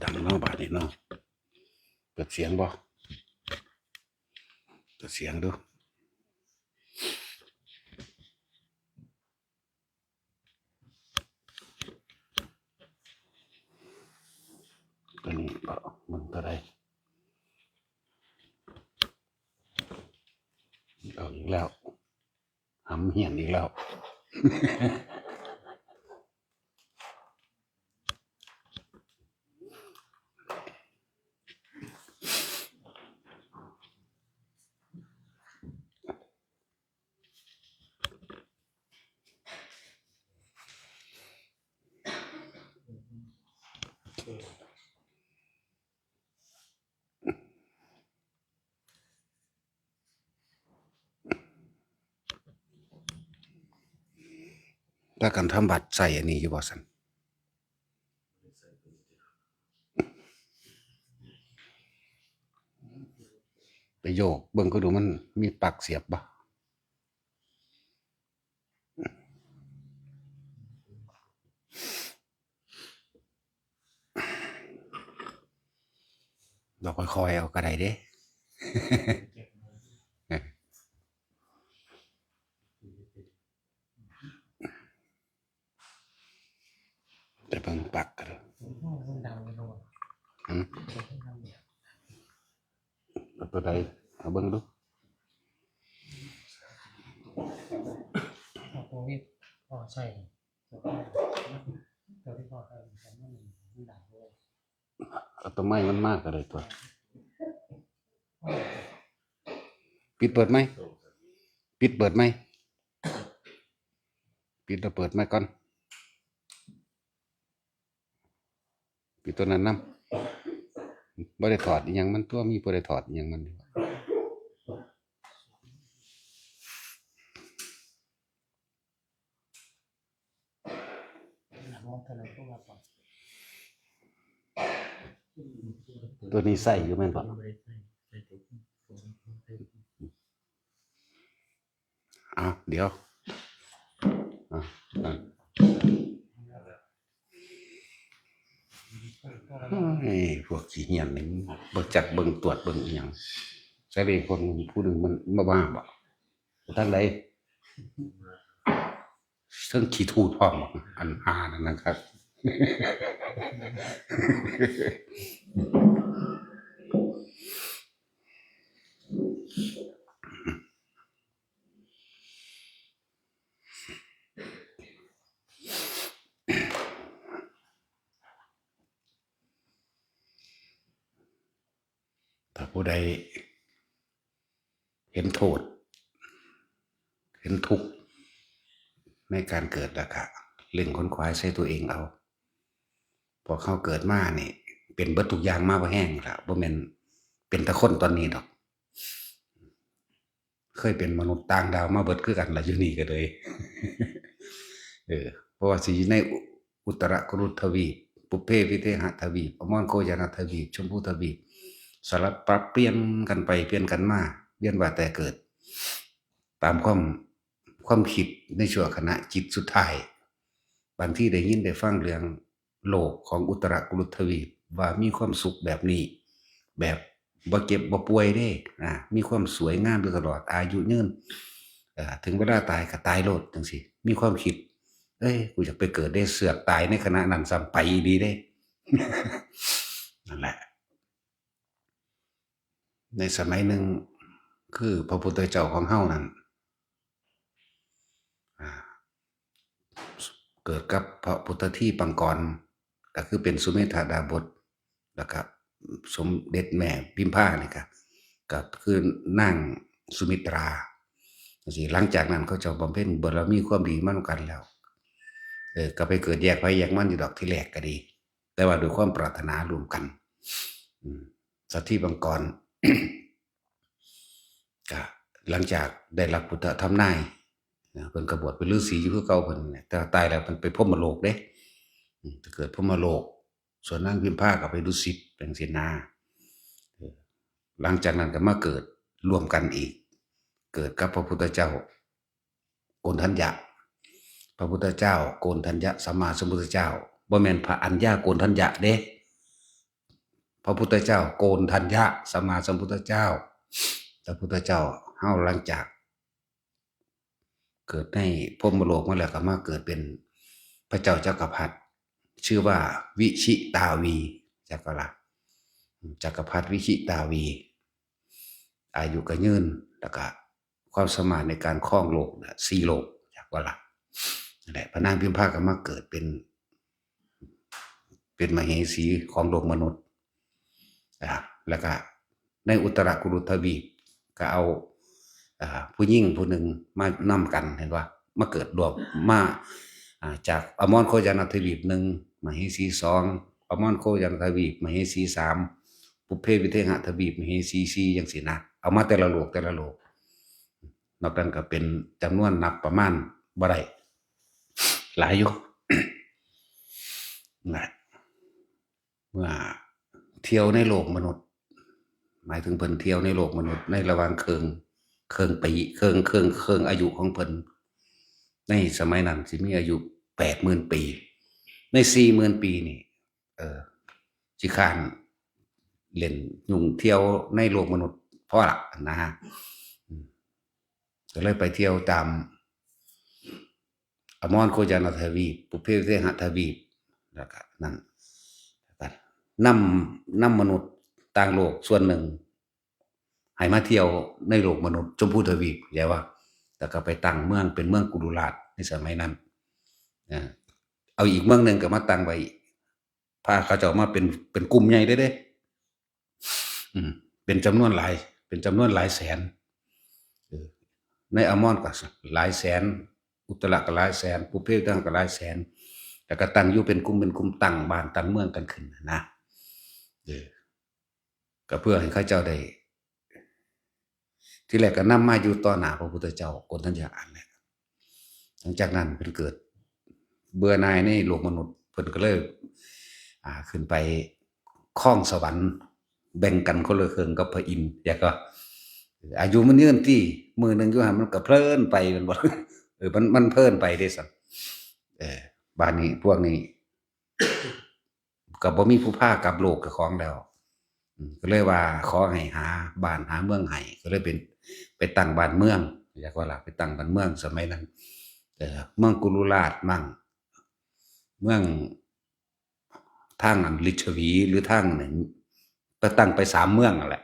ດັງເນາະ ບາດນີ້ເນາະ. ເປີດສຽງບໍ່? ເປີດສຽງດູ. ຕົວນີ້ກໍມັນເທົ່າໃດ? ເອົາອີກແລ້ວ. ຫຳຮຽນອີກແລ້ວ. ພາກັນທຳບັດໃສ່ອັນນີ້ຢູ່ບໍ່ຊັ້ນ? ໄປໂຍກເບິ່ງກໍດູ ມັນມີປັກສຽບບໍ່? ລອງຄ່ອຍໆເອົາກໍໄດ້ເດ້. ໄປເບິ່ງປັກກໍໄດ້. ຫືມ? ເອົາຕົວໃດ? ເອົາເບິ່ງດູ. ເອົາຕົວນີ້ພໍໃສ່. ເອົາຕົວໄມ້ມັນມາກໍໄດ້ຕົວະ. ປິດເປີດໃໝ່. ປິດເປີດໃໝ່. ປິດແລ້ວເປີດໃໝ່ກ່ອນ. ປິດຕົວນັ້ນນຳ. ບໍ່ໄດ້ຖອດອີ່ຫຍັງມັນຕົວະ, ມີຜູ້ໃດຖອດອີ່ຫຍັງມັນຢູ່? ຕົວນີ້ໃສ່ຢູ່ແມ່ນບໍ່? ເອົາ ດຽວ ເອົາ ເອົາ ໂອ້ຍ ພວກຂີ້ເຫື່ອນນີ້ ບໍ່ຈັກເບິ່ງຕວດເບິ່ງອີ່ຫຍັງ. ໃສ່ເລກຄົນຜູ້ໜຶ່ງມັນມາວ່າບໍ່? ບໍ່ທັນໄດ້ ເຊິ່ງຂີ້ທູດພ້ອມ ອັນຫານັ້ນນະຄັບ. ຖ້າຜູ້ໃດເຫັນໂທດ ເຫັນທຸກໃນການເກີດ ແລ້ວກະເລັ່ງຂົນຂວາຍໃສ່ຕົວເອງເອົາ. ພວກເຮົາເກີດມານີ້ ເປັນເບິດທຸກຢ່າງມາພໍແຮງລະ ບໍ່ແມ່ນເປັນແຕ່ຄົນຕອນນີ້ດອກ. ເຄີຍເປັນມະນຸດຕ່າງດາວມາເບິດຄືກັນລະ ຢູ່ນີ້ກໍເລີຍ ເອີ ບໍ່ວ່າຊິຢູ່ໃນອຸ ອຸດຕະຣະກຸລຸດທະວີບ, ປຸບເພວິເທຫະທະວີບ, ອະມອນໂຄຍານະທະວີບ, ຊົມພູທະວີບ, ສະລັບປັບປ່ຽນກັນໄປປ່ຽນກັນມາ ວຽນວ່າແຕ່ເກີດ ຕາມຄວາມ ຄວາມຄິດໃນຊົ່ວຂະນະຈິດສຸດທ້າຍ. ບາງທີໄດ້ຍິນໄດ້ຟັງເລື່ອງ ໂລກຂອງອຸດຕະຣະກຸລຸດທະວີບ ວ່າມີຄວາມສຸກແບບນີ້ ແບບບໍ່ເຈັບບໍ່ປ່ວຍເດ້ ອາ ມີຄວາມສວຍງາມຢູ່ຕະຫຼອດ ອາຍຸຍືນ ເອີ ເຖິງເວລາຕາຍກໍຕາຍໂລດ ຈັ່ງຊີ້ ມີຄວາມຄິດ ເອີຍ ກູຢາກໄປເກີດເດ້ ເຊືອກຕາຍໃນຂະນະນັ້ນຊ້ຳ ໄປອີ່ຫຼີເດ້ ນັ້ນແຫຼະ. ໃນສະໄໝໜຶ່ງ ຄືພະພຸດທະເຈົ້າຂອງເຮົານັ້ນ ອາ ເກີດກັບພະພຸດທະທີປັງກອນ ກໍຄືເປັນສຸເມທະດາບົດ ແລ້ວກໍສົມເດັດແມ່ພິມພານີ້ກໍ ກໍຄືນາງສຸມິດຕາ ຈັ່ງຊີ້. ຫຼັງຈາກນັ້ນເຂົາເຈົ້າບຳເພັນບາລະມີຄວາມດີມານຳກັນແລ້ວ ເອີ ກໍໄປເກີດແຍກໃຜແຍກມັນຢູ່ດອກ ທີແລກກໍດີ ແຕ່ວ່າດ້ວຍຄວາມປາດຖະໜາຮ່ວມກັນ ອືມ ສັດທີບັງກອນ ກະຫຼັງຈາກໄດ້ຮັບພຸດທະທຳນາຍ ເພິ່ນກະບວດເປັນລືສີຢູ່ຄືເກົ່າເພິ່ນແຫຼະ ແຕ່ວ່າຕາຍແລ້ວເພິ່ນໄປພົມມະໂລກເດ້ ອືມ ໄປເກີດພົມມະໂລກ ສ່ວນນາງພິມພາກະໄປດຸສິດ ຈັ່ງຊີ້ນາ ເອີ ຫຼັງຈາກນັ້ນກະມາເກີດຮ່ວມກັນອີກ ເກີດກັບພະພຸດທະເຈົ້າ ໂກນທັນຍະ ພະພຸດທະເຈົ້າ ໂກນທັນຍະ ສຳມາສຳພຸດທະເຈົ້າ ບໍ່ແມ່ນພະອັນຍາໂກນທັນຍະເດ້ ະພຸດທະເຈົ້າໂກນທັນຍະ ສຳມາສຳພຸດທະເຈົ້າ ພະພຸດທະເຈົ້າເຮົາ ຫຼັງຈາກເກີດໃນພົມມະໂລກມາແລ້ວ ກໍມາເກີດເປັນພະເຈົ້າຈັກກະພັດ ຊື່ວ່າວິຊິຕາວີ ຈັກກະລະ ຈັກກະພັດວິຊິຕາວີ ອາຍຸກໍຍືນ ແລ້ວກໍຄວາມສາມາດໃນການຄອງໂລກນະ ສີ່ໂລກ ຈັກກະລະ ນັ້ນແຫຼະ ພະນາງພິມພາກໍມາເກີດເປັນ ເປັນມະເຫສີຂອງໂລກມະນຸດ ອາ ແລ້ວກະໃນອຸດຕະລະກຸລຸທະວີບ ກະເອົາ ອາ ຜູ້ຍິງຜູ້ໜຶ່ງມານຳກັນ ເຫັນບໍ່ ມາເກີດລວມ ມາ ອາ ຈາກອະມອນໂຄຍານະທະວີບໜຶ່ງ ມະເຫສີສອງ ອະມອນໂຄຍານະທະວີບ ມະເຫສີສາມ ປຸບເພວິເທຫະທະວີບ ມະເຫສີສີ່ ຈັ່ງຊີ້ນະ ເອົາມາແຕ່ລະໂລກ ແຕ່ລະໂລກ ນອກນັ້ນກໍເປັນຈຳນວນນັບປະມານບໍ່ໄດ້ ຫຼາຍຢູ່ ນະ ເມື່ອທ່ຽວໃນໂລກມະນຸດ ໝາຍເຖິງເພິ່ນທ່ຽວໃນໂລກມະນຸດ ໃນລະຫວ່າງເຄິ່ງ ເຄິ່ງປີ ເຄິ່ງ ເຄິ່ງ ເຄິ່ງອາຍຸຂອງເພິ່ນ ໃນສະໄໝນັ້ນຊິມີອາຍຸແປດໝື່ນປີ ໃນສີ່ໝື່ນປີນີ້ ເອີ ຂີ້ຄ້ານເລ່ນຫຍຸ້ງທ່ຽວໃນໂລກມະນຸດພໍລະນະ ກໍເລີຍໄປທ່ຽວຕາມ ອະມອນໂຄຍານະທະວີບ ປຸບເພວິເທຫະທະວີບ ແລ້ວກະນັ້ນ ແລ້ວກະນຳ ນຳມະນຸດຕ່າງໂລກສ່ວນໜຶ່ງ ໃຫ້ມາທ່ຽວໃນໂລກມະນຸດ ຊົມພູທະວີບ ເຂົ້າໃຈບໍ່? ແລ້ວກໍໄປຕັ້ງເມືອງ ເປັນເມືອງກຸລຸລາດໃນສະໄໝນັ້ນ ເອີ ເອົາອີກເມືອງໜຶ່ງກໍມາຕັ້ງໄວ້ ພາເຂົາເຈົ້າມາເປັນ ເປັນກຸ່ມໃຫຍ່ເດ້ ເດ້ ອືມ ເປັນຈຳນວນຫຼາຍ ເປັນຈຳນວນຫຼາຍແສນ ເອີ ໃນອະມອນກໍຫຼາຍແສນ ອຸດຕະລະກໍຫຼາຍແສນ ປຸບເພວິເທຫະກໍຫຼາຍແສນ ແລ້ວກໍຕັ້ງຢູ່ເປັນກຸ່ມ ເປັນກຸ່ມ ຕັ້ງບ້ານຕັ້ງເມືອງກັນຂຶ້ນນະ ເອີ ກໍເພື່ອໃຫ້ເຂົາເຈົ້າໄດ້ ທີແລກກໍນຳມາຢູ່ຕໍ່ໜ້າພະພຸດທະເຈົ້າໂກນທັນຍະຫັ້ນແຫຼະ ຫຼັງຈາກນັ້ນເພິ່ນເກີດເບື່ອໜ່າຍໃນໂລກມະນຸດ ເພິ່ນກໍເລີຍ ອາ ຂຶ້ນໄປຄອງສະຫວັນ ແບ່ງກັນຄົນລະເຄິ່ງກັບພະອິນ ຢາກກໍ ອາຍຸມັນຍືນຕິ ມື້ໜຶ່ງຢູ່ຫັ້ນມັນກໍເພີນໄປແມ່ນບໍ່ ເອີ ມັນ ມັນເພີນໄປເດ້ຊັ້ນ ເອີ ບາດນີ້ພວກນີ້ ກໍບໍ່ມີຜູ້ພາກັບໂລກເຈົ້າຂອງແລ້ວ ອືມ ກໍເລີຍວ່າຂໍໃຫ້ຫາບ້ານຫາເມືອງໃຫ້ ກໍເລີຍເປັນ ໄປຕັ້ງບ້ານເມືອງ ຢາກວ່າລະ ໄປຕັ້ງບ້ານເມືອງສະໄໝນັ້ນ ເອີ ເມືອງກຸລຸລາດມັ້ງ ເມືອງທາງອັນລິດຊະຫວີ ຫຼືທາງນັ້ນ ໄປຕັ້ງໄປສາມເມືອງຫັ້ນແຫຼະ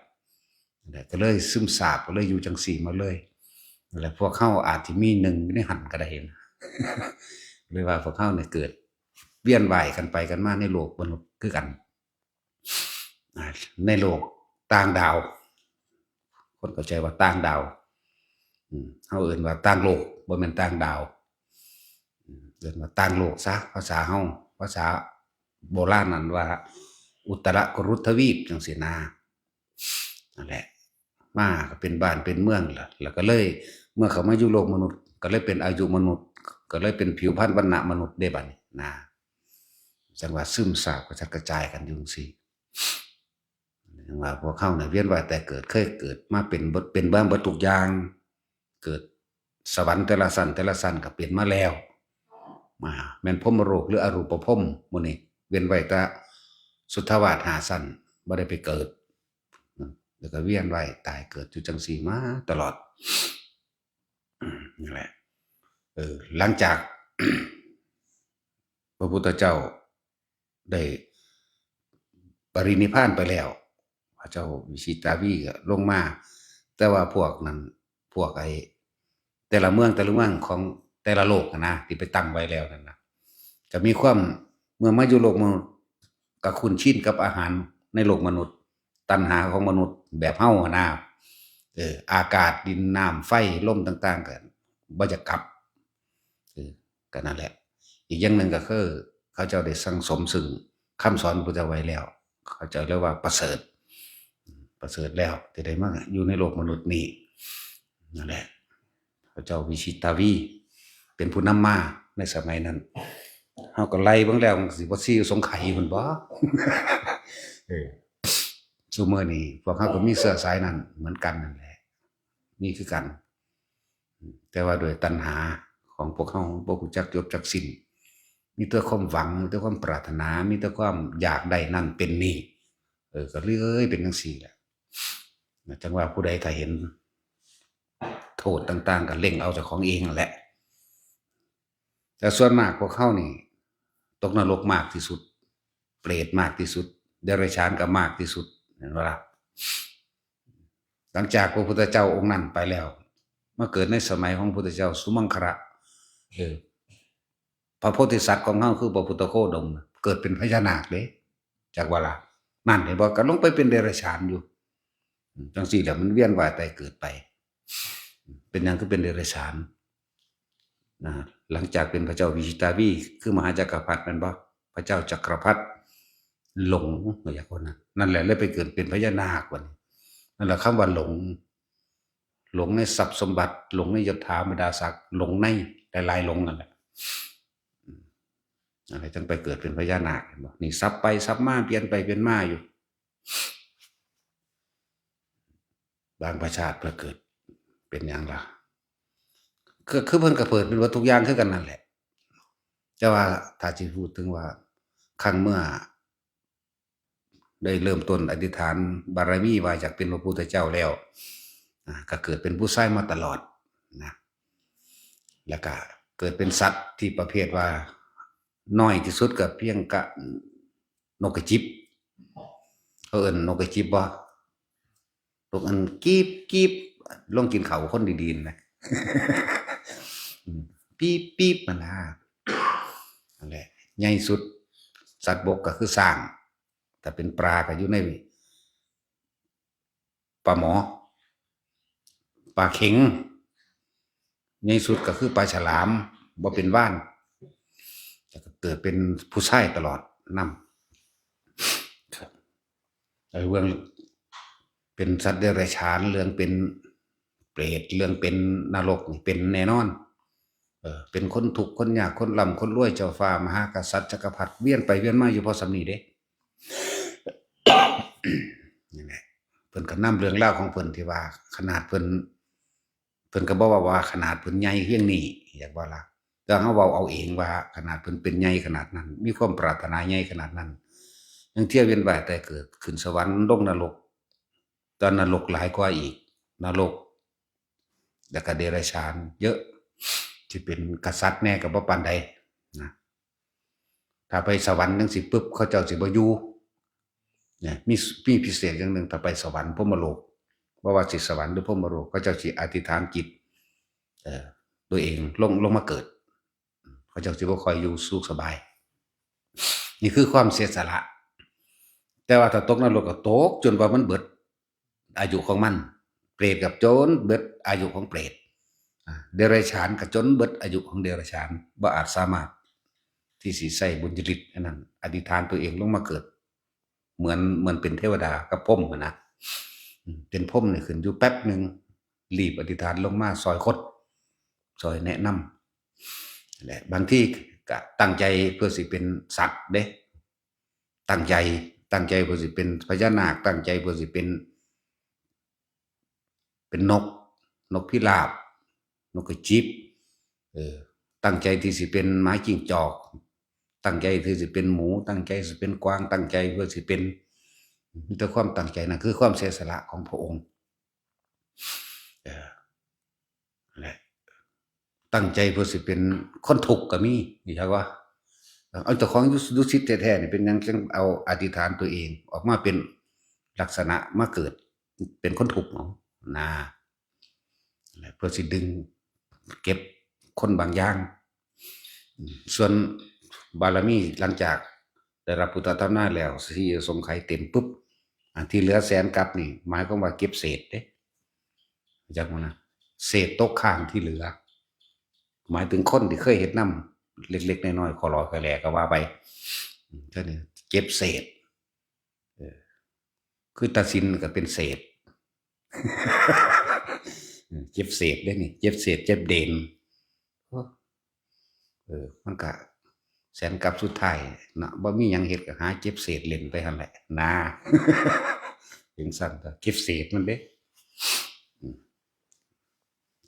ແລ້ວກໍເລີຍຊຶມຊາບ ກໍເລີຍຢູ່ຈັ່ງຊີ້ມາເລີຍ ແລ້ວພວກເຮົາອາດຊິມີໜຶ່ງຢູ່ໃນຫັ້ນກໍໄດ້ ເລີຍວ່າພວກເຮົານີ້ເກີດວຽນວ່າຍກັນໄປກັນມາໃນໂລກມະນຸດຄືກັນ ອາ ໃນໂລກຕ່າງດາວ ຄົນເຂົ້າໃຈວ່າຕ່າງດາວ ອືມ ເຮົາເອີ້ນວ່າຕ່າງໂລກ ບໍ່ແມ່ນຕ່າງດາວ ອືມ ເອີ້ນວ່າຕ່າງໂລກຊະ ພາສາເຮົາ ພາສາໂບລານນັ້ນວ່າອຸດຕະລະກຸລຸທະວີບ ຈັ່ງຊີ້ນະ ນັ້ນແຫຼະ ມາກໍເປັນບ້ານເປັນເມືອງລະ ແລ້ວກໍເລີຍ ເມື່ອເຂົ້າມາຢູ່ໂລກມະນຸດ ກໍເລີຍເປັນອາຍຸມະນຸດ ກໍເລີຍເປັນຜິວພັນວັນນະມະນຸດເດ້ບາດນີ້ນະ ຈັ່ງວ່າຊຶມຊາບກະຈັດກະຈາຍກັນຢູ່ຈັ່ງຊີ້ ຈັ່ງວ່າພວກເຮົານີ້ວຽນວ່າຍຕາຍເກີດ ເຄີຍເກີດມາເປັນເບິດ ເປັນມາເບິດທຸກຢ່າງ ເກີດສະຫວັນແຕ່ລະຊັ້ນ ແຕ່ລະຊັ້ນກໍເປັນມາແລ້ວ ມາ ແມ່ນພົມມະໂລກ ຫຼື ອະຮູປະພົມ ໝູ່ນີ້ ເວັ້ນໄວ້ແຕ່ສຸດທະວາດຫ້າຊັ້ນ ບໍ່ໄດ້ໄປເກີດ ແລ້ວກໍວຽນວ່າຍຕາຍເກີດຢູ່ຈັ່ງຊີ້ມາຕະຫຼອດ ນັ້ນແຫຼະ ເອີ ຫຼັງຈາກ ພະພຸດທະເຈົ້າໄດ້ປະລິນິບພານໄປແລ້ວ ພະເຈົ້າວິຊິຕາວີກໍລົງມາ ແຕ່ວ່າພວກນັ້ນ ພວກໄອ້ແຕ່ລະເມືອງ ແຕ່ລະເມືອງຂອງແຕ່ລະໂລກຫັ້ນນະ ທີ່ໄປຕັ້ງໄວ້ແລ້ວນັ້ນນະ ກໍມີຄວາມ ເມື່ອມາຢູ່ໂລກມະນຸດ ກໍຄຸ້ນຊິນກັບອາຫານໃນໂລກມະນຸດ ຕັນຫາຂອງມະນຸດແບບເຮົາຫັ້ນນະ ເອີ ອາກາດ ດິນ ນ້ຳ ໄຟ ລົມຕ່າງໆ ກໍບໍ່ຢາກກັບ ເອີ ກໍນັ້ນແຫຼະ ອີກຢ່າງໜຶ່ງກໍຄື ເຂົາເຈົ້າໄດ້ສັ່ງສົມຊຶ່ງຄຳສອນພະພຸດທະເຈົ້າໄວ້ແລ້ວ ເຂົາເຈົ້າເລີຍວ່າປະເສີດ ປະເສີດແລ້ວທີ່ໄດ້ມາຢູ່ໃນໂລກມະນຸດນີ້ ນັ້ນແຫຼະ ພະເຈົ້າວິຊິຕາວີ ເປັນຜູ້ນຳມາໃນສະໄໝນັ້ນ ເຮົາກໍໄລ່ເບິ່ງແລ້ວ ມັນຊິບໍ່ຊີຢູ່ສົງໄຂພຸ້ນບໍ? ເອີ ຊຸມື້ນີ້ພວກເຮົາກໍມີເຊື້ອສາຍນັ້ນເໝືອນກັນນັ້ນແຫຼະ ມີຄືກັນ ແຕ່ວ່າດ້ວຍຕັນຫາຂອງພວກເຮົາບໍ່ຮູ້ຈັກຈົບຈັກສິ້ນ ມີແຕ່ຄວາມຫວັງ ມີແຕ່ຄວາມປາດຖະໜາ ມີແຕ່ຄວາມຢາກໄດ້ນັ້ນເປັນນີ້ ກໍເລີຍເປັນຈັ່ງຊີ້ແຫຼະ. ຈັ່ງວ່າຜູ້ໃດຖ້າເຫັນໂທດຕ່າງໆ ກໍເລັງເອົາເຈົ້າຂອງເອງຫັ້ນແຫຼະ. ແຕ່ສ່ວນມາກພວກເຮົານີ້ຕົກນະລົກມາກທີ່ສຸດ, ເປດມາກທີ່ສຸດ, ເດລັດຖານກໍມາກທີ່ສຸດ, ແມ່ນບໍ່ລະ? ຫຼັງຈາກພະພຸດທະເຈົ້າອົງນັ້ນໄປແລ້ວ ມາເກີດໃນສະໄໝຂອງພະພຸດທະເຈົ້າສຸມັງຄະລະ, ເອີ ພະໂພທິສັດຂອງເຮົາຄືພະພຸດທະໂຄດົມ ເກີດເປັນພະຍານາກເດ້. ຈັກວ່າລະ ນັ້ນເຫັນບໍ່? ກໍລົງໄປເປັນເດລັດຖານຢູ່. ອືມ ຈັ່ງຊີ້ແຫຼະ ມັນວຽນວ່າຍຕາຍເກີດໄປ. ເປັນຫຍັງຄືເປັນເດລັດຖານ? ນະ ຫຼັງຈາກເປັນພະເຈົ້າວິຊິຕາວີ ຄືມະຫາຈັກກະພັດແມ່ນບໍ່? ພະເຈົ້າຈັກກະພັດຫຼົງ ວ່າຢ່າງນັ້ນ. ນັ້ນແຫຼະ ເລີຍໄປເກີດເປັນພະຍານາກບັດນີ້. ນັ້ນແຫຼະ ຄຳວ່າຫຼົງ ຫຼົງໃນຊັບສົມບັດ, ຫຼົງໃນຍົດຖາບັນດາສັກ, ຫຼົງໃນຫຼາຍໆ ຫຼົງນັ້ນແຫຼະ. ອືມ ນັ້ນແຫຼະ ຈັ່ງໄປເກີດເປັນພະຍານາກ ເຫັນບໍ່? ນີ້ສັບໄປສັບມາ, ປ່ຽນໄປປ່ຽນມາຢູ່. ບາງປະຊາດເພິ່ນເກີດເປັນຫຍັງລະ? ຄື ຄືເພິ່ນກໍເກີດເປັນເບິດທຸກຢ່າງຄືກັນນັ້ນແຫຼະ. ແຕ່ວ່າຖ້າຊິເວົ້າເຖິງວ່າ ຄັ້ງເມື່ອໄດ້ເລີ່ມຕົ້ນອະທິຖານບາລະມີວ່າຢາກເປັນພະພຸດທະເຈົ້າແລ້ວ ອາ ກໍເກີດເປັນຜູ້ຊາຍມາຕະຫຼອດນະ. ແລ້ວກໍເກີດເປັນສັດທີ່ປະເພດວ່າ ນ້ອຍທີ່ສຸດກໍພຽງກະນົກກະຈິບ. ເຂົາເອີ້ນນົກກະຈິບບໍ່? ນົກອັນກີບໆ ລົງກິນເຂົ້າຄົນດີໆ ນະ ປີບໆ ຫັ້ນນະ. ນັ້ນແຫຼະ ໃຫຍ່ສຸດສັດບົກກໍຄືຊ້າງ, ຖ້າເປັນປາກໍຢູ່ໃນ ປາໝໍ, ປາເຂັງ, ໃຫຍ່ສຸດກໍຄືປາສະຫຼາມ ບໍ່ເປັນວານ, ແລ້ວກໍເກີດເປັນຜູ້ຊາຍຕະຫຼອດນຳ. ເລື່ອງເປັນສັດເດລັດຖານ, ເລື່ອງເປັນເປດ, ເລື່ອງເປັນນະລົກນີ້ເປັນແນ່ນອນ. ເອີ ເປັນຄົນທຸກຄົນຍາກ, ຄົນລ່ຳຄົນລວຍ, ເຈົ້າຟ້າມະຫາກະສັດຈັກກະພັດ ວຽນໄປວຽນມາຢູ່ພໍສ່ຳນີ້ເດ້. ນີ້ແຫຼະ ເພິ່ນກໍນຳເລື່ອງລາວຂອງເພິ່ນທີ່ວ່າຂະໜາດເພິ່ນ ເພິ່ນກໍບໍ່ເວົ້າວ່າຂະໜາດເພິ່ນໃຫຍ່ພຽງນີ້ ຢາກວ່າລະ ແຕ່ເຮົາເວົ້າເອົາເອງວ່າຂະໜາດເພິ່ນເປັນໃຫຍ່ຂະໜາດນັ້ນ ມີຄວາມປາດຖະໜາໃຫຍ່ຂະໜາດນັ້ນ ຍັງທຽວວຽນວ່າຍແຕ່ເກີດຂຶ້ນສະຫວັນລົງນະລົກ ແຕ່ນະລົກຫຼາຍກວ່າອີກ ນະລົກ ແລ້ວກໍເດລັດຖານເຍອະ ທີ່ເປັນກະສັດແດ່ກໍບໍ່ປານໃດນະ. ຖ້າໄປສະຫວັນຈັ່ງຊີ້ປຶບ ເຂົາເຈົ້າຊິບໍ່ຢູ່ນະ. ມີ ມີພິເສດຢ່າງໜຶ່ງ ຖ້າໄປສະຫວັນ ພົມມະໂລກ ບໍ່ວ່າຊິສະຫວັນ ຫຼື ພົມມະໂລກ ເຂົາເຈົ້າຊິອະທິຖານຈິດ ເອີ ໂດຍເອງ ລົງ ລົງມາເກີດ ເຂົາເຈົ້າຊິບໍ່ຄ່ອຍຢູ່ສຸກສະບາຍ. ນີ້ຄືຄວາມເສຍສະຫຼະ. ແຕ່ວ່າຖ້າຕົກນະລົກກໍຕົກຈົນວ່າມັນເບິດອາຍຸຂອງມັນ, ເປດກໍຈົນເບິດອາຍຸຂອງເປດ, ອາ ເດລັດຖານກໍຈົນເບິດອາຍຸຂອງເດລັດຖານ, ບໍ່ອາດສາມາດທີ່ຊິໃຊ້ບຸນຍະລິດອັນນັ້ນ ອະທິຖານຕົວເອງລົງມາເກີດ ເໝືອນ ເໝືອນເປັນເທວະດາກັບພົມຫັ້ນນະ. ອືມ ເປັນພົມນີ້ຂຶ້ນຢູ່ແປັບໜຶ່ງ ລີບອະທິຖານລົງມາຊ່ອຍຄົນ ຊ່ອຍແນະນຳ. ແລະ ບາງທີກະຕັ້ງໃຈເພື່ອຊິເປັນສັດເດ້ ຕັ້ງໃຈ ຕັ້ງໃຈເພື່ອຊິເປັນພະຍານາກ ຕັ້ງໃຈເພື່ອຊິເປັນ ເປັນນົກ ນົກພິລາບ ນົກກະຈິບ ເອີ ຕັ້ງໃຈທີ່ຊິເປັນໝາຈິ້ງຈອກ ຕັ້ງໃຈທີ່ຊິເປັນໝູ ຕັ້ງໃຈຊິເປັນກວາງ ຕັ້ງໃຈເພື່ອຊິເປັນ ມີແຕ່ຄວາມຕັ້ງໃຈ ນັ້ນຄືຄວາມເສຍສະຫຼະຂອງພະອົງ. ເອີ ແລະ ຕັ້ງໃຈເພື່ອຊິເປັນຄົນທຸກກໍມີ ຮູ້ຈັກບໍ່? ເອົາເຈົ້າຂອງຢູ່ ຢູ່ສິດແທ້ໆນີ້ ເປັນຫຍັງຈັ່ງເອົາອະທິຖານຕົວເອງອອກມາເປັນລັກສະນະມາເກີດເປັນຄົນທຸກເນາະນາ ແລະ ເພື່ອຊິດຶງເກັບຄົນບາງຢ່າງ. ສ່ວນບາລະມີຫຼັງຈາກໄດ້ຮັບພຸດທະທຳນາແລ້ວ ສີ່ອະສົງໄຂເຕັມປຶບ ອັນທີ່ເຫຼືອແສນກັບນີ້ ໝາຍຄວາມວ່າເກັບເສດເດ້ ຮູ້ຈັກບໍ່ນະ? ເສດຕົກຄ້າງທີ່ເຫຼືອ ໝາຍເຖິງຄົນທີ່ເຄີຍເຮັດນຳ ເລັກໆນ້ອຍໆ ຂໍຫຼໍ່ຂໍແຫຼກໍວ່າໄປ ເທົ່ານີ້ເກັບເສດ. ເອີ ຄືຕາຊິນກໍເປັນເສດ ເກັບເສດເດ້ນີ້ ເກັບເສດເກັບເດນ. ເອີ ມັນກະແສນກັບສຸດທ້າຍເນາະ ບໍ່ມີຫຍັງເຮັດກໍຫາເກັບເສດຫຼິ້ນໄປຫັ້ນແຫຼະນາ ເປັນຊັ້ນ ເກັບເສດມັນເດ້ ອືມ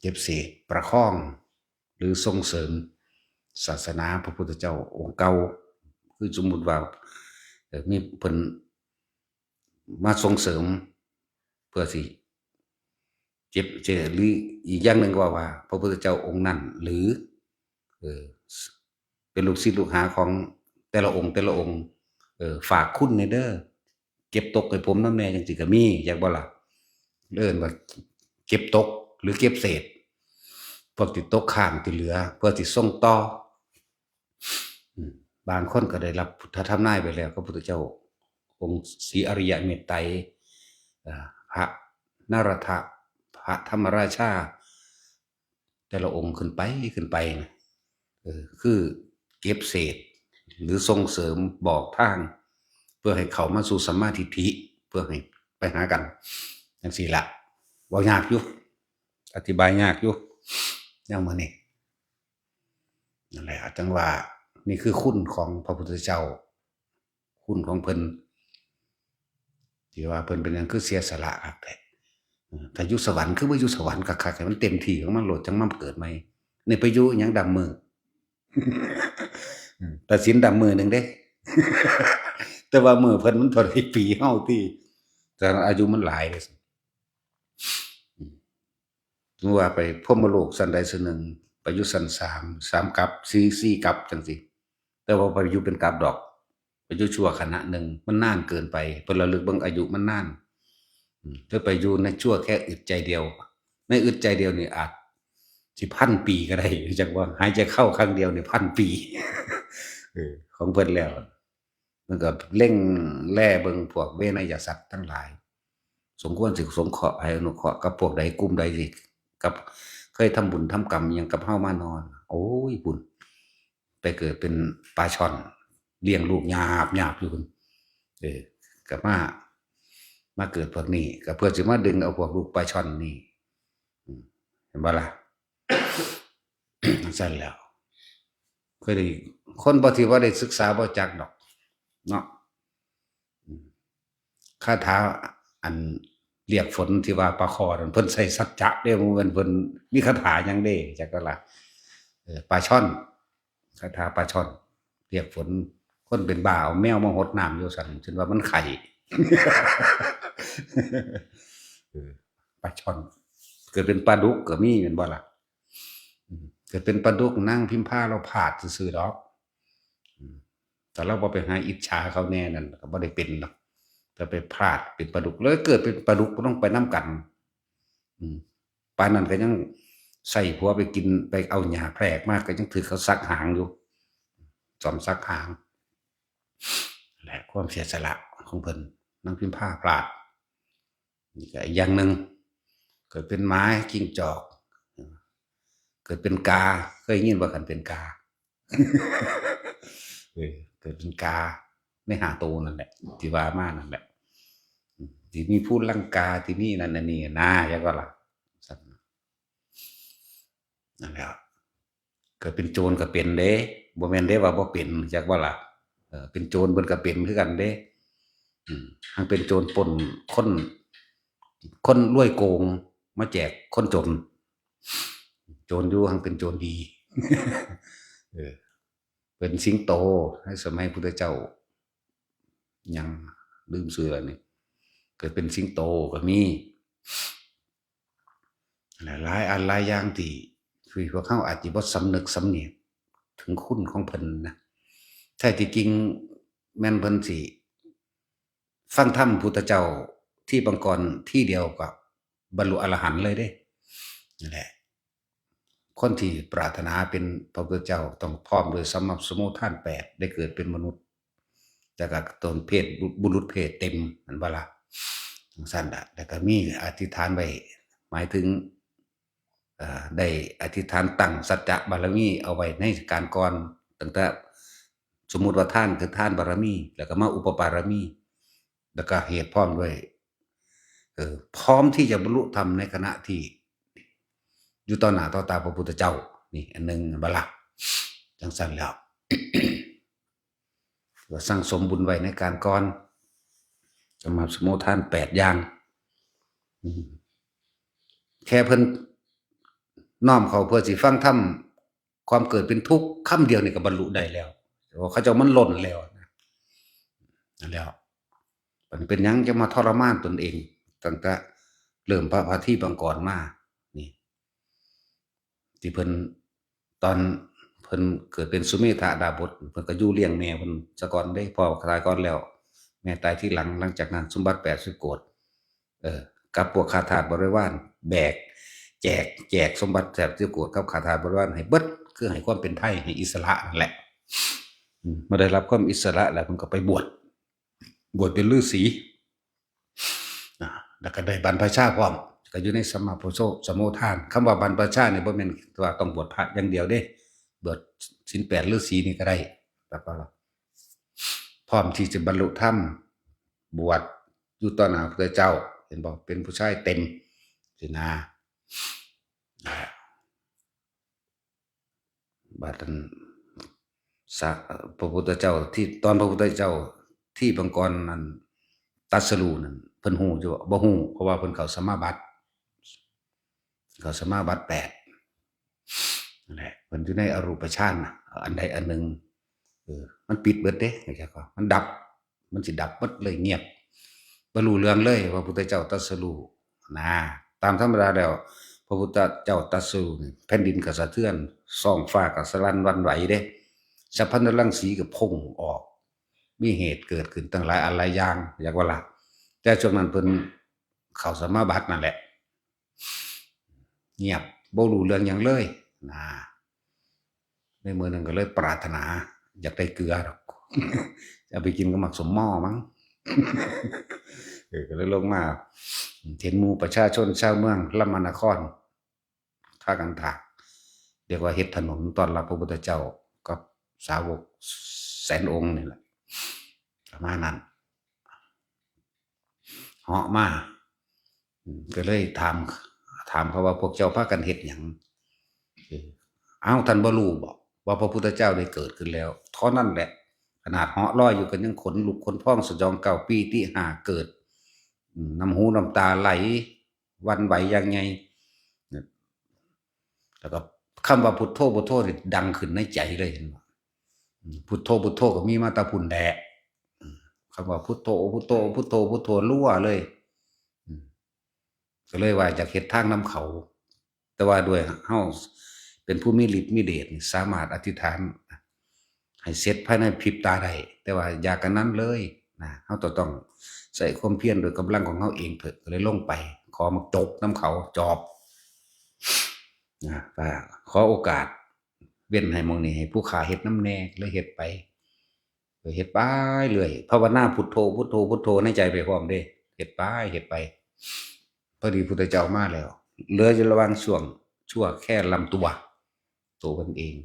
ເກັບເສດປະຄອງ ຫຼື ສົ່ງເສີມສາສະໜາພະພຸດທະເຈົ້າອົງເກົ່າ. ຄືສົມມຸດວ່າ ເອີ ມີເພິ່ນ ມາສົ່ງເສີມ ເພື່ອຊິເຈັບ ເຈ- ຫຼືອີກຢ່າງໜຶ່ງກໍວ່າ ພະພຸດທະເຈົ້າອົງນັ້ນ ຫຼື ເອີ ເປັນລູກສິດລູກຫາຂອງແຕ່ລະອົງ ແຕ່ລະອົງ ເອີ ຝາກຄຸນແດ່ເດີ ເກັບຕົກໃຫ້ຜົມນຳແດ່ ຈັ່ງຊີ້ກໍມີ ຈັກບໍ່ລະ? ເອີ້ນວ່າເກັບຕົກ ຫຼືເກັບເສດ ພວກທີ່ຕົກຄ້າງທີ່ເຫຼືອ ເພື່ອຊິສົ່ງຕໍ່. ອືມ ບາງຄົນກໍໄດ້ຮັບທຳນາຍໄປແລ້ວ ພະພຸດທະເຈົ້າອົງສີອະລິຍະເມດໄຕ ເອີ ພະນະລະທະ ພະທຳມະລາຊາ ແຕ່ລະອົງຂຶ້ນໄປ ຂຶ້ນໄປນະ ເອີ ຄືເກັບເສດ ຫຼື ສົ່ງເສີມບອກທາງ ເພື່ອໃຫ້ເຂົ້າມາສູ່ສຳມາທິດຖິ ເພື່ອໃຫ້ໄປຫາກັນ ຈັ່ງຊີ້ລະ. ເວົ້າຍາກຢູ່ ອະທິບາຍຍາກຢູ່ ແນວມື້ນີ້ ນັ້ນແຫຼະ ຈັ່ງວ່ານີ້ຄືຄຸນຂອງພະພຸດທະເຈົ້າ ຄຸນຂອງເພິ່ນ ທີ່ວ່າເພິ່ນເປັນຫຍັງຄືເສຍສະຫຼະຄັກແທ້. ເອີ ຖ້າຢູ່ສະຫວັນ ຄືບໍ່ຢູ່ສະຫວັນຄັກໆ ໃຫ້ມັນເຕັມທີ່ຂອງມັນໂລດ ຈັ່ງມາເກີດໃໝ່. ນີ້ໄປຢູ່ຫຍັງດຳມື ເອີ ຕັດສິນດຳມືໜຶ່ງເດ້ ແຕ່ວ່າມືເພິ່ນມັນເທົ່າໃດປີເຮົາຕິ ແຕ່ອາຍຸມັນຫຼາຍເດ້. ສົມມຸດວ່າໄປພົມມະໂລກຊັ້ນໃດຊັ້ນໜຶ່ງ ໄປຢູ່ຊັ້ນສາມ ສາມກັບ ສີ່ ສີ່ກັບ ຈັ່ງຊີ້ ແຕ່ວ່າໄປຢູ່ເປັນກັບດອກ ໄປຢູ່ຊົ່ວຂະນະໜຶ່ງ ມັນນານເກີນໄປ ເພິ່ນລະລຶກເບິ່ງອາຍຸມັນນານ ອືມ ຫຼືໄປຢູ່ໃນຊົ່ວແຄ່ອຶດໃຈດຽວ ໃນອຶດໃຈດຽວນີ້ອາດຊິພັນປີກໍໄດ້ ຈັ່ງວ່າຫາຍໃຈເຂົ້າຄັ້ງດຽວນີ້ພັນປີ ເອີ ຂອງເພິ່ນແລ້ວ. ມັນກໍເລັງແລເບິ່ງພວກເວໄນຍະສັດທັງຫຼາຍ ສົມຄວນຊິສົງເຄາະໃຫ້ອະນຸເຄາະກັບພວກໃດ ກຸ່ມໃດ ທີ່ກັບເຄີຍທຳບຸນທຳກຳຫຍັງກັບເຮົາມານອນ ໂອ້ຍ ພຸ້ນ ໄປເກີດເປັນປາຊ່ອນ ລ້ຽງລູກຫຍາບໆຢູ່ພຸ້ນ ເອີ ກໍມາ ມາເກີດພວກນີ້ ກໍເພື່ອຊິມາດຶງເອົາພວກລູກປາຊ່ອນນີ້ ອືມ ເຫັນບໍ່ລະ? ຈັ່ງຊັ້ນແຫຼ້ວ ຄືໄດ້ ຄົນບໍ່ ທີ່ບໍ່ໄດ້ສຶກສາບໍ່ຈັກດອກເນາະ. ອືມ ຄາຖາອັນລຽກຝົນທີ່ວ່າປາຄໍນັ້ນ ເພິ່ນໃຊ້ສັດຈະເດ້ ບໍ່ແມ່ນເພິ່ນມີຄາຖາຫຍັງເດ້ ຈັກກໍລະ ເອີ ປາຊ່ອນ ຄາຖາປາຊ່ອນລຽກຝົນ ຄົນເປັນບ້າເອົາແມວມາຫົດນ້ຳຢູ່ຊັ້ນ ຈົນວ່າມັນໄຂ້ ເອີ ປາຊ່ອນ ເກີດເປັນປາດຸກກໍມີແມ່ນບໍ່ລະ? ອືມ ເກີດເປັນປາດຸກ ນາງພິມພາລາວພາດຊື່ໆດອກ ອືມ ຖ້າລາວບໍ່ໄປຫາອິດສາເຂົາແດ່ນັ້ນ ກໍບໍ່ໄດ້ເປັນດອກ ແຕ່ໄປພາດເປັນປາດຸກ ແລ້ວເກີດເປັນປາດຸກກໍຕ້ອງໄປນຳກັນ ອືມ ປານນັ້ນກໍຍັງໃສ່ຜົວໄປກິນ ໄປເອົາຫຍ້າແພກມາ ກໍຍັງຖືກເຂົາສັກຫາງຢູ່ ສອມສັກຫາງ ແລະ ຄວາມເສຍສະຫຼະຂອງເພິ່ນ ນາງພິມພາພາດ. ນີ້ກໍອີກຢ່າງໜຶ່ງ ເກີດເປັນໝາ ຈິ້ງຈອກ ເກີດເປັນກາ ເຄີຍໄດ້ຍິນບໍ່ ຄັນເປັນກາ? ເອີ ເກີດເປັນກາໃນຫ້າໂຕນັ້ນແຫຼະ ທີ່ວ່າມານັ້ນແຫຼະ ອືມ ທີ່ມີພູລັງກາ ທີ່ມີນັ້ນອັນນີ້ນາ ຈັກວ່າລະ ຊັ້ນ ນັ້ນແຫຼະ ເກີດເປັນໂຈນກໍເປັນເດ້ ບໍ່ແມ່ນເດ້ວ່າບໍ່ເປັນ ຈັກວ່າລະ ເອີ ເປັນໂຈນເພິ່ນກໍເປັນຄືກັນເດ້ ອືມ ທັງເປັນໂຈນປົນຄົນ ຄົນລວຍໂກງມາແຈກຄົນຈົນ ໂຈນຢູ່ຫັ້ນເປັນໂຈນດີ ເອີ ເປັນສິງໂຕໃນສະໄໝພຸດທະເຈົ້າ ຫຍັງລືມຊື່ແລ້ວນີ້ ເກີດເປັນສິງໂຕກໍມີ ຫຼາຍໆອັນຫຼາຍຢ່າງທີ່ ທີ່ພວກເຮົາອາດຈະບໍ່ສຳນຶກສຳນຽກເຖິງຄຸນຂອງເພິ່ນນະ ແທ້ທີ່ຈິງແມ່ນເພິ່ນຊິ ຟັງທຳພຸດທະເຈົ້າທີ່ປາງກ່ອນທີດຽວກໍບັນລຸອະລະຫັນເລີຍເດ້ ນັ້ນແຫຼະ ຄົນທີ່ປາດຖະໜາເປັນພະພຸດທະເຈົ້າຕ້ອງພ້ອມດ້ວຍສຳມະສະໂມທານແປດ ໄດ້ເກີດເປັນມະນຸດ ແລ້ວກໍຕົນເພດ ບຸ ບຸລຸດເພດເຕັມ ແມ່ນບໍ່ລະ? ຈັ່ງຊັ້ນລະ ແລ້ວກໍມີອະທິຖານໄວ້ ໝາຍເຖິງ ເອີ ໄດ້ອະທິຖານຕັ້ງສັດຈະບາລະມີເອົາໄວ້ໃນການກ່ອນ ຕັ້ງແຕ່ ສົມມຸດວ່າທານຄືທານບາລະມີ ແລ້ວກໍມາອຸປະບາລະມີ ແລ້ວກໍເຫດພ້ອມດ້ວຍ ເອີ ພ້ອມທີ່ຈະບັນລຸທຳໃນຂະນະທີ່ຢູ່ຕໍ່ໜ້າຕໍ່ຕາພະພຸດທະເຈົ້າ ນີ້ອັນໜຶ່ງ ແມ່ນບໍ່ລະ? ຈັ່ງຊັ້ນແລ້ວ ກໍສັ່ງສົມບຸນໄວ້ໃນການກ່ອນ ສຳມະສະໂມທານແປດຢ່າງ ອືມ ແຄ່ເພິ່ນນ້ອມເຂົ້າເພື່ອຊິຟັງທຳ ຄວາມເກີດເປັນທຸກຄຳດຽວນີ້ກໍບັນລຸໄດ້ແລ້ວ ເພາະເຂົາເຈົ້າມັນລົ້ນແລ້ວ ນັ້ນແຫຼະ ເປັນຫຍັງຈະມາທໍລະມານຕົນເອງ ຕັ້ງແຕ່ເລີ່ມພະ ພະທີບັງກອນມານີ້ ທີ່ເພິ່ນ ຕອນເພິ່ນເກີດເປັນສຸເມທະດາບົດ ເພິ່ນກໍຢູ່ລ້ຽງແມ່ເພິ່ນສາກ່ອນເດ້ ພໍ່ຕາຍກ່ອນແລ້ວ ແມ່ຕາຍທີຫຼັງ ຫຼັງຈາກນັ້ນສົມບັດແປດສິບໂກດ ເອີ ກັບພວກຂ້າທາດບໍລິວານ ແບກ ແຈກ ແຈກສົມບັດແປດສິບໂກດກັບຂ້າທາດບໍລິວານໃຫ້ເບິດ ຄືໃຫ້ຄວາມເປັນໄທ ໃຫ້ອິດສະຫຼະນັ້ນແຫຼະ. ອືມ ເມື່ອໄດ້ຮັບຄວາມອິດສະຫຼະແລ້ວ ເພິ່ນກໍໄປບວດ ບວດເປັນລືສີ ອາ ແລ້ວກໍໄດ້ບັນພະຊາພ້ອມ ກໍຢູ່ໃນສະມາໂພ ສະໂມທານ. ຄຳວ່າບັນພະຊານີ້ບໍ່ແມ່ນວ່າຕ້ອງບວດພະຢ່າງດຽວເດ້ ບວດສິນແປດ ລືສີນີ້ກໍໄດ້ ແລ້ວກໍ ພ້ອມທີ່ຈະບັນລຸທຳ ບວດຢູ່ຕໍ່ໜ້າພະພຸດທະເຈົ້າ ເຫັນບໍ່ ເປັນຜູ້ຊາຍເຕັມຊີ້ນະ. ບາດນັ້ນ ສະ ພະພຸດທະເຈົ້າທີ່ ຕອນພະພຸດທະເຈົ້າທີ່ບັງກອນນັ້ນ ຕັດສະຮູ້ນັ້ນ ເພິ່ນຮູ້ຢູ່ບໍ່? ບໍ່ຮູ້ ເພາະວ່າເພິ່ນເຂົ້າສະມາບັດ ເຂົ້າສະມາບັດແປດ ນັ້ນແຫຼະ ເພິ່ນຢູ່ໃນອະຮູປະຊານນະ ອັນໃດອັນໜຶ່ງ ເອີ ມັນປິດເບິດເດ້ ມັນດັບ ມັນຊິດັບໝົດເລີຍ ງຽບ ບໍ່ຮູ້ເລື່ອງເລີຍວ່າພຸດທະເຈົ້າຕັດສະຮູ້ນະ. ຕາມທຳມະດາແລ້ວ ພະພຸດທະເຈົ້າຕັດສະຮູ້ນີ້ ແຜ່ນດິນກໍສະເທືອນ ທ້ອງຟ້າກໍສະຫຼັ່ນຫວັ່ນໄຫວເດ້ ສັບພັນນະລັງສີກໍພົ່ງອອກ ມີເຫດເກີດຂຶ້ນຕັ້ງຫຼາຍອັນຫຼາຍຢ່າງ ຢາກວ່າລະ ແຕ່ຊ່ວງນັ້ນເພິ່ນເຂົ້າສະມາບັດນັ້ນແຫຼະ ງຽບ ບໍ່ຮູ້ເລື່ອງຫຍັງເລີຍນະ. ໃນມື້ໜຶ່ງກໍເລີຍປາດຖະໜາຢາກໄດ້ເກືອດອກ ເອົາໄປກິນກັບໝາກສົມມໍມັງ ເອີ ກໍເລີຍລົງມາ ເຫັນໝູ່ປະຊາຊົນຊາວເມືອງລຳມະນະຄອນ ພາກັນຖາກ ເອີ້ນວ່າເຮັດຖະໜົນຕ້ອນຮັບພະພຸດທະເຈົ້າກັບສາວົກແສນອົງນີ້ແຫຼະ ປະມານນັ້ນ. ເຫາະມາ ກໍເລີຍຖາມ ຖາມເຂົາວ່າ ພວກເຈົ້າພາກັນເຮັດຫຍັງ? ເອີ ອ້າວ ທ່ານບໍ່ຮູ້ບໍວ່າພະພຸດທະເຈົ້າໄດ້ເກີດຂຶ້ນແລ້ວ? ເທົ່ານັ້ນແຫຼະ ຂະໜາດເຫາະລອຍຢູ່ກໍຍັງຂົນລຸກຂົນພອງສະຫຍອງກ້າວ ປີຕິຫ້າເກີດ ອືມ ນ້ຳຫູນ້ຳຕາໄຫຼ ຫວັ່ນໄຫວຢ່າງໃຫຍ່ ແລ້ວກໍຄຳວ່າພຸດໂທ ພຸດໂທ ນີ້ດັງຂຶ້ນໃນໃຈເລີຍ ເຫັນບໍ່? ອືມ ພຸດໂທ ພຸດໂທ ກໍມີມາແຕ່ພຸ້ນແຫຼະ ອືມ ຄຳວ່າພຸດໂທ ພຸດໂທ ພຸດໂທ ພຸດໂທ ລັວເລີຍ ອືມ ກໍເລີຍວ່າຢາກເຮັດທາງນຳເຂົາ ແຕ່ວ່າດ້ວຍເຮົາເປັນຜູ້ມີລິດມີເດດນີ້ ສາມາດອະທິຖານໃຫ້ເສັດພາຍໃນພິບຕາໄດ້ ແຕ່ວ່າຢ່າກະນັ້ນເລີຍນະ ເຮົາຕ້ອງໃຊ້ຄວາມພຽນດ້ວຍກຳລັງຂອງເຮົາເອງເຖາະ. ກໍເລີຍລົງໄປຂໍໝາກຈົກນຳເຂົາ ຈອບ ນະ ກໍຂໍໂອກາດເວັ້ນໃຫ້ໝ່ອງນີ້ ໃຫ້ຜູ້ຂ້າເຮັດນຳແດ່ ເລີຍເຮັດໄປ ເຮັດໄປເລື້ອຍ ພາວະນາພຸດໂທ ພຸດໂທ ພຸດໂທໃນໃຈໄປພ້ອມເດ້ ເຮັດໄປ ເຮັດໄປ ພໍດີພຸດທະເຈົ້າມາແລ້ວ ເຫຼືອຢູ່ລະຫວ່າງຊ່ວງຊົ່ວແຄລຳຕົວ ໂຕເພິ່ນເອງ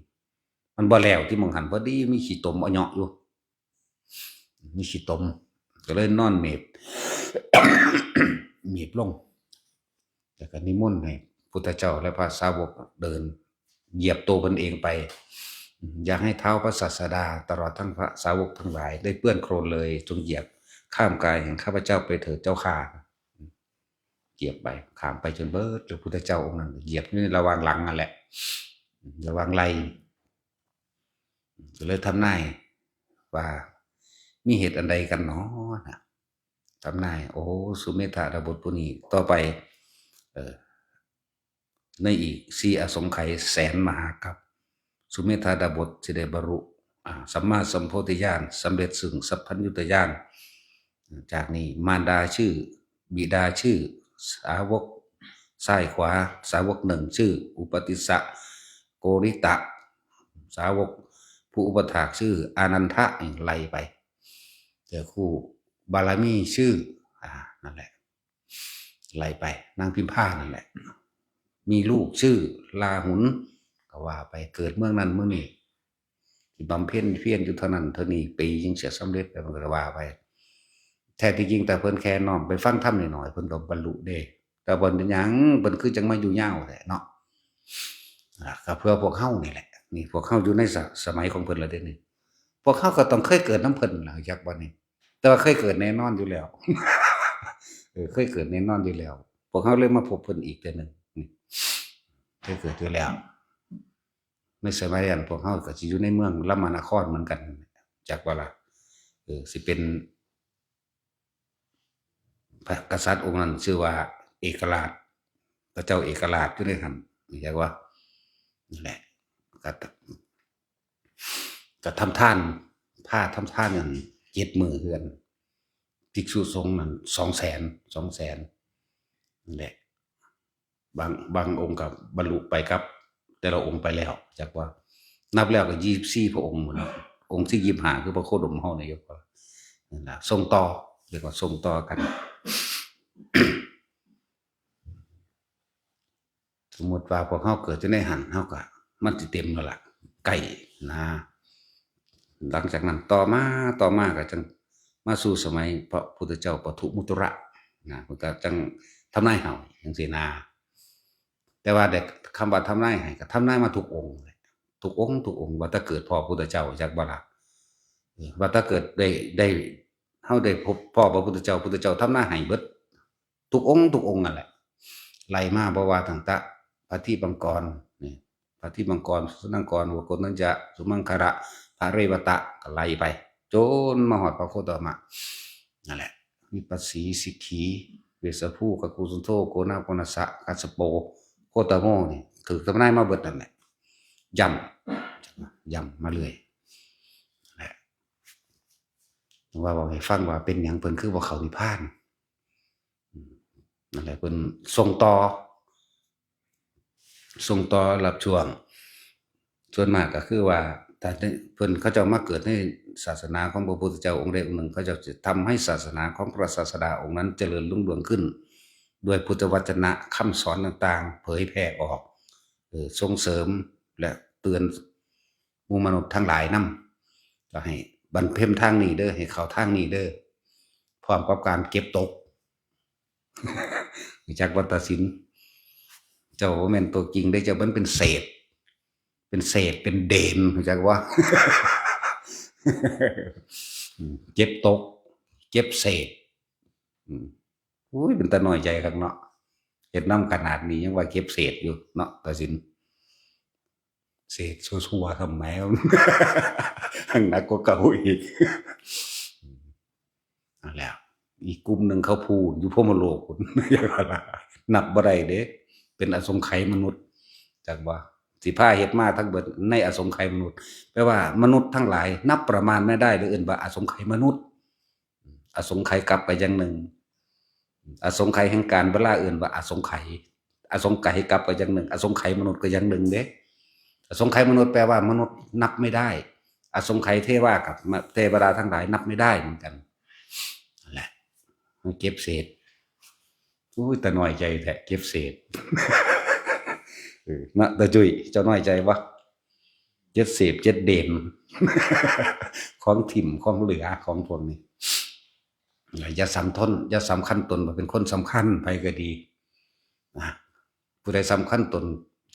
ມັນບໍ່ແລ້ວທີ່ໝ່ອງຫັ້ນ ພໍດີມີຂີ້ຕົມອະເຍາະຢູ່ ມີຂີ້ຕົມ ກໍເລີຍນອນເໝບ ເໝບລົງ ແລ້ວກໍນິມົນໃຫ້ພຸດທະເຈົ້າ ແລະ ພະສາວົກເດີນ ຢຽບໂຕເພິ່ນເອງໄປ ຢາກໃຫ້ທ້າວພະສາດສະດາ ຕະຫຼອດທັງພະສາວົກທັງຫຼາຍ ໄດ້ເປື້ອນໂຄລນເລີຍ ຈົ່ງຢຽບຂ້າມກາຍແຫ່ງຂ້າພະເຈົ້າໄປເຖີດເຈົ້າຂ້າ. ຢຽບໄປ ຂ້າມໄປຈົນເບິດ ແລ້ວພຸດທະເຈົ້າອົງນັ້ນຢຽບຢູ່ໃນລະຫວ່າງຫຼັງນັ້ນແຫຼະ ລະຫວ່າງໄຫຼ່ ກໍເລີຍທຳນາຍວ່າ ມີເຫດອັນໃດກັນນໍ ນະ ທຳນາຍ ໂອ້ ສຸເມທະດາບົດຜູ້ນີ້ ຕໍ່ໄປ ເອີ ໃນອີກສີ່ອະສົງໄຂແສນມະຫາກັບ ສຸເມທະດາບົດຊິໄດ້ບັນລຸ ອາ ສຳມາສຳໂພທິຍານ ສຳເລັດຊຶ່ງສັບພັນຍຸດຕະຍານ. ຈາກນີ້ ມານດາຊື່ ບິດາຊື່ ສາວົກຊ້າຍຂວາ ສາວົກໜຶ່ງຊື່ ອຸປະຕິສະ ໂກລິຕະ ສາວົກຜູ້ອຸປະຖາກຊື່ ອານັນທະ ໄລ່ໄປ ເຈົ້າຄູ່ບາລະມີຊື່ ອາ ນັ້ນແຫຼະ ໄລ່ໄປ ນາງພິມພານັ້ນແຫຼະ ມີລູກຊື່ລາຫຸນ ກໍວ່າໄປ ເກີດເມືອງນັ້ນເມືອງນີ້ ຊິບຳເພັນພຽນຢູ່ເທົ່ານັ້ນເທົ່ານີ້ປີ ຈຶ່ງຈະສຳເລັດໄປ ມັນກໍວ່າໄປ. ແທ້ທີ່ຈິງ ແຕ່ເພິ່ນແຄ່ນ້ອມໄປຟັງທຳໜ້ອຍໆ ເພິ່ນກໍບັນລຸເດ້ ແຕ່ບໍ່ເປັນຫຍັງ ເພິ່ນຄືຈັ່ງມາຢູ່ຍາວແທ້ເນາະ. ອາ ກໍເພື່ອພວກເຮົານີ້ແຫຼະ ນີ້ພວກເຮົາຢູ່ໃນສະ ສະໄໝຂອງເພິ່ນແລ້ວເດ້ນີ້ ພວກເຮົາກໍຕ້ອງເຄີຍເກີດນຳເພິ່ນລະ ຈັກບໍ່ນີ້ ແຕ່ວ່າເຄີຍເກີດແນ່ນອນຢູ່ແລ້ວ ເອີ ເຄີຍເກີດແນ່ນອນຢູ່ແລ້ວ ພວກເຮົາເລີຍມາພົບເພິ່ນອີກເທື່ອໜຶ່ງ ນີ້ ເຄີຍເກີດຢູ່ແລ້ວ ໃນສະໄໝນັ້ນພວກເຮົາກໍຊິຢູ່ໃນເມືອງລາມະນະຄອນເໝືອນກັນ ຈັກວ່າລະ ເອີ ຊິເປັນ ພະກະສັດອົງນັ້ນຊື່ວ່າເອກະລາດ ພະເຈົ້າເອກະລາດຢູ່ໃນຫັ້ນ ຮູ້ຈັກບໍ່? ນັ້ນແຫຼະ ກະ ກະທຳທານ ພາທຳທານນັ້ນເຈັດມື້ເຮືອນ ພິກສຸສົງນັ້ນສອງແສນ ສອງແສນ ນັ້ນແຫຼະ. ບາງ ບາງອົງກໍບັນລຸໄປກັບແຕ່ລະອົງໄປແລ້ວ ຈັກວ່ານັບແລ້ວກໍຊາວສີ່ພະອົງພຸ້ນເນາະ ອົງທີຊາວຫ້າຄືພະໂຄດົມເຮົານີ້ຢູ່ ນັ້ນລະ ສົ່ງຕໍ່ ເອີ້ນວ່າສົ່ງຕໍ່ກັນ ສົມມຸດວ່າພວກເຮົາເກີດຢູ່ໃນຫັ້ນ ເຮົາກໍ ມັນຊິເຕັມແລ້ວລະ ໃກ້ນະ ຫຼັງຈາກນັ້ນຕໍ່ມາ ຕໍ່ມາກໍຈັ່ງມາສູ່ສະໄໝພະພຸດທະເຈົ້າປະທຸມຸດຕະລະນະ ເພິ່ນກໍຈັ່ງທຳນາຍໃຫ້ຈັ່ງຊີ້ນະ. ແຕ່ວ່າໄດ້ ຄຳວ່າທຳນາຍໃຫ້ ກໍທຳນາຍມາທຸກອົງແຫຼະ ທຸກອົງ ທຸກອົງ ວ່າແຕ່ເກີດພໍ້ພະພຸດທະເຈົ້າ ຈັກບໍ່ລະ? ເອີ ວ່າແຕ່ເກີດໄດ້ ໄດ້ ເຮົາໄດ້ພົບພໍ້ພະພຸດທະເຈົ້າ ພຸດທະເຈົ້າທຳນາຍໃຫ້ເບິດ ທຸກອົງ ທຸກອົງນັ້ນແຫຼະ ໄລ່ມາ ບໍ່ວ່າຕັ້ງແຕ່ພະທິບັງກອນນີ້ ພະທິບັງກອນ ສຸນັງກອນ ໂວໂກນະຍັນຈະ ສຸມັງຄະລະ ພະເຣວະຕະ ກໍໄລ່ໄປ ຈົນມາຮອດພະໂຄດຕະມະ ນັ້ນແຫຼະ ວິປັດສີ ສິກຂີ ເວສະພູ ກະກຸສັນໂທ ໂກນາໂກນະສະ ກັດສະໂປ ໂຄດຕະໂມ ນີ້ຖືກທຳນາຍມາເບິດນັ້ນແຫຼະ ຢ້ຳ ຢ້ຳມາເລື້ອຍ ແລະ ວ່າເວົ້າໃຫ້ຟັງວ່າເປັນຫຍັງເພິ່ນຄືບໍ່ເຂົ້ານິບພານ ອືມ ນັ້ນແຫຼະ ເພິ່ນສົ່ງຕໍ່ ສົ່ງຕໍ່ຮັບຊ່ວງ ສ່ວນມາກກໍຄືວ່າ ຖ້າເພິ່ນ ເຂົາເຈົ້າມາເກີດໃນສາສະໜາຂອງພະພຸດທະເຈົ້າອົງໃດອົງໜຶ່ງ ເຂົາເຈົ້າຈະທຳໃຫ້ສາສະໜາຂອງພະສາສະດາອົງນັ້ນຈະເລີນຮຸ່ງເຮືອງຂຶ້ນ ດ້ວຍພຸດທະວັດຈະນະ ຄຳສອນຕ່າງໆ ເຜີຍແຜ່ອອກ ເອີ ສົ່ງເສີມ ແລະ ເຕືອນ ໝູ່ມະນຸດທັງຫຼາຍນຳ ກໍໃຫ້ບັນເພັນທາງນີ້ເດີ ໃຫ້ເຂົ້າທາງນີ້ເດີ ພ້ອມກັບການເກັບຕົກ ຮູ້ຈັກບໍ່ຕາສິນ? ເຈົ້າບໍ່ແມ່ນຕົວຈິງເດ້ ເຈົ້າມັນເປັນເສດ ເປັນເສດ ເປັນເດນ ຮູ້ຈັກບໍ່? ເກັບຕົກ ເກັບເສດ ອືມ ໂອ້ຍ ເປັນຕານ້ອຍໃຈຄັກເນາະ ເຮັດນຳຂະໜາດນີ້ຍັງວ່າເກັບເສດຢູ່ເນາະ ຕາສິນ. ເສດຊົ່ວໆ ທຳໄມ ຫຍັງໜັກກວ່າເກົ່າອີກ ນັ້ນແຫຼະ ອີກກຸ່ມໜຶ່ງເຂົາພູ້ນຢູ່ພົມມະໂລກພຸ້ນ ນັບບໍ່ໄດ້ເດ້ ເປັນອະສົງໄຂມະນຸດ ຈັກບໍ່? ຊິພາເຮັດມາທັງເບິດໃນອະສົງໄຂມະນຸດ ແປວ່າມະນຸດທັງຫຼາຍນັບປະມານໄມ່ໄດ້ ເອີ້ນວ່າອະສົງໄຂມະນຸດ ອະສົງໄຂກັບກໍຢ່າງໜຶ່ງ ອະສົງໄຂແຫ່ງການເວລາເອີ້ນວ່າອະສົງໄຂ ອະສົງໄຂກັບກໍຢ່າງໜຶ່ງ ອະສົງໄຂມະນຸດກໍຢ່າງໜຶ່ງເດ້ ອະສົງໄຂມະນຸດແປວ່າມະນຸດນັບໄມ່ໄດ້ ອະສົງໄຂເທວາກັບເທວະດາທັງຫຼາຍນັບໄມ່ໄດ້ເໝືອນກັນ ນັ້ນແຫຼະ ເກັບເສດ ໂອ້ຍ ຕານ້ອຍໃຈແທ້ ເກັບເສດ ເອີ ນະ ຕາຈຸ້ຍ ເຈົ້ານ້ອຍໃຈບໍ່? ເຈັດເສດເຈັດເດນ ຂອງຖິ້ມຂອງເຫຼືອຂອງພວກນີ້ ຢ່າສຳທົນ ຢ່າສຳຄັນຕົນວ່າເປັນຄົນສຳຄັນ ໃຜກໍດີນະ ຜູ້ໃດສຳຄັນຕົນ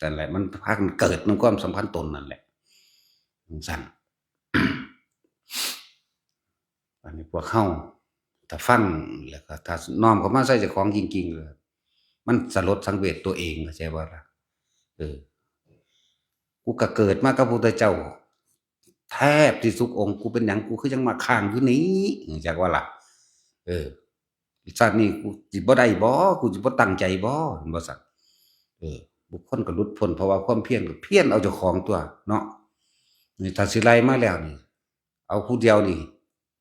ນັ້ນແຫຼະ ມັນພາກັນເກີດນຳຄວາມສຳຄັນຕົນນັ້ນແຫຼະ ຈັ່ງຊັ້ນ. ອັນນີ້ພວກເຮົາຖ້າຟັງ ແລ້ວກໍຖ້ານ້ອມເຂົ້າມາໃສ່ເຈົ້າຂອງຈິງໆ ມັນສະຫຼົດສັງເວດຕົວເອງ ເຂົ້າໃຈບໍ່ລະ? ເອີ ກູກໍເກີດມາກັບພະພຸດທະເຈົ້າ ແທບທີ່ສຸດອົງ ກູເປັນຫຍັງ ກູຄືຍັງມາຄ້າງຢູ່ນີ້ ຮູ້ຈັກບໍ່ລະ? ເອີ ຊາດນີ້ກູຊິບໍ່ໄດ້ບໍ່? ກູຊິບໍ່ຕັ້ງໃຈບໍ່? ແມ່ນບໍ່ຊັ້ນ? ເອີ ບຸກຄົນກໍຫຼຸດພົ້ນ ເພາະວ່າຄວາມພຽນ ກໍພຽນເອົາເຈົ້າຂອງຕົວະເນາະ. ນີ້ຖ້າຊິໄລ່ມາແລ້ວນີ້ ເອົາຜູ້ດຽວນີ້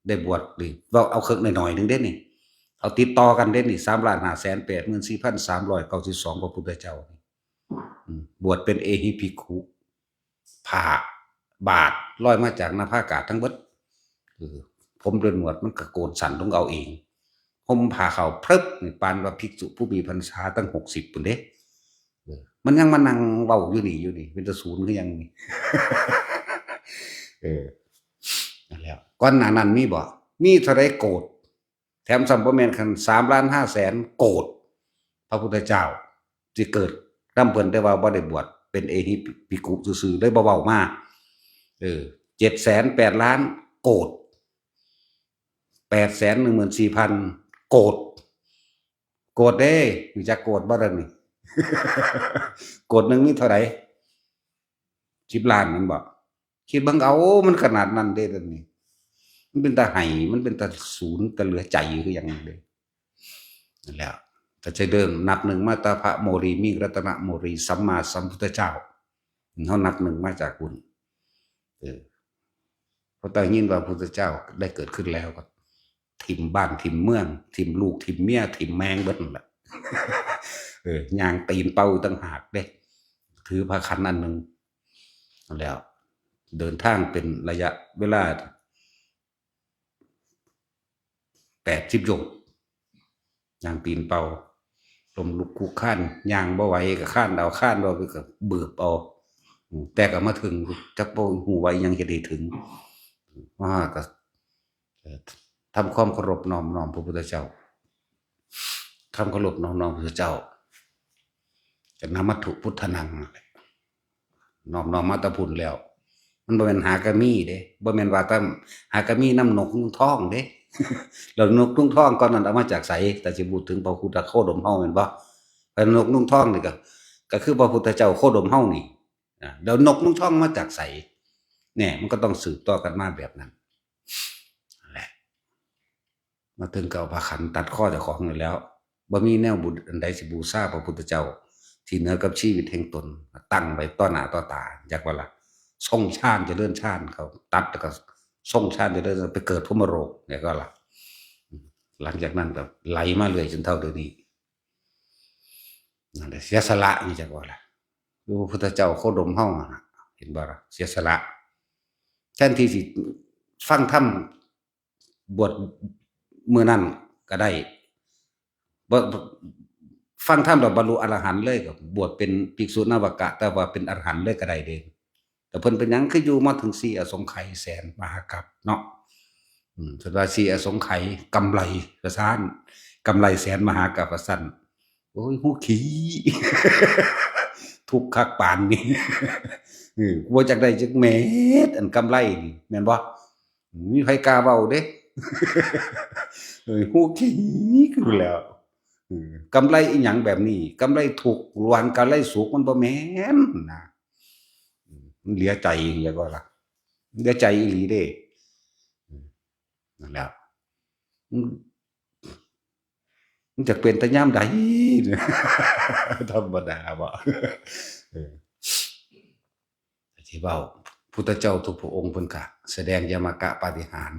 ໄດ້ບວດນີ້ ເວົ້າເອົາເຄິ່ງໜ້ອຍໆໜຶ່ງເດ້ນີ້ ເອົາຕິດຕໍ່ກັນເດ້ນີ້ ສາມລ້ານຫ້າແສນແປດໝື່ນສີ່ພັນສາມຮ້ອຍເກົ້າສິບສອງ ພະພຸດທະເຈົ້ານີ້ ອືມ ບວດເປັນເອຫິພິກຂຸ ຜ້າບາດລອຍມາຈາກໜ້າຜາກາດທັງເບິດ ເອີ ຜົມດ້ວຍໜວດມັນກໍໂກນສັ້ນລົງເອົາເອງ ຫົ່ມຜ້າຂາວເພິບນີ້ ປານວ່າພິກສຸຜູ້ມີພັນສາຕັ້ງຫົກສິບພຸ້ນເດ້ ເອີ ມັນຍັງມານັ່ງເວົ້າຢູ່ນີ້ຢູ່ນີ້ ເປັນຕາສູນຄືຫຍັງນີ້ ເອີ ນັ້ນແຫຼະ ກ່ອນໜ້ານັ້ນມີບໍ່? ມີເທົ່າໃດໂກດ ແຖມຊ້ຳບໍ່ແມ່ນຄັນສາມລ້ານຫ້າແສນໂກດ ພະພຸດທະເຈົ້າຊິເກີດນຳເພິ່ນ ແຕ່ວ່າບໍ່ໄດ້ບວດເປັນເອຫິພິກຂຸຊື່ໆ ເລີຍບໍ່ເວົ້າມາ ເອີ ເຈັດແສນແປດລ້ານໂກດ ແປດແສນໜຶ່ງໝື່ນສີ່ພັນໂກດ ໂກດເດ້ ຮູ້ຈັກໂກດບໍ່ດຽວນີ້? ໂກດໜຶ່ງມີເທົ່າໃດ? ສິບລ້ານແມ່ນບໍ່? ຄິດເບິ່ງເອົາ ມັນຂະໜາດນັ້ນເດ້ດຽວນີ້ ມັນເປັນຕາໄຫ້ ມັນເປັນຕາສູນ ຕາເຫຼືອໃຈຄືຫຍັງເດ້. ນັ້ນແຫຼະ ກໍຈະເລີ່ມນັບໜຶ່ງມາແຕ່ພະໂມລີ ມິງ ລັດຕະນະໂມລີ ສຳມາສຳພຸດທະເຈົ້າ ເຮົານັບໜຶ່ງມາຈາກພຸ້ນ. ເອີ ເພາະໄດ້ຍິນວ່າພຸດທະເຈົ້າໄດ້ເກີດຂຶ້ນແລ້ວ ກໍຖິ້ມບ້ານຖິ້ມເມືອງ ຖິ້ມລູກຖິ້ມເມຍ ຖິ້ມແມ່ງເບິດນັ້ນແຫຼະ ເອີ ຍ່າງຕີນເປົ່າອີກຕ່າງຫາກເດ້ ຖືພະຂັນອັນໜຶ່ງ ແລ້ວເດີນທາງເປັນໄລຍະເວລາ ແປດສິບໂລ ຍ່າງຕີນເປົ່າ ລົ້ມລຸກຄຸກຄານ ຍ່າງບໍ່ໄຫວກໍຄານເອົາ ຄານບໍ່ໄຫວກໍບືບເອົາ ແຕ່ກໍມາເຖິງ ຈັກບໍ່ຮູ້ວ່າອີ່ຫຍັງເຮັດໃຫ້ເຖິງ ມາກໍ ເອີ ທຳຄວາມເຄົາລົບນອບນ້ອມພະພຸດທະເຈົ້າ ຄຳເຄົາລົບນອບນ້ອມພະພຸດທະເຈົ້າ ຈະນຳມັດຖຸພຸດທະນັງ ນອບນ້ອມມາແຕ່ພຸ້ນແລ້ວ ມັນບໍ່ແມ່ນຫາກະມີເດ້ ບໍ່ແມ່ນວ່າແຕ່ຫາກະມີນຳນົກນຸ່ງທອງເດ້ ແລ້ວນົກນຸ່ງທອງກ່ອນນັ້ນເອົາມາຈາກໃສ? ແຕ່ຊິເວົ້າເຖິງພະພຸດທະໂຄດົມເຮົາແມ່ນບໍ່? ແລ້ວນົກນຸ່ງທອງນີ້ກໍ ກໍຄືພະພຸດທະເຈົ້າໂຄດົມເຮົານີ້ ອາ ແລ້ວນົກນຸ່ງທອງມາຈາກໃສ? ແນ່ ມັນກໍຕ້ອງສືບຕໍ່ກັນມາແບບນັ້ນແຫຼະ. ມາເຖິງກໍເອົາພະຂັນຕັດຄໍເຈົ້າຂອງນີ້ແລ້ວ ບໍ່ມີແນວບຸນອັນໃດຊິບູຊາພະພຸດທະເຈົ້າທີ່ເໜືອກັບຊີວິດແຫ່ງຕົນ ຕັ້ງໄວ້ຕໍ່ໜ້າຕໍ່ຕາ ຢາກວ່າລະ ຊົງຊານຈະເລີນຊານ ເຂົາຕັດແລ້ວກໍຊົງຊານຈະເລີນ ໄປເກີດພົມມະໂລກ ຢາກວ່າລະ ຫຼັງຈາກນັ້ນກໍໄຫຼມາເລື້ອຍຈົນເທົ່າດຽວນີ້ ນັ້ນແຫຼະ ເສຍສະຫຼະ ນີ້ຈັກວ່າລະ ຄືພະພຸດທະເຈົ້າໂຄດົມເຮົາຫັ້ນນະ ເຫັນບໍ່ລະ ເສຍສະຫຼະ ແທນທີ່ຊິຟັງທຳ ບວດມື້ນັ້ນກໍໄດ້ ບໍ່ ຟັງທຳແລ້ວບັນລຸອະລະຫັນເລີຍ ກໍບວດເປັນພິກສຸນະວະກະ ແຕ່ວ່າເປັນອະລະຫັນເລີຍກໍໄດ້ເດ້. ແຕ່ເພິ່ນເປັນຫຍັງຄືຢູ່ມາເຖິງສີ່ອະສົງໄຂແສນມະຫາກັບເນາະ? ອືມ ເພິ່ນວ່າສີ່ອະສົງໄຂກຳໄລວ່າຊັ້ນ ກຳໄລແສນມະຫາກັບວ່າຊັ້ນ. ໂອ້ຍ ຫູຂີ້ ທຸກຄັກປານນີ້ ເອີ ບໍ່ຈັກໄດ້ຈັກເມັດ ອັນກຳໄລນີ້ ແມ່ນບໍ່? ມີໃຜກ້າເວົ້າເດ້ ເອີ ຫູຂີ້ຄືແລ້ວ ເອີ ກຳໄລອີ່ຫຍັງແບບນີ້ ກຳໄລທຸກ ລວງກຳໄລສຸກ ມັນບໍ່ແມ່ນນະ ມັນເຫຼືອໃຈ ຢາກວ່າລະ ເຫຼືອໃຈອີ່ຫຼີເດ້ ນັ້ນແຫຼະ ມັນຈະເປັນແຕ່ຍາມໃດ? ທຳມະດາບໍ່? ເອີ ທີ່ເວົ້າ ພຸດທະເຈົ້າທຸກພະອົງເພິ່ນກະສະແດງຍະມະກະປາຕິຫານ.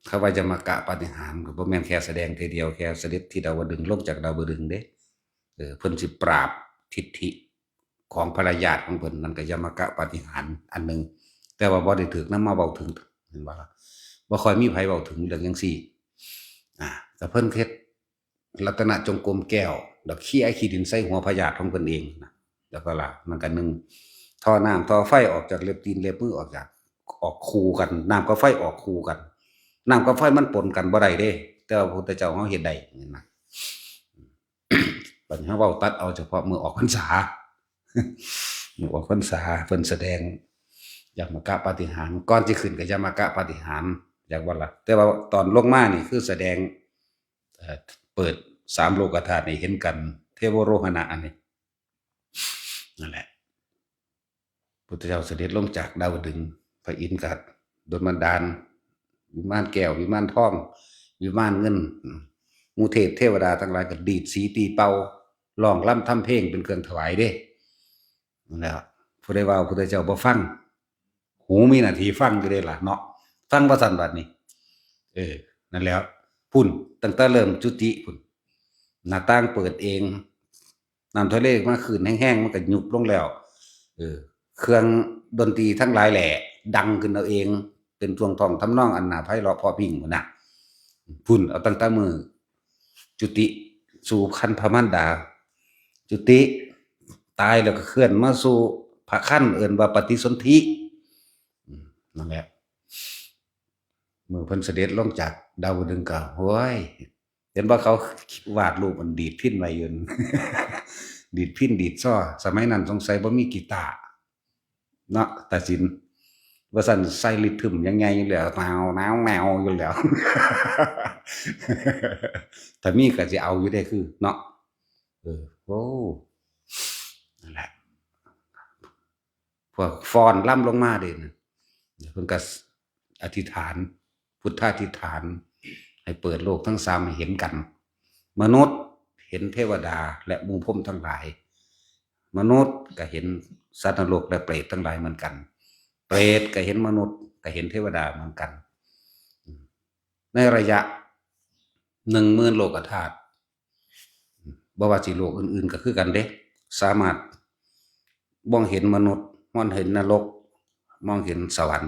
ຄຳວ່າຍະມະກະປາຕິຫານກໍບໍ່ແມ່ນແຄ່ສະແດງເທື່ອດຽວ ແຄ່ສະເດັດທີ່ດາວະດຶງ ລົງຈາກດາວະດຶງເດ້. ເອີ ເພິ່ນຊິປາບທິດຖິ ຂອງພະຍາດຂອງເພິ່ນ ນັ້ນກໍຍະມະກະປາຕິຫານອັນໜຶ່ງ ແຕ່ວ່າບໍ່ໄດ້ຖືກນຳມາເວົ້າເຖິງ ເຫັນບໍ່ລະ? ບໍ່ຄ່ອຍມີໃຜເວົ້າເຖິງເລື່ອງຈັ່ງຊີ້ ອາ ກໍເພິ່ນເຮັດລັດຕະນະຈົງກົມແກ້ວ ແລ້ວເຄຍຂີ້ດິນໃສ່ຫົວພະຍາດຂອງເພິ່ນເອງນະ ແລ້ວກໍລະ ມັນກໍໜຶ່ງ ທໍ່ນ້ຳທໍ່ໄຟອອກຈາກເລັບຕີນເລັບມື ອອກຈາກ ອອກຄູ່ກັນ ນ້ຳກັບໄຟອອກຄູ່ກັນ ນ້ຳກັບໄຟມັນປົນກັນບໍ່ໄດ້ເດ້ ແຕ່ວ່າພະພຸດທະເຈົ້າເຮົາເຮັດໄດ້ ເຫັນນະ? ບັດນີ້ເຮົາເວົ້າຕັດເອົາສະເພາະມື້ອອກພັນສາ ມື້ອອກພັນສາເພິ່ນສະແດງຍະມະກະປາຕິຫານ ກ່ອນຊິຂຶ້ນກໍຍະມະກະປາຕິຫານ ຢາກວ່າລະ ແຕ່ວ່າຕອນລົງມານີ້ຄືສະແດງ ເອີ ເປີດສາມໂລກະທາດໃຫ້ເຫັນກັນ ເທວະໂຣຫະນະອັນນີ້ ນັ້ນແຫຼະ ພຸດທະເຈົ້າສະເດັດລົງຈາກດາວະດຶງ ພະອິນກໍດົນບັນດານ ວິມານແກ້ວ ວິມານທອງ ວິມານເງິນ ໝູ່ເທບເທວະດາທັງຫຼາຍກໍດີດສີຕີເປົ່າ ຮ້ອງລຳທຳເພງເປັນເຄື່ອງຖວາຍເດ້. ນັ້ນແຫຼະ ຜູ້ໃດວ່າພະພຸດທະເຈົ້າບໍ່ຟັງ ຫູມີໜ້າທີ່ຟັງຢູ່ເດ້ລະເນາະ ຟັງວ່າຊັ້ນບັດນີ້ ເອີ ນັ້ນແຫຼະ ພຸ້ນ ຕັ້ງແຕ່ເລີ່ມຈຸຕິພຸ້ນ ໜ້າຕ່າງເປີດເອງ ນ້ຳທະເລມາຄື້ນແຮງໆ ມັນກໍຍຸບລົງແລ້ວ ເອີ ເຄື່ອງດົນຕີທັງຫຼາຍແຫຼະ ດັງຂຶ້ນເອົາເອງ ເປັນທ່ວງທ່ອງທຳນອງອັນໜ້າໄພເລາະເພາະພິ່ງພຸ້ນນະ ພຸ້ນ ເອົາຕັ້ງແຕ່ມື້ຈຸຕິສູ່ຄັນພະມານດາ ຈຸຕິ ຕາຍແລ້ວກໍເຄື່ອນມາສູ່ພະຄັນ ເອີ້ນວ່າປະຕິສົນທິ ອືມ ນັ້ນແຫຼະ ມື້ເພິ່ນສະເດັດລົງຈາກດາວະດຶງກໍ ໂອ້ຍ ເຫັນບໍ່ ເຂົາວາດຮູບອັນດີດພິນໄວ້ຢູ່ ດີດພິນດີດຊໍ ສະໄໝນັ້ນສົງໄສບໍ່ມີກີຕາເນາະ ຕາສິນ ວ່າຊັ້ນ ໃສ່ລິດທຶມຢ່າງໃຫຍ່ຢູ່ແລ້ວ ແນວໆ ຢູ່ແລ້ວ ຖ້າມີກໍຊິເອົາຢູ່ເດ້ ຄືເນາະ ເອີ ໂອ້ ນັ້ນແຫຼະ ພວກຟ້ອນລຳລົງມາເດ້ ເພິ່ນກໍອະທິຖານ ພຸດທາທິຖານ ໃຫ້ເປີດໂລກທັງສາມໃຫ້ເຫັນກັນ ມະນຸດເຫັນເທວະດາ ແລະ ໝູ່ພົມທັງຫຼາຍ. ມະນຸດກໍເຫັນສັດນະລົກ ແລະ ເປດທັງຫຼາຍເໝືອນກັນ. ເປດກໍເຫັນມະນຸດ ກໍເຫັນເທວະດາເໝືອນກັນ. ໃນໄລຍະໜຶ່ງໝື່ນໂລກະທາດ, ບໍ່ວ່າຊິໂລກອື່ນໆກໍຄືກັນເດ້, ສາມາດມອງເຫັນມະນຸດ, ມອງເຫັນນະລົກ, ມອງເຫັນສະຫວັນ.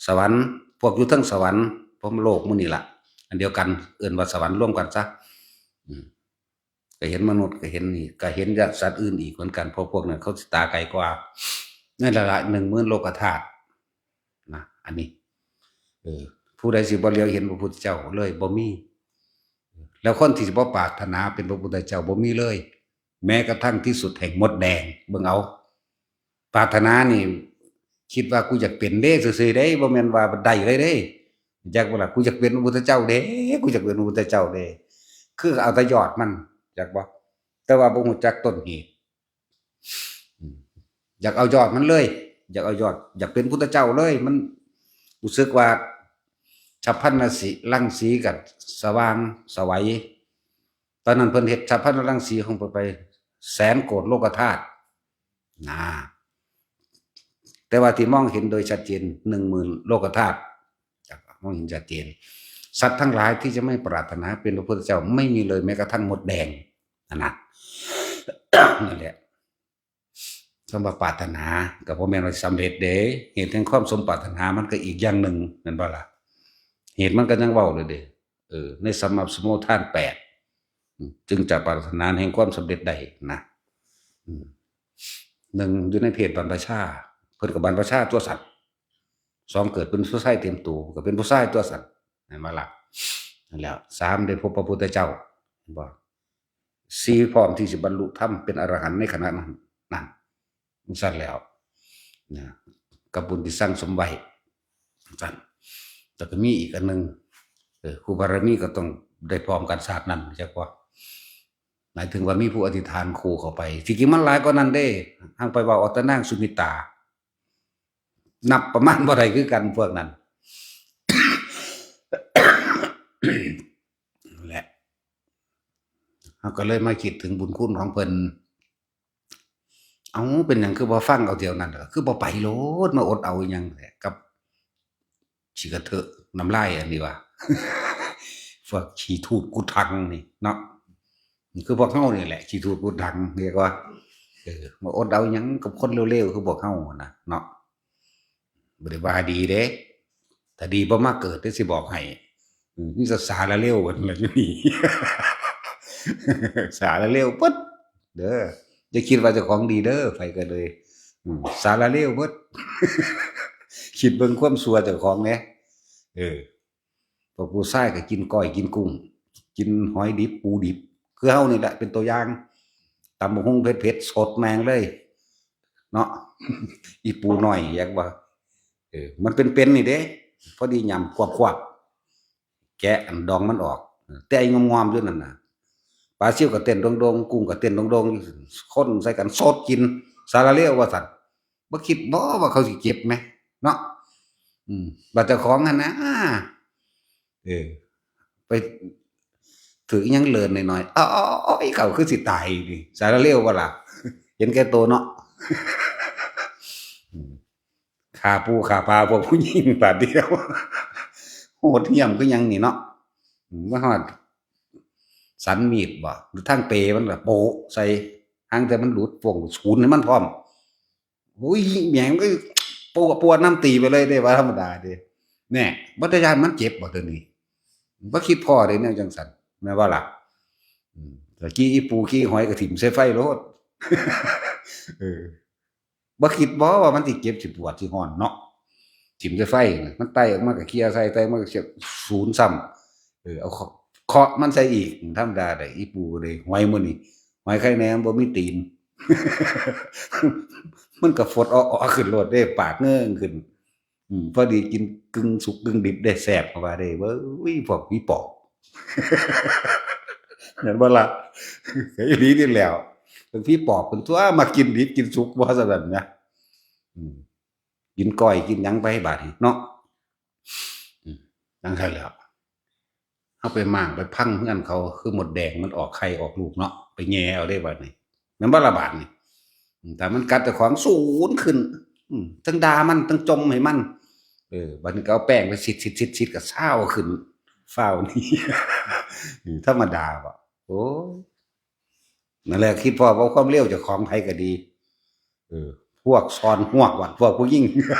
ສະຫວັນ, ພວກຢູ່ເທິງສະຫວັນ, ພົມໂລກໝູ່ນີ້ລະ, ອັນດຽວກັນ, ເອີ້ນວ່າສະຫວັນລວມກັນຊະ. ອືມ ກໍເຫັນມະນຸດ ກໍເຫັນນີ້ ກໍເຫັນສັດອື່ນອີກເໝືອນກັນ, ເພາະພວກນັ້ນເຂົາຊິຕາໄກກວ່າ. ໃນໄລຍະໜຶ່ງໝື່ນໂລກະທາດນະ ອັນນີ້ ເອີ ຜູ້ໃດຊິບໍ່ຫຼຽວເຫັນພະພຸດທະເຈົ້າເລີຍ? ບໍ່ມີ. ແລ້ວຄົນທີ່ຊິບໍ່ປາດຖະໜາເປັນພະພຸດທະເຈົ້າ ບໍ່ມີເລີຍ, ແມ້ກະທັ່ງທີ່ສຸດແຫ່ງມົດແດງ. ເບິ່ງເອົາ, ປາດຖະໜານີ້ ຄິດວ່າກູຢາກເປັນເດ້ ຊື່ໆເດ້, ບໍ່ແມ່ນວ່າໄດ້ເລີຍເດ້. ຈັກບໍ່ລະ? ກູຢາກເປັນພະພຸດທະເຈົ້າເດ້, ກູຢາກເປັນພະພຸດທະເຈົ້າເດ້. ຄືເອົາແຕ່ຍອດມັນ, ຈັກບໍ່? ແຕ່ວ່າບໍ່ຮູ້ຈັກຕົ້ນເຫດ. ອືມ ຢາກເອົາຍອດມັນເລີຍ, ຢາກເອົາຍອດ, ຢາກເປັນພຸດທະເຈົ້າເລີຍ. ມັນຮູ້ສຶກວ່າ ສັບພັນນະສີ ລັງສີກໍສະຫວ່າງສະໄຫວ. ຕອນນັ້ນເພິ່ນເຮັດສັບພັນນະລັງສີຂອງເພິ່ນໄປແສນໂກດໂລກະທາດນະ, ແຕ່ວ່າທີ່ມອງເຫັນໂດຍຊັດເຈນ ໜຶ່ງໝື່ນໂລກະທາດ ຈະມອງເຫັນຊັດເຈນ. ສັດທັງຫຼາຍທີ່ຈະໄມ່ປາດຖະໜາເປັນພະພຸດທະເຈົ້າ ໄມ່ມີເລີຍ, ແມ້ກະທັ່ງມົດແດງ. ນັ້ນນະ, ນັ້ນແຫຼະ. ຄຳວ່າປາດຖະໜາກໍບໍ່ແມ່ນວ່າສຳເລັດເດ້. ເຫດແຫ່ງຄວາມສົມປາດຖະໜາມັນກໍອີກຢ່າງໜຶ່ງ, ແມ່ນບໍ່ລະ? ເຫດມັນກໍຍັງເວົ້າເລີຍເດ້. ເອີ ໃນສຳມະສະໂມທານແປດ ອືມ ຈຶ່ງຈະປາດຖະໜາແຫ່ງຄວາມສຳເລັດໄດ້ນະ. ອືມ ໜຶ່ງ ຢູ່ໃນເພດບັນພະຊາ, ເພິ່ນກໍບັນພະຊາຕົວະຊັ້ນ. ສອງ ເກີດເປັນຜູ້ຊາຍເຕັມໂຕ, ກໍເປັນຜູ້ຊາຍຕົວະຊັ້ນ. ແມ່ນບໍ່ລະ? ນັ້ນແຫຼະ. ສາມ ໄດ້ພົບພະພຸດທະເຈົ້າ, ເຫັນບໍ່? ສີ່ ພ້ອມທີ່ຊິບັນລຸທຳເປັນອະລະຫັນໃນຂະນະນັ້ນ. ນັ້ນ ຈັ່ງຊັ້ນແລ້ວນະ, ກັບບຸນທີ່ສັ່ງສົມໄວ້ ຈັ່ງຊັ້ນ. ແລ້ວກໍມີອີກອັນໜຶ່ງ, ເອີ ຄູບາລະມີກໍຕ້ອງໄດ້ພ້ອມກັນຊາດນັ້ນ, ເຈົ້າກໍ ໝາຍເຖິງວ່າມີຜູ້ອະທິຖານຄູ່ເຂົ້າໄປ. ທີ່ຈິງມັນຫຼາຍກວ່ານັ້ນເດ້, ຫາກໄປເວົ້າເອົາແຕ່ນາງສຸມິຕາ, ນັບປະມານບໍ່ໄດ້ຄືກັນພວກນັ້ນ. ແຫຼະ ເຮົາກໍເລີຍມາຄິດເຖິງບຸນຄຸນຂອງເພິ່ນ. ເອົ້າ ເປັນຫຍັງຄືບໍ່ຟັງເອົາດຽວນັ້ນ? ຄືບໍ່ໄປໂລດ? ມາອົດເອົາອີ່ຫຍັງແຫຼະ ກັບຂີ້ກະເທີະນ້ຳລາຍອັນນີ້ວ່າ ພວກຂີ້ທູດກຸດຖັງນີ້ເນາະ. ຄືພວກເຮົານີ້ແຫຼະ ຂີ້ທູດກຸດຖັງ ຮຽກວ່າ ເອີ ມາອົດເອົາຫຍັງກັບຄົນເລວໆ ຄືພວກເຮົາຫັ້ນນະເນາະ. ບໍ່ໄດ້ວ່າດີເດ້, ຖ້າດີບໍ່ມາເກີດເດ້ ຊິບອກໃຫ້. ອືມ ມີແຕ່ສາລະເລວເບິດແຫຼະຢູ່ນີ້ ສາລະເລວເບິດເດີ. ຢ່າຄິດວ່າເຈົ້າຂອງດີເດີ ໃຜກໍເລີຍ. ອືມ ສາລະເລວເບິດ. ຄິດເບິ່ງຄວາມຊົ່ວເຈົ້າຂອງແດ່. ເອີ ພວກຜູ້ຊາຍກໍກິນກ້ອຍກິນກຸ້ງ ກິນຫອຍດິບ ປູດິບ ຄືເຮົານີ້ແຫຼະເປັນຕົວຢ່າງ. ຕຳບັກຫຸ່ງເຜັດໆ ສົດແມ່ງເລີຍເນາະ ອີ່ປູນ້ອຍ ຢາກວ່າ ເອີ ມັນເປັນໆນີ້ເດ້. ພໍດີຫຍ້ຳຄວບໆ ແກະອັນດອງມັນອອກ ແຕ່ງອມໆຢູ່ນັ້ນນະ. ປາຊິວກໍເຕັ້ນໂດງໆ ກຸ້ງກໍເຕັ້ນໂດງໆ ຄົນໃສ່ກັນສົດກິນ ສາລະເລວວ່າຊັ້ນ. ບໍ່ຄິດບໍ່ວ່າເຂົາຊິເຈັບແມະເນາະ. ອືມ ບາດເຈົ້າຂອງຫັ້ນນະ ເອີ ໄປຖືກອີ່ຫຍັງເລີນໜ້ອຍໆ ໂອ້ຍ ເຂົາຄືຊິຕາຍນີ້ ສາລະເລວບໍ່ລະ? ເຫັນແກ່ໂຕເນາະ. ອືມ ຂ້າປູຂ້າປາພວກຜູ້ຍິງບາດດຽວ ໂຫດຫ້ຽມຄືຫຍັງນີ້ເນາະ. ອືມ ມາຮອດສັນມີດບໍ່ ຫຼືທາງເປມັນລະໂປະໃສ່ ຫາງແຕ່ມັນຫຼຸດ ຟົ້ງສູນໃຫ້ມັນພ້ອມ. ໂອ້ຍ ແມ່ງເອີຍ ປວດ ປວດນຳຕີໄປເລີຍເດ້ ວ່າທຳມະດາເດ້. ແນ່ ບໍ່ຕາຢ້ານມັນເຈັບບໍ່ໂຕນີ້? ບໍ່ຄິດພໍ້ເດ້ແນວຈັ່ງຊັ້ນ ແມ່ນບໍ່ລະ? ອືມ ຕະກີ້ອີ່ປູຂີ້ຫອຍກໍຖິ້ມໃສ່ໄຟໂລດ. ເອີ ບໍ່ຄິດບໍ່ວ່າມັນຊິເຈັບ ຊິປວດ ຊິຮ້ອນເນາະ? ຖິ້ມໃສ່ໄຟ ມັນໄຕ່ອອກມາກໍເຄຍໃສ່ ໄຕ່ອອກມາກໍເຄຍສູນຊ້ຳ. ເອີ ເອົາເຄາະ ເຄາະມັນໃສ່ອີກ ທຳມະດາໄດ໋ ອີ່ປູເດ້. ຫອຍມື້ນີ້ ຫອຍໄຂ່ແໜ່ບໍ່ມີຕີນ ມັນກໍຟົດເອາະໆຂຶ້ນໂລດເດ້ ປາກເງີ້ງຂຶ້ນ. ອືມ ພໍດີກິນກຶ່ງສຸກກຶ່ງດິບເດ້ ແຊບເຂົາວ່າເດ້. ເວີ້ຍ ພວກຜີປອບ ແມ່ນບໍ່ລະ? ກໍອີ່ຫຼີນີ້ແຫຼ້ວ ເປັນຜີປອບເພິ່ນຕົວະ ມາກິນດິບກິນສຸກບໍ່ຊັ້ນນະ. ອືມ ກິນກ້ອຍກິນຫຍັງໄປບາດນີ້ເນາະ. ອືມ ຈັ່ງຊັ້ນແຫຼ້ວ ເຮົາໄປມ້າງໄປພັງເຮືອນເຂົາ ຄືມົດແດງມັນອອກໄຂ່ອອກລູກເນາະ ໄປແຍ່ເອົາເດ້ບາດນີ້ ແມ່ນບໍ່ລະບາດນີ້? ອືມ ຖ້າມັນກັດເຈົ້າຂອງສູນຂຶ້ນ ອືມ ທັງດ່າມັນ ທັງຈົ່ມໃຫ້ມັນ ເອີ ບາດນີ້ກໍເອົາແປ້ງໄປຊິດໆໆໆ ກໍຊາວຂຶ້ນ ຟ້າວໜີ ອືມ ທຳມະດາບໍ? ໂອ້ຍ ນັ້ນແຫຼະ ຄິດພໍເວົ້າຄວາມເລວເຈົ້າຂອງໃຜກໍດີ ເອີ ພວກຊ່ອນຮວກວ່າ ພວກຜູ້ຍິງ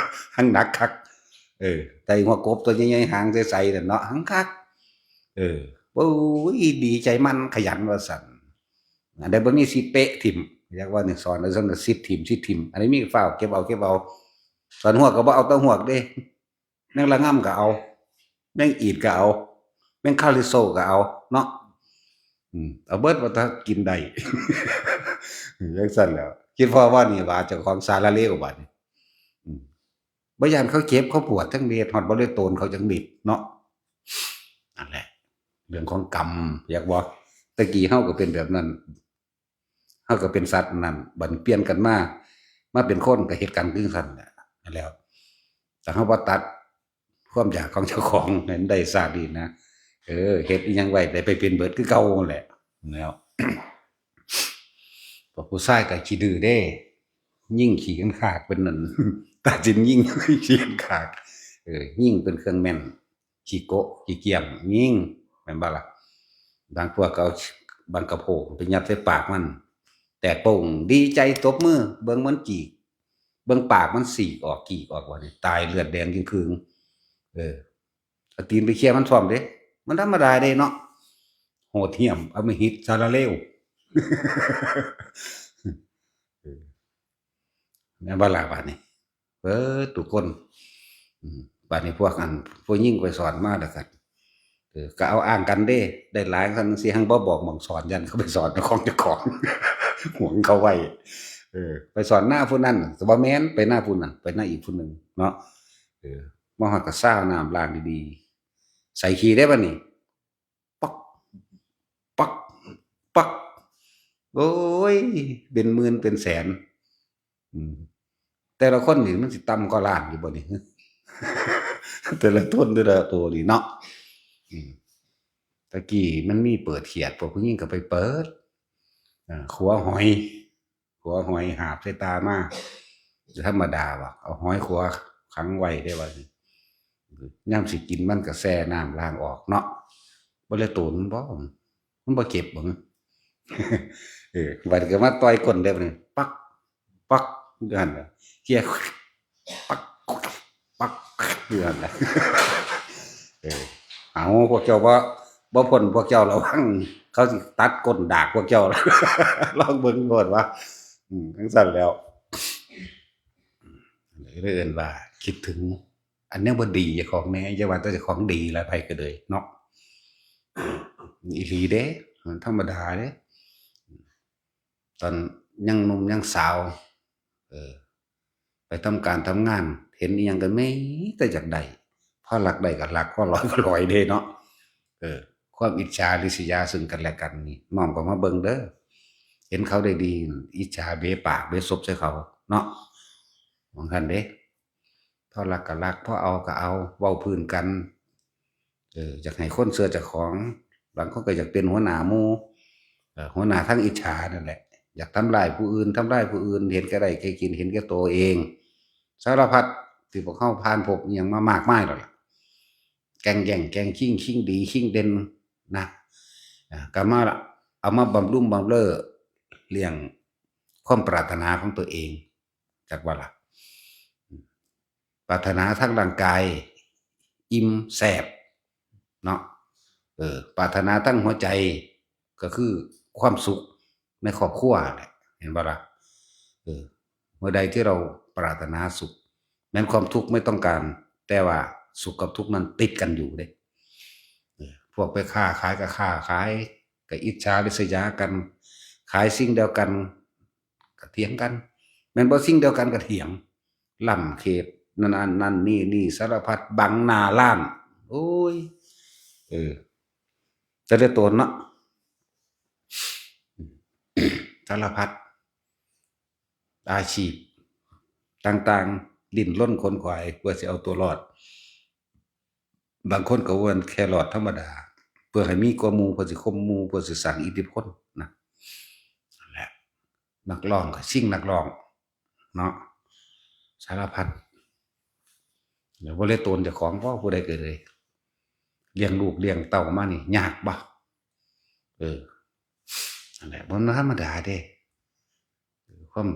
ຫັ້ນໜັກຄັກ ເອີ ໄດ້ຫົວກົບຕົວໃຫຍ່ໆ ຫາງໃສໆ ນັ້ນເນາະ ຫັ້ນຄັກ ເອີ ໂອ້ຍ ດີໃຈມັນຂະຫຍັນວ່າຊັ້ນ ອັນໃດບໍ່ມີຊິເປະຖິ້ມ ຢາກວ່ານີ້ ຊ່ອນ ເອີ ຊັ້ນຊິດຖິ້ມ ຊິດຖິ້ມ ອັນໃດມີກໍຟ້າວເກັບເອົາ ເກັບເອົາ ຊ່ອນຮວກກໍບໍ່ເອົາແຕ່ຮວກເດ້ ແມງລະງຳກໍເອົາ ແມງອີດກໍເອົາ ແມງຄາລິໂຊກໍເອົາເນາະ ອືມ ເອົາເບິດວ່າຖ້າກິນໄດ້ ຈັ່ງຊັ້ນແຫຼະ ຄິດພໍວ່ານີ້ວ່າເຈົ້າຂອງສາລະເລວບາດນີ້ ອືມ ບໍ່ຢ້ານເຂົາເຈັບເຂົາປວດຈັກເມັດ ຮອດບໍ່ໄດ້ໂຕນເຂົາຈັກເມັດເນາະ ນັ້ນແຫຼະ ເລື່ອງຂອງກຳ ຢາກບໍ່ ແຕ່ກີ້ເຮົາກໍເປັນແບບນັ້ນ ເຮົາກໍເປັນສັດນັ້ນ ບັດປ່ຽນກັນມາ ມາເປັນຄົນກໍເຮັດກັນຄືກັນແຫຼະ ນັ້ນແຫຼະ ຖ້າເຮົາບໍ່ຕັດຄວາມຢາກຂອງເຈົ້າຂອງໃຫ້ມັນໄດ້ຊາດນີ້ນະ ເອີ ເຮັດອີ່ຫຍັງໄວ້ໄດ້ໄປເປັນເບິດຄືເກົ່າຫັ້ນແຫຼະ ແລ້ວ ພວກຜູ້ຊາຍກໍຂີ້ດື້ເດ້ ຍິງຂີ້ຄັນຄາກເປັນນັ້ນ ຕັດສິນຍິງຂີ້ຄັນຄາກ ເອີ ຍິງເປັນເຄື່ອງແມ່ນ ຂີ້ໂກະຂີ້ກຽມຍິງ ແມ່ນບໍ່ລະ? ບາງພວກກໍເອົາບາງກະໂພກໄປຍັດໃສ່ປາກມັນ ແຕກໂປ່ງ ດີໃຈຕົບມື ເບິ່ງມັນກີກ ເບິ່ງປາກມັນສີກອອກກີກອອກ ບາດນີ້ຕາຍເລືອດແດງຈຶ່ງຄຶງ ເອີ ເອົາຕີນໄປເຄຍມັນພ້ອມເດ້ ມັນທຳມະດາເດ້ເນາະ ໂຫດຫ້ຽມ ອຳມະຫິດ ສາລະເລວ ເອີ ແມ່ນບໍ່ລະບາດນີ້? ເບິດທຸກຄົນ ອືມ ບາດນີ້ພວກອັນ ຜູ້ຍິງໄປສອນມາແລ້ວກໍ ເອີ ກໍເອົາອ້າງກັນເດ້ ໄດ້ຫຼາຍຊັ້ນ ຊິຮັ່ງບໍ່ບອກໝ່ອງສອນ ຢ້ານເຂົາໄປສອນຂອງເຈົ້າຂອງ ຫວງເຂົາໄວ້ ເອີ ໄປສອນນາຜູ້ນັ້ນ ກໍບໍ່ແມ່ນ ໄປນາຜູ້ນັ້ນ ໄປນາອີກຜູ້ໜຶ່ງເນາະ ເອີ ມາຮອດກໍຊາວນ້ຳລ້າງດີໆ ໃສ່ຂີ້ເດ້ບາດນີ້ ປັກ ປັກ ປັກ ໂອ້ຍ ເປັນໝື່ນເປັນແສນ ອືມ ແຕ່ລະຄົນນີ້ມັນຊິຕ່ຳກວ່າລ້ານຢູ່ບໍ່ນີ້ ແຕ່ລະຕົນແຕ່ລະໂຕນີ້ເນາະ ອືມ ແຕ່ກີ້ມັນມີເປີດຂຽດ ພວກຜູ້ຍິງກໍໄປເປີດ ເອີ ຂົວຫອຍ ຂົວຫອຍຫາບໃສ່ຕາມາ ທຳມະດາວະ ເອົາຫອຍຂົວຂັງໄວ້ເດ້ວ່າ ຍາມຊິກິນມັນກໍແຊ່ນ້ຳລ້າງອອກເນາະ ບໍ່ແລະໂຕນມັນບໍ່ ມັນບໍ່ເຈັບບໍ່? ເອີ ບາດນີ້ກໍມາຕ່ອຍກົ້ນເດ້ບາດນີ້ ປັກ ປັກ ຢູ່ຫັ້ນແຫຼະ ເຄຍ ປັກ ປັກ ຢູ່ຫັ້ນແຫຼະ ເອີ ເອົາ ພວກເຈົ້າບໍ່ ບໍ່ພົ້ນພວກເຈົ້າລະວັງ ເຂົາຊິຕັດກົ້ນດາກພວກເຈົ້າ ລອງເບິ່ງໂລດວ່າ ອືມ ຈັ່ງຊັ້ນແລ້ວ ເອີ້ນວ່າຄິດເຖິງອັນແນວບໍ່ດີເຈົ້າຂອງແດ່ ຢ່າວ່າແຕ່ເຈົ້າຂອງດີລະ ໃຜກໍເລີຍເນາະ ອີ່ຫຼີເດ້ ມັນທຳມະດາເດ້ ຕອນຍັງໜຸ່ມຍັງສາວ ເອີ ໄປທຳການທຳງານ ເຫັນອີ່ຫຍັງກໍມີແຕ່ຢາກໄດ້ ພໍລັກໄດ້ກໍລັກ ພໍລອຍກໍລອຍເດ້ເນາະ ເອີ ຄວາມອິດສາລິສຍາເຊິ່ງກັນແລະກັນນີ້ ນ້ອມເຂົ້າມາເບິ່ງເດີ ເຫັນເຂົາໄດ້ດີ ອິດສາເບປາກເບສົບໃສ່ເຂົາເນາະ ວ່າຊັ້ນເດ້ ພໍລັກກໍລັກ ພໍເອົາກໍເອົາ ເວົ້າພື້ນກັນ ເອີ ຢາກໃຫ້ຄົນເຊື່ອເຈົ້າຂອງ ບາງຄົນກໍຢາກເປັນຫົວໜ້າໝູ່ ເອີ ຫົວໜ້າທາງອິດສານັ້ນແຫຼະ ຢາກທຳລາຍຜູ້ອື່ນ ທຳລາຍຜູ້ອື່ນ ເຫັນແກ່ໄດ້ແກ່ກິນ ເຫັນແກ່ໂຕເອງ ສາລະພັດທີ່ພວກເຮົາຜ່ານພົບອີ່ຫຍັງມາມາກມາຍແລ້ວລະ ແກ່ງແຍ່ງແກ່ງຊິງ ຊິງດີຊິງເດັ່ນນະ ເອົາມາ ເອົາມາບຳລຸງບຳເລີລ້ຽງຄວາມປາດຖະໜາຂອງຕົວເອງ ຈັກວ່າລະ ປາດຖະໜາທາງຮ່າງກາຍ ອີ່ມແຊບເນາະ ເອີ ປາດຖະໜາທາງຫົວໃຈ ກໍຄືຄວາມສຸກໃນຄອບຄົວແຫຼະ ແມ່ນບໍ່ລະ ເອີ ເມື່ອໃດທີ່ເຮົາປາດຖະໜາສຸກ ແມ່ນຄວາມທຸກໄມ່ຕ້ອງການ ແຕ່ວ່າສຸກກັບທຸກນັ້ນຕິດກັນຢູ່ເດ້ ເອີ ພວກໄປຄ້າຂາຍກໍຄ້າຂາຍ ກໍອິດສາລິສຍາກັນ ຂາຍສິ່ງດຽວກັນ ກໍຖຽງກັນ ແມ່ນບໍ່ສິ່ງດຽວກັນກໍຖຽງ ລ້ຳເຂດນັ້ນ ອັນນັ້ນນີ້ນີ້ ສາລະພັດບັງໜ້າລ້ານ ໂອ້ຍ ເອີ ແຕ່ລະຕົນເນາະ ສາລະພັດອາຊີບຕ່າງໆ ດີ້ນລົນຂົນຂວາຍເພື່ອຊິເອົາຕົວລອດ ບາງຄົນກໍວ່າແຄ່ລອດທຳມະດາ ພື່ອໃຫ້ມີກວ່າໝູ່ ເພື່ອຊິຂົ່ມໝູ່ ເພື່ອຊິສ້າງອິດທິພົນນະ. ນັ້ນແຫຼະ ນັກຮ້ອງກໍຊິງນັກຮ້ອງເນາະ ສາລະພັດ ແລ້ວບໍ່ເລີຍໂຕນເຈົ້າຂອງບໍ່ ຜູ້ໃດກໍເລີຍ ລ້ຽງລູກລ້ຽງເຕົ້າມານີ້ຍາກບໍ່? ເອີ ນັ້ນແຫຼະ ບໍ່ທຳມະດາເດ້ ຄວາມ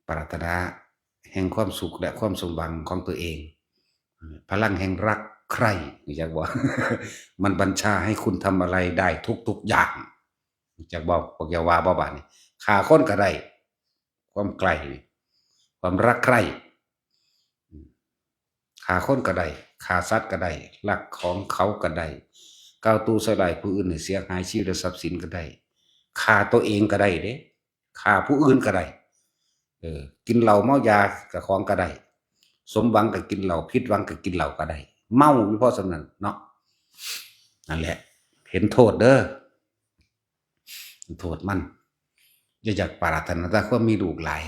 ປາດຖະໜາແຫ່ງຄວາມສຸກ ແລະ ຄວາມສົມຫວັງຂອງຕົວເອງ ພະລັງແຫ່ງຮັກໃຄ່ ຮູ້ຈັກບໍ່? ມັນບັນຊາໃຫ້ຄຸນທຳອະໄລໄດ້ທຸກໆຢ່າງ ຮູ້ຈັກບໍ່? ພວກເຈົ້າວ່າບໍ່ບາດນີ້? ຂ້າຄົນກໍໄດ້ ຄວາມໃກ້ ຄວາມຮັກໃຄ່ ຂ້າຄົນກໍໄດ້ ຂ້າສັດກໍໄດ້ ລັກຂອງເຂົາກໍໄດ້ ກ່າວຕູໃສ່ຮ້າຍຜູ້ອື່ນໃຫ້ເສຍຫາຍຊີວິດ ແລະ ຊັບສິນກໍໄດ້ ຂ້າຕົວເອງກໍໄດ້ເດ້ ຂ້າຜູ້ອື່ນກໍໄດ້ ເອີ ກິນເຫຼົ້າເມົາຢາເຈົ້າຂອງກໍໄດ້ ສົມຫວັງກໍກິນເຫຼົ້າ ຜິດຫວັງກໍກິນເຫຼົ້າກໍໄດ້ ເມົາຢູ່ພໍສ່ຳນັ້ນເນາະ. ນັ້ນແຫຼະ ເຫັນໂທດເດີ ເຫັນໂທດມັນ ຢ່າຢາກປາດຖະໜາແຕ່ຄວາມມີລູກຫຼາຍ.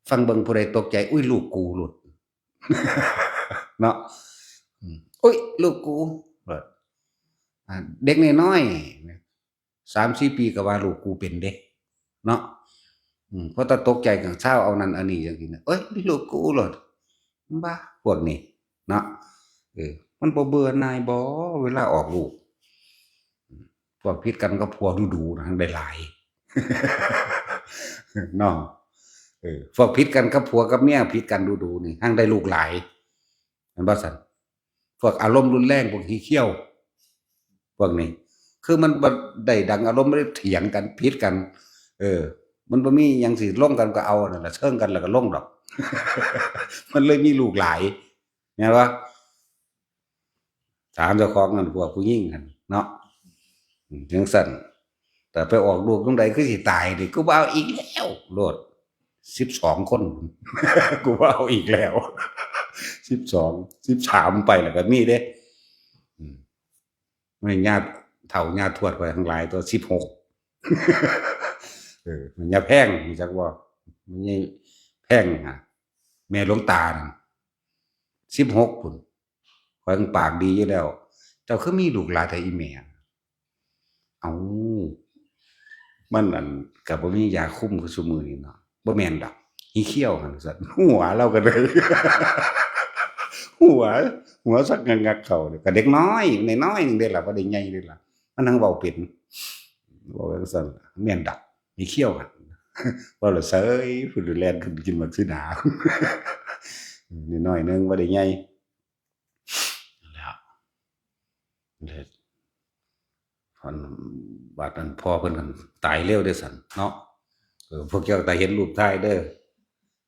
ຟັງເບິ່ງ ຜູ້ໃດຕົກໃຈ ອຸ້ຍ ລູກກູໂລດ ເນາະ ອືມ ອຸ້ຍ ລູກກູໂລດ ອາ ເດັກນ້ອຍໆ ສາມສີ່ປີກໍວ່າລູກກູເປັນເດ້ເນາະ ອືມ ພໍຕາຕົກໃຈກໍຊາວເອົານັ້ນເອົານີ້ ຈັ່ງຊີ້ນະ ໂອ້ຍ ລູກກູໂລດ ບ້າ ພວກນີ້ເນາະ ເອີ ມັນບໍ່ເບື່ອໜ່າຍບໍເວລາອອກລູກ? ພວກຜິດກັນກັບຜົວດູໆນະ ຫັ້ນໄດ້ຫຼາຍ ເນາະ ເອີ ພວກຜິດກັນກັບຜົວກັບເມຍ ຜິດກັນດູໆນີ້ ຫັ້ນໄດ້ລູກຫຼາຍ ແມ່ນບໍ່ຊັ້ນ? ພວກອາລົມຮຸນແຮງ ພວກຂີ້ຂ້ຽວ ພວກນີ້ ຄືມັນບໍ່ໄດ້ດັ່ງອາລົມ ໄດ້ຖຽງກັນ ຜິດກັນ ເອີ ມັນບໍ່ມີຫຍັງຊິລົງກັນ ກໍເອົານັ້ນລະ ເຊີງກັນແລ້ວກໍລົງດອກ ມັນເລີຍມີລູກຫຼາຍ ແມ່ນບໍ່? ຖາມເຈົ້າຂອງຫັ້ນ ພວກຜູ້ຍິງຫັ້ນເນາະ ອືມ ຈັ່ງຊັ້ນ ແຕ່ໄປອອກລູກຈັ່ງໃດຄືຊິຕາຍນີ້ ກູບໍ່ເອົາອີກແລ້ວໂລດ ສິບສອງຄົນ ກູບໍ່ເອົາອີກແລ້ວ ສິບສອງ ສິບສາມ ໄປແລ້ວກໍມີເດ້ ອືມ ແມ່ນຍາເຖົ້າຍາທວດຂ້ອຍທັງຫຼາຍຕົວະ ສິບຫົກ ເອີ ແມ່ນຍາແພງ ຮູ້ຈັກບໍ່? ແມ່ນຍາແພງຫາ ແມ່ຫຼວງຕານັ້ນ ສິບຫົກພຸ້ນ ຂ້ອຍຍັງປາກດີຢູ່ແລ້ວ ເຈົ້າຄືມີລູກຫຼາຍແທ້ອີ່ແມ່? ເອົ້າ ມັນ ອັນ ກໍບໍ່ມີຢາຄຸມຄືຊຸມື້ນີ້ເນາະ ບໍ່ແມ່ນດອກ ຂີ້ຂ້ຽວຫັ້ນ ວ່າຊັ້ນ ຫົວລາວກໍໄດ້ ຫົວ ຫົວສັກງັກໆເຂົ້າ ກໍເດັກນ້ອຍ ນ້ອຍໆໜຶ່ງເດ້ລະ ບໍ່ໄດ້ໃຫຍ່ເດ້ລະ ມັນທັງເວົ້າເປັນ ເວົ້າຈັ່ງຊັ້ນ ແມ່ນດອກ ຂີ້ຂ້ຽວຫັ້ນ ເວົ້າແລ້ວເສີຍ ຜູ້ແລ່ນຂຶ້ນກິນໝາກສີດາ ນ້ອຍໆໜຶ່ງ ບໍ່ໄດ້ໃຫຍ່ ແລ້ວ ແລ້ວ ອັນ ບາດນັ້ນພໍ່ເພິ່ນກໍຕາຍເລັວເດ້ຊັ້ນເນາະ ເອີ ພວກເຈົ້າກໍເຫັນຮູບຖ່າຍເດີ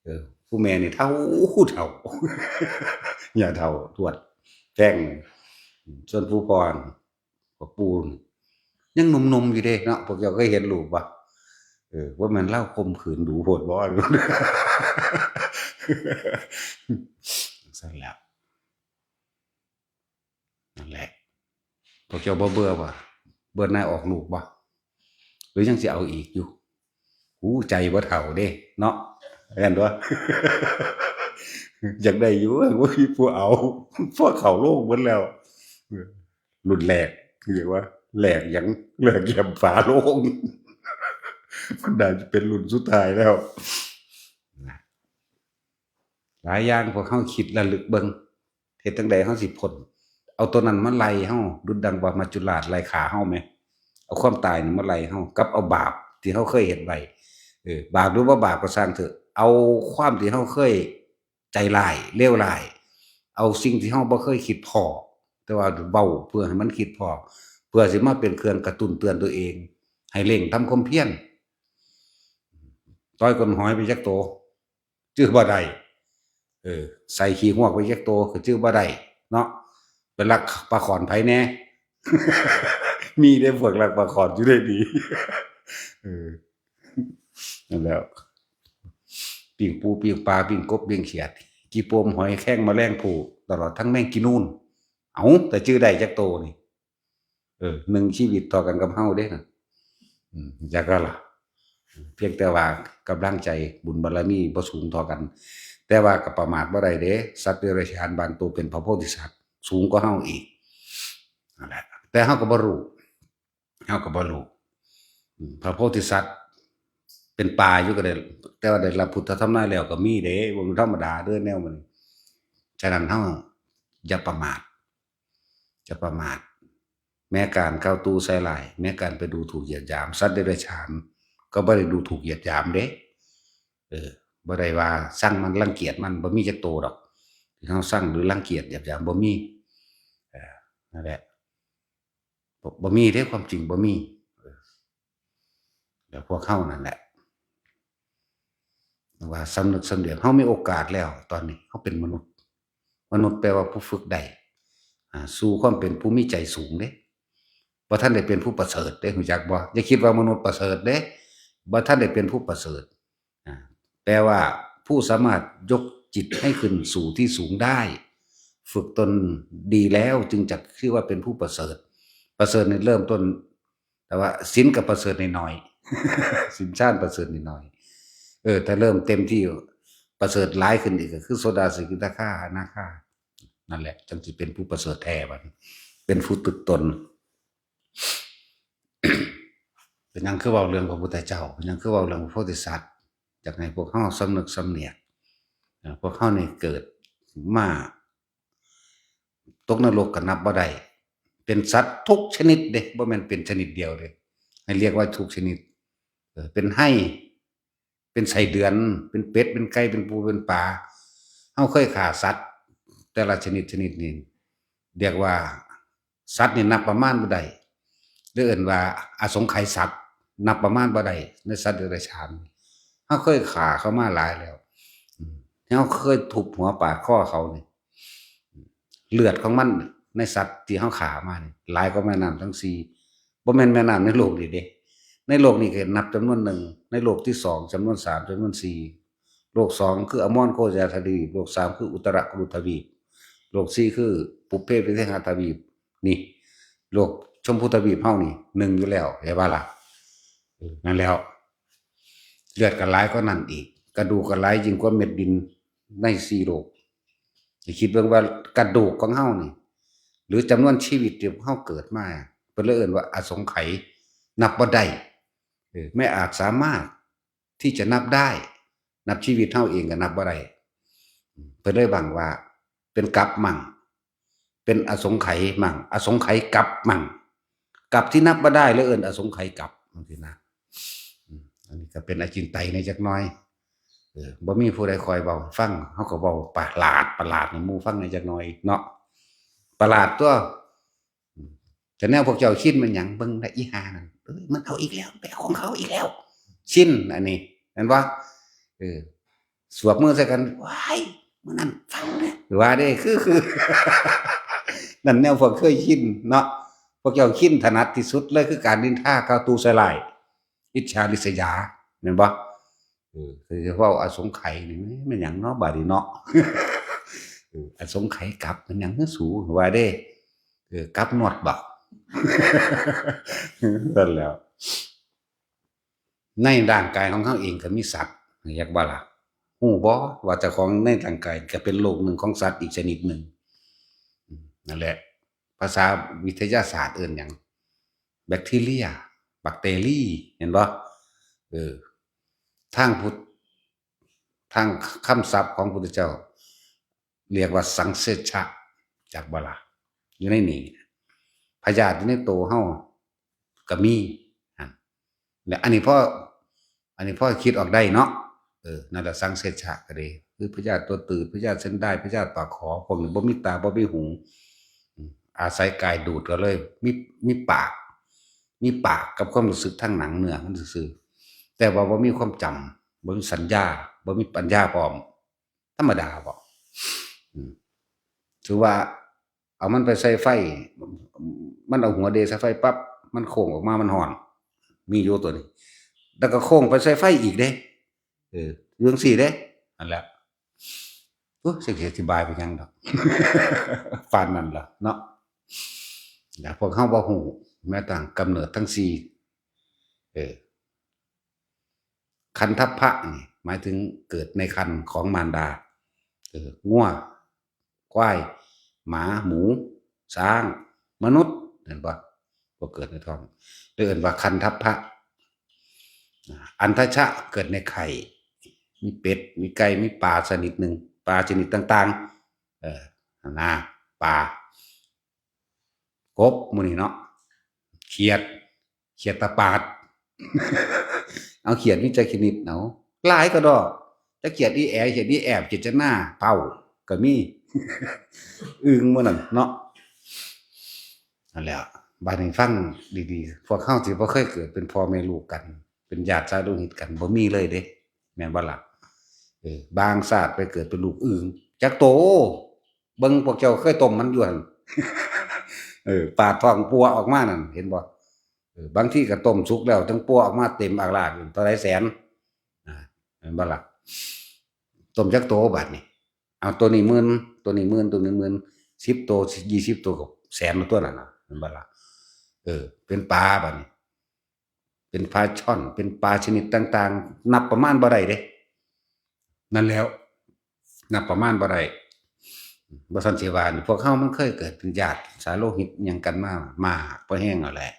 ເອີ ຜູ້ແມ່ນີ້ເຖົ້າ ເຖົ້າ ຍ່າເຖົ້າ ທວດແພງ ສ່ວນຜູ້ພໍ່ ພໍ່ປູ່ ຍັງໜຸ່ມໆຢູ່ເດ້ເນາະ ພວກເຈົ້າເຄີຍເຫັນຮູບບໍ່? ເອີ ບໍ່ແມ່ນລາວຂົ່ມຂືນດູໂພດບໍ? ຊັ້ນແຫຼະ ນັ້ນແຫຼະ ພວກເຈົ້າບໍ່ເບື່ອບໍ່? ເບື່ອໜ່າຍອອກລູກບໍ່? ຫຼືຍັງຊິເອົາອີກຢູ່? ຫູ ໃຈບໍ່ເຖົ້າເດ້ເນາະ ແມ່ນບໍ່? ຢາກໄດ້ຢູ່ ບໍ່ມີຜູ້ເອົາ ພໍເຂົ້າໂລງເບິດແລ້ວ ລຸ້ນແລກ ຄືຫຍັງວະ ແລກຫຍັງ ແລກຢ້ຽມຝາໂລງ ມັນໜ້າຈະເປັນລຸ້ນສຸດທ້າຍແລ້ວ ຫຼາຍຢ່າງພວກເຮົາຄິດລະລຶກເບິ່ງ ເຮັດຈັ່ງໃດເຮົາຊິພົ້ນ ເອົາຕົວນັ້ນມາໄລ່ເຮົາ ດຸດດັ່ງວ່າມັດຈຸລາດໄລ່ຂ້າເຮົາແມ ເອົາຄວາມຕາຍນີ້ມາໄລ່ເຮົາ ກັບເອົາບາບທີ່ເຮົາເຄີຍເຮັດໄວ້ ເອີ ບາບຫຼືບໍ່ບາບກໍຊ່າງເຖາະ ເອົາຄວາມທີ່ເຮົາເຄີຍໃຈຮ້າຍ ເລວຮ້າຍ ເອົາສິ່ງທີ່ເຮົາບໍ່ເຄີຍຄິດພໍ້ ແຕ່ວ່າເວົ້າເພື່ອໃຫ້ມັນຄິດພໍ້ ເພື່ອຊິມາເປັນເຄື່ອງກະຕຸ້ນເຕືອນຕົວເອງ ໃຫ້ເລັ່ງທຳຄວາມພຽນ ຕ່ອຍກົ້ນຫອຍໄປຈັກໂຕ ຈື່ບໍ່ໄດ້ ເອີ ໃສ່ຂີ້ຮວກໄປຈັກໂຕກໍຈື່ບໍ່ໄດ້ເນາະ ໄປລັກປາຂອນໃຜແດ່ ມີເດ້ພວກລັກປາຂອນຢູ່ໃນນີ້ ເອີ ນັ້ນແຫຼະ ປີ້ງປູ ປີ້ງປາ ປີ້ງກົບ ປີ້ງຂຽດ ຈີ່ໂປມ ຫອຍແຄງ ມະແລງພູ ຕະຫຼອດທັງແມງກີນູນ ເອົ້າ ແຕ່ຈື່ໄດ້ຈັກໂຕນີ້ ເອີ ໜຶ່ງຊີວິດທໍ່ກັນກັບເຮົາເດ້ນະ ອືມ ຈັກກະລະ ພຽງແຕ່ວ່າກຳລັງໃຈບຸນບາລະມີບໍ່ສູງທໍ່ກັນ ແຕ່ວ່າກໍປະໝາດບໍ່ໄດ້ເດ້ ສັດເດຍລະສານບາງໂຕເປັນພະໂພທິສັດ ສູງກວ່າເຮົາອີກ ນັ້ນແຫຼະ ແຕ່ເຮົາກໍບໍ່ຮູ້ ເຮົາກໍບໍ່ຮູ້. ອືມ ພະໂພທິສັດເປັນປ່າຢູ່ກໍໄດ້ ແຕ່ວ່າໄດ້ຮັບພຸດທະທຳນາຍແລ້ວກໍມີເດ້ ບໍ່ແມ່ນທຳມະດາເດີແນວມັນ. ສະນັ້ນເຮົາຢ່າປະໝາດ ຢ່າປະໝາດ. ແມ້ການເຂົ້າຕູ້ໃສ່ຮ້າຍ ແມ້ການໄປດູຖູກຢຽດຢາມ ສັດເດຍລະສານກໍບໍ່ໄດ້ດູຖູກຢຽດຢາມເດ້. ເອີ ບໍ່ໄດ້ວ່າຊັງມັນ ລັງກຽດມັນ ບໍ່ມີຈັກໂຕດອກທີ່ເຮົາຊັງ ຫຼື ລັງກຽດຢຽດຢາມ ບໍ່ມີ. ເອີ ນັ້ນແຫຼະ ບໍ່ ບໍ່ມີເດ້ ຄວາມຈິງບໍ່ມີ. ເອີ ແລ້ວພວກເຮົານັ້ນແຫຼະ ວ່າສຳນຶກສຳນຽກ ເຮົາມີໂອກາດແລ້ວ ຕອນນີ້ເຮົາເປັນມະນຸດ. ມະນຸດແປວ່າຜູ້ຝຶກໄດ້ ອ່າ ສູ່ຄວາມເປັນຜູ້ມີໃຈສູງເດ້. ບໍ່ທັນໄດ້ເປັນຜູ້ປະເສີດເດ້ ຮູ້ຈັກບໍ່? ຢ່າຄິດວ່າມະນຸດປະເສີດເດ້ ບໍ່ທັນໄດ້ເປັນຜູ້ປະເສີດ. ອ່າ ແປວ່າຜູ້ສາມາດຍົກຈິດໃຫ້ຂຶ້ນສູ່ທີ່ສູງໄດ້ ຝຶກຕົນດີແລ້ວຈຶ່ງຈະຊື່ວ່າເປັນຜູ້ປະເສີດ. ປະເສີດນີ້ເລີ່ມຕົ້ນ ແຕ່ວ່າສິນກໍປະເສີດໜ້ອຍໆ ສິນຊານປະເສີດໜ້ອຍໆ. ເອີ ຖ້າເລີ່ມເຕັມທີ່ປະເສີດຫຼາຍຂຶ້ນອີກ ກໍຄືໂສດາ ສະກິດທາຄາ ອະນາຄາ ນັ້ນແຫຼະ ຈັ່ງຊິເປັນຜູ້ປະເສີດແທ້ ບັດນີ້ເປັນຜູ້ຕຶກຕົນ. ເປັນຫຍັງຄືເວົ້າເລື່ອງພະພຸດທະເຈົ້າ? ເປັນຫຍັງຄືເວົ້າເລື່ອງພະໂພທິສັດ? ຢາກໃຫ້ພວກເຮົາສຳນຶກສຳນຽກ. ເອີ ພວກເຮົານີ້ເກີດມາຕົກນະລົກກໍນັບບໍ່ໄດ້. ເປັນສັດທຸກຊະນິດເດ້ ບໍ່ແມ່ນເປັນຊະນິດດຽວເດ້ ໃຫ້ລຽກວ່າທຸກຊະນິດ. ເອີ ເປັນໄຮ່ ເປັນໄສ້ເດືອນ ເປັນເປັດ ເປັນໄກ່ ເປັນປູ ເປັນປາ. ເຮົາເຄີຍຂ້າສັດແຕ່ລະຊະນິດຊະນິດນີ້ ລຽກວ່າ ສັດນີ້ນັບປະມານບໍ່ໄດ້ ຫຼື ເອີ້ນວ່າອະສົງໄຂສັດ ນັບປະມານບໍ່ໄດ້ ໃນສັດເດຍລະສານ. ເຮົາເຄີຍຂ້າເຂົາມາຫຼາຍແລ້ວ. ອືມ ເຮົາເຄີຍທຸບຫົວປາດຄໍເຂົານີ້ ເລືອດຂອງມັນໃນສັດທີ່ເຮົາຂ້າມານີ້ ຫຼາຍກວ່າແມ່ນ້ຳທັງສີ່. ບໍ່ແມ່ນແມ່ນ້ຳໃນໂລກນີ້ເດ້ ໃນໂລກນີ້ກໍນັບຈຳນວນໜຶ່ງ ໃນໂລກທີສອງ ຈຳນວນສາມ ຈຳນວນສີ່. ໂລກສອງຄືອະມອນໂຄຈາທະວີບ ໂລກສາມຄືອຸດຕະຣະຄຸລຸທະວີບ ໂລກສີ່ຄືປຸບເພວິເສຫະທະວີບ. ນີ້ ໂລກຊົມພູທະວີບເຮົານີ້ໜຶ່ງຢູ່ແລ້ວ ເຫັນບໍ່ລະ? ເອີ ນັ້ນແລ້ວ ເລືອດກໍຫຼາຍກວ່ານັ້ນອີກ ກະດູກກໍຫຼາຍຍິ່ງກວ່າເມັດດິນໃນສີ່ໂລກ. ໃຫ້ຄິດເບິ່ງວ່າກະດູກຂອງເຮົານີ້ ຫຼື ຈຳນວນຊີວິດທີ່ເຮົາເກີດມາ ເພິ່ນເລີຍເອີ້ນວ່າອະສົງໄຂ ນັບບໍ່ໄດ້. ເອີ ແມ້ອາດສາມາດ ທີ່ຈະນັບໄດ້ ນັບຊີວິດເຮົາເອງກໍນັບບໍ່ໄດ້. ເພິ່ນເລີຍຫວັງວ່າເປັນກັບມັງ ເປັນອະສົງໄຂມັງ ອະສົງໄຂກັບມັງ ກັບທີ່ນັບບໍ່ໄດ້ ເລີຍເອີ້ນອະສົງໄຂກັບ ຈັ່ງຊີ້ນະ. ອັນນີ້ກໍເປັນອະຈິນໄຕແດ່ຈັກໜ່ອຍ. ເອີ ບໍ່ມີຜູ້ໃດຄອຍເວົ້າໃຫ້ຟັງ ເຮົາກໍເວົ້າປະຫຼາດ ປະຫຼາດໃຫ້ໝູ່ຟັງແດ່ຈັກໜ່ອຍເນາະ. ປະຫຼາດຕົວະ. ອືມ ແຕ່ແນວພວກເຈົ້າຊິນແມ່ນຫຍັງ? ເບິ່ງນະ ອີຫ່ານັ້ນ ເອີຍ ມັນເອົາອີກແລ້ວ ໄປເອົາຂອງເຂົາອີກແລ້ວ ຊິນອັນນີ້ ແມ່ນບໍ່? ເອີ ສວບມືໃສ່ກັນ ວ້າຍ ມື້ນັ້ນຟັງເດີ ວ່າເດ້ ຄື ຄື ນັ້ນແນວພວກເຄີຍຊິນເນາະ. ພວກເຈົ້າຊິນຖະໜັດທີ່ສຸດເລີຍ ຄືການນິນທາ ກ່າວຕູ່ໃສ່ຮ້າຍ ອິດສາລິດສະຢາ ແມ່ນບໍ່? ເອີ ຄືເວົ້າອະສົງໄຂນີ້ ແມ່ນຫຍັງເນາະບາດນີ້ເນາະ? ເອີ ອະສົງໄຂກັບແມ່ນຫຍັງເຮີສູ ວ່າເດ້? ເອີ ກັບນວດບໍ? ຊັ້ນແຫຼ້ວ ໃນຮ່າງກາຍຂອງເຮົາເອງກໍມີສັດ ຮູ້ຈັກບໍ່ລະ? ຮູ້ບໍ່ວ່າເຈົ້າຂອງໃນຮ່າງກາຍກໍເປັນໂລກໜຶ່ງຂອງສັດອີກຊະນິດໜຶ່ງ? ອືມ ນັ້ນແຫຼະ ພາສາວິທະຍາສາດເອີ້ນຫຍັງ? ແບັກທີເຣຍ ບັກເຕຣີ ເຫັນບໍ່? ເອີ ທາງພຸດ ທາງຄຳສັບຂອງພຸດທະເຈົ້າ ລຽກວ່າສັງເສດຊະ ຈັກບໍ່ລະ? ຢູ່ໃນນີ້ ພະຍາດຢູ່ໃນໂຕເຮົາກໍມີຫັ້ນ. ແລະ ອັນນີ້ພໍ ອັນນີ້ພໍຄິດອອກໄດ້ເນາະ. ເອີ ນັ້ນລະ ສັງເສດຊະກໍດີ ຄືພະຍາດຕົວຕືດ ພະຍາດເສັ້ນດາຍ ພະຍາດປາກຂໍ ພວກນີ້ບໍ່ມີຕາ ບໍ່ມີຫູ ອາໄສກາຍດູດ ກໍເລີຍມີ ມີປາກ ມີປາກກັບຄວາມຮູ້ສຶກທາງໜັງເນື້ອມັນຊື່ໆ ແຕ່ວ່າບໍ່ມີຄວາມຈຳ ບໍ່ມີສັນຍາ ບໍ່ມີປັນຍາພ້ອມ ທຳມະດາບໍ? ອືມ ຖືວ່າເອົາມັນໄປໃສ່ໄຟ ມັນເອົາຫົວເດໃສ່ໄຟປັບ ມັນໂຄ້ງອອກມາ ມັນຮ້ອນ ມີຢູ່ຕົວນີ້ ແລ້ວກໍໂຄ້ງໄປໃສ່ໄຟອີກເດ້. ເອີ ຢູ່ຈັ່ງຊີ້ເດ້ ນັ້ນແຫຼະ. ໂອ້ ຈັກຊິອະທິບາຍໄປຫຍັງດອກ ປານນັ້ນລະເນາະ. ແລ້ວພວກເຮົາບໍ່ຮູ້ແມ້ແຕ່ກຳເນີດທັງສີ່ ເອີ ຄັນທັບພະນີ້ ໝາຍເຖິງເກີດໃນຄັນຂອງມານດາ ເອີ ງົວ ຄວາຍ ໝາ ໝູ ຊ້າງ ມະນຸດ ແມ່ນບໍ່? ບໍ່ເກີດໃນທ້ອງ ເອີ້ນວ່າຄັນທັບພະ. ອັນທະຊະ ເກີດໃນໄຂ່ ມີເປັດ ມີໄກ່ ມີປາຊະນິດໜຶ່ງ ປາຊະນິດຕ່າງໆ ເອີ ຫັ້ນນາ ປາ ກົບ ໝູ່ນີ້ເນາະ ຂຽດ ຂຽດຕາປາດ ເອົາ ຂຽດມີຈັກຊະນິດ ເອົາ ຫຼາຍກະດອກ ຈັກຂຽດອີແອ ຂຽດອີແອບ ຂຽດຈະໜ້າ ເພົ້າ ກະມີ ອຶ່ງໝູ່ນັ້ນເນາະ. ຫັ້ນແຫຼະ ບາດນີ້ຟັງດີໆ ພວກເຮົາທີ່ບໍ່ເຄີຍເກີດເປັນພໍ່ແມ່ລູກກັນ ເປັນຍາດສາຍໂລຫິດກັນ ບໍ່ມີເລີຍເດ້ ແມ່ນບໍ່ລະ? ເອີ ບາງຊາດໄປເກີດເປັນລູກອຶ່ງ ຈັກໂຕ ເບິ່ງພວກເຈົ້າເຄີຍຕົ້ມມັນຢູ່ຫັ້ນ ເອີ ປາດທ້ອງປົວອອກມານັ້ນ ເຫັນບໍ່? ເອີ ບາງທີກະຕົ້ມສຸກແລ້ວ ຈັ່ງປົວອອກມາເຕັມອາກລາກ ເທົ່າໃດແສນ ອາ ແມ່ນບໍ່ລະ? ຕົ້ມຈັກໂຕບາດນີ້? ເອົາ ໂຕນີ້ໝື່ນ ໂຕນີ້ໝື່ນ ໂຕນີ້ໝື່ນ ສິບໂຕ ຊາວໂຕ ກະແສນໂຕນັ້ນນະ ແມ່ນບໍ່ລະ? ເອີ ເປັນປາບາດນີ້ ເປັນປາຊ່ອນ ເປັນປາຊະນິດຕ່າງໆ ນັບປະມານບໍ່ໄດ້ເດ້ ນັ້ນແຫຼະ ນັບປະມານບໍ່ໄດ້. ບໍ່ຊັ້ນຊິວ່າ ພວກເຮົາມັນເຄີຍເກີດເປັນຍາດສາຍໂລຫິດຫຍັງກັນມາ ມາກພໍແຮງແລ້ວແຫຼະ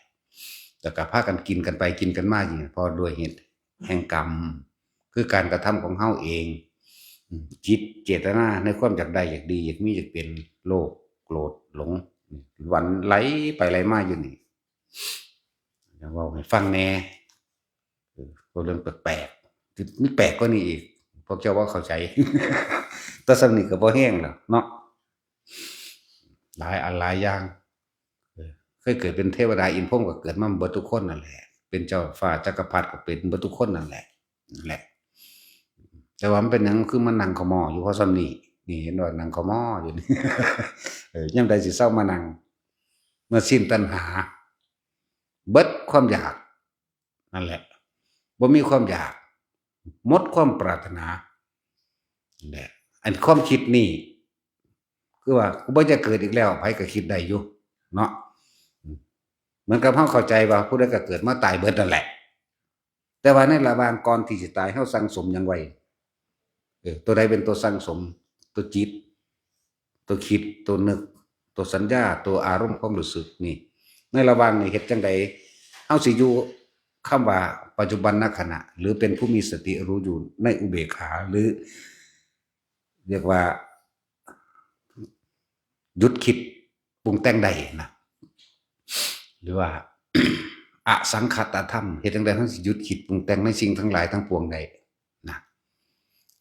ແລ້ວກະພາກັນກິນກັນໄປກິນກັນມາຢູ່ ເພາະດ້ວຍເຫດແຫ່ງກຳ ຄືການກະທຳຂອງເຮົາເອງ ອາ ຈິດເຈດຕະນາໃນຄວາມຢາກໄດ້ ຢາກດີ ຢາກມີ ຢາກເປັນ ໂລບ ໂກດ ຫຼົງ ຫວັ່ນໄຫຼໄປໄຫຼມາຢູ່ນີ້ ຢາກເວົ້າໃຫ້ຟັງແດ່ ເອີ ເວົ້າເລື່ອງແປກໆ ມີແປກກວ່ານີ້ອີກ ພວກເຈົ້າບໍ່ເຂົ້າໃຈ ແຕ່ສ່ຳນີ້ກະພໍແຮງແລ້ວເນາະ ຫຼາຍອັນຫຼາຍຢ່າງ ເອີ ເຄີຍເກີດເປັນເທວະດາອິນພົມກະເກີດມາເບິດທຸກຄົນນັ້ນແຫຼະ ເປັນເຈົ້າຟ້າຈັກກະພັດກະເປັນເບິດທຸກຄົນນັ້ນແຫຼະ ແຫຼະ ແຕ່ວ່າມັນເປັນຫຍັງຄືມານັ່ງເຂົ້າໝໍ້ຢູ່ພໍສ່ຳນີ້ ນີ້ເຫັນວ່ານັ່ງເຂົ້າໝໍ້ຢູ່ນີ້ ເອີ ຍາມໃດຊິເຊົາມານັ່ງ ເມື່ອສິ້ນຕັນຫາ ເບິດຄວາມຢາກ ນັ້ນແຫຼະ ບໍ່ມີຄວາມຢາກ ໝົດຄວາມປາດຖະໜາ ນັ້ນແຫຼະ ອັນຄວາມຄິດນີ້ ຄືວ່າ ກູບໍ່ຢາກເກີດອີກແລ້ວ ໃຜກະຄິດໄດ້ຢູ່ເນາະ ເໝືອນກັບເຮົາເຂົ້າໃຈວ່າ ຜູ້ໃດກະເກີດມາຕາຍເບິດນັ້ນແຫຼະ ແຕ່ວ່າໃນລະຫວ່າງກ່ອນທີ່ຊິຕາຍ ເຮົາສັ່ງສົມຫຍັງໄວ້? ເອີ ໂຕໃດເປັນໂຕສັ່ງສົມ? ໂຕຈິດ ໂຕຄິດ ໂຕນຶກ ໂຕສັນຍາ ໂຕອາລົມຄວາມຮູ້ສຶກນີ້ ໃນລະຫວ່າງນີ້ເຮັດຈັ່ງໃດ ເຮົາຊິຢູ່ ຄຳວ່າປັດຈຸບັນນະຂະນະ ຫຼື ເປັນຜູ້ມີສະຕິຮູ້ຢູ່ໃນອຸເບກຂາ ຫຼື ຮຽກວ່າ ຢຸດຄິດປຸງແຕ່ງໄດ້ນະ ຫຼືວ່າ ອະສັງຄະຕະທຳ ເຮັດຈັ່ງໃດເຮົາຊິຢຸດຄິດປຸງແຕ່ງໃນສິ່ງທັງຫຼາຍທັງປວງໄດ້ນະ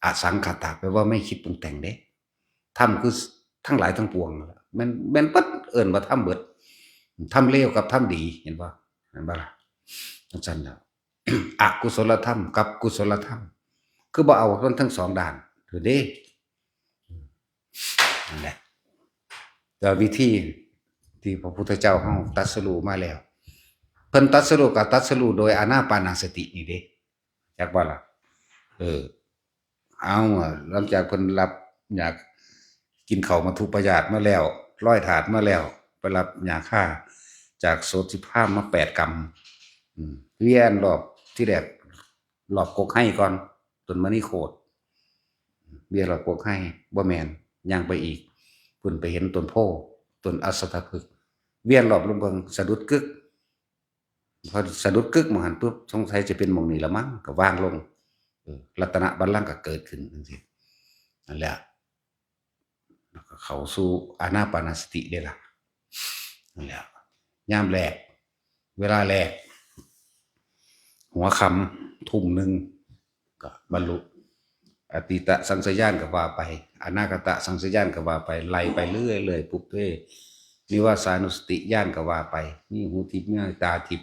ອະສັງຄະຕະ ແປວ່າໄມ່ຄິດປຸງແຕ່ງເດ້ ທຳຄືທັງຫຼາຍທັງປວງ ແມ່ນ ແມ່ນເບິດ ເອີ້ນວ່າທຳເບິດ ທຳເລວກັບທຳດີ ເຫັນບໍ່? ແມ່ນບໍ່ລະ? ຈັ່ງຊັ້ນແລ້ວ ອະກຸສົລະທຳກັບກຸສົລະທຳ ຄືບໍ່ເອົາມັນທັງສອງດ້ານ ເດີ ນັ້ນແຫຼະ ແຕ່ວິທີທີ່ພະພຸດທະເຈົ້າເຮົາຕັດສະຮູ້ມາແລ້ວ ເພິ່ນຕັດສະຮູ້ກະຕັດສະຮູ້ໂດຍອານາປານະສະຕິນີ້ເດ້ ຈັກບໍ່ລະ? ເອີ ເອົາ ຫຼັງຈາກເພິ່ນຮັບຢາ ກິນເຂົ້າມັດຖຸປະຍາດມາແລ້ວ ລອຍທາດມາແລ້ວ ໄປຮັບຢາຄາຈາກໂສດສິພາມມາແປດກຳ ອືມ ວຽນລອບ ທີແລກລອບກົກໄຮກ່ອນ ຕົ້ນມະນີໂຄດ ວຽນລອບກົກໄຮ ບໍ່ແມ່ນ ຍ່າງໄປອີກ ພຸ້ນໄປເຫັນຕົ້ນໂພ ຕົ້ນອັດສະຖະພຶກ ວຽນລອບລົງເບິ່ງ ສະດຸດກຶກ ພໍສະດຸດກຶກໝ່ອງຫັ້ນປຶບ ສົງໄສຈະເປັນໝ່ອງນີ້ລະມັ້ງ ກະວາງລົງ ເອີ ລັດຕະນະບັນລັງກະເກີດຂຶ້ນຈັ່ງຊີ້ ນັ້ນແຫຼະ ແລ້ວກະເຂົ້າສູ່ອານາປານະສະຕິເດ້ລະ ນັ້ນແຫຼະ ຍາມແລກ ເວລາແລກ ຫົວຄ່ຳ ທຸ່ມໜຶ່ງ ກະບັນລຸ ອະດີຕະສັງສະຍານກະວ່າໄປ ອະນາຄະຕະສັງສະຍານກະວ່າໄປ ໄລ່ໄປເລື້ອຍໆ ປຸບເພ ນິວາສານຸສະຕິຍານກະວ່າໄປ ມີຫູທິບ ມີຕາທິບ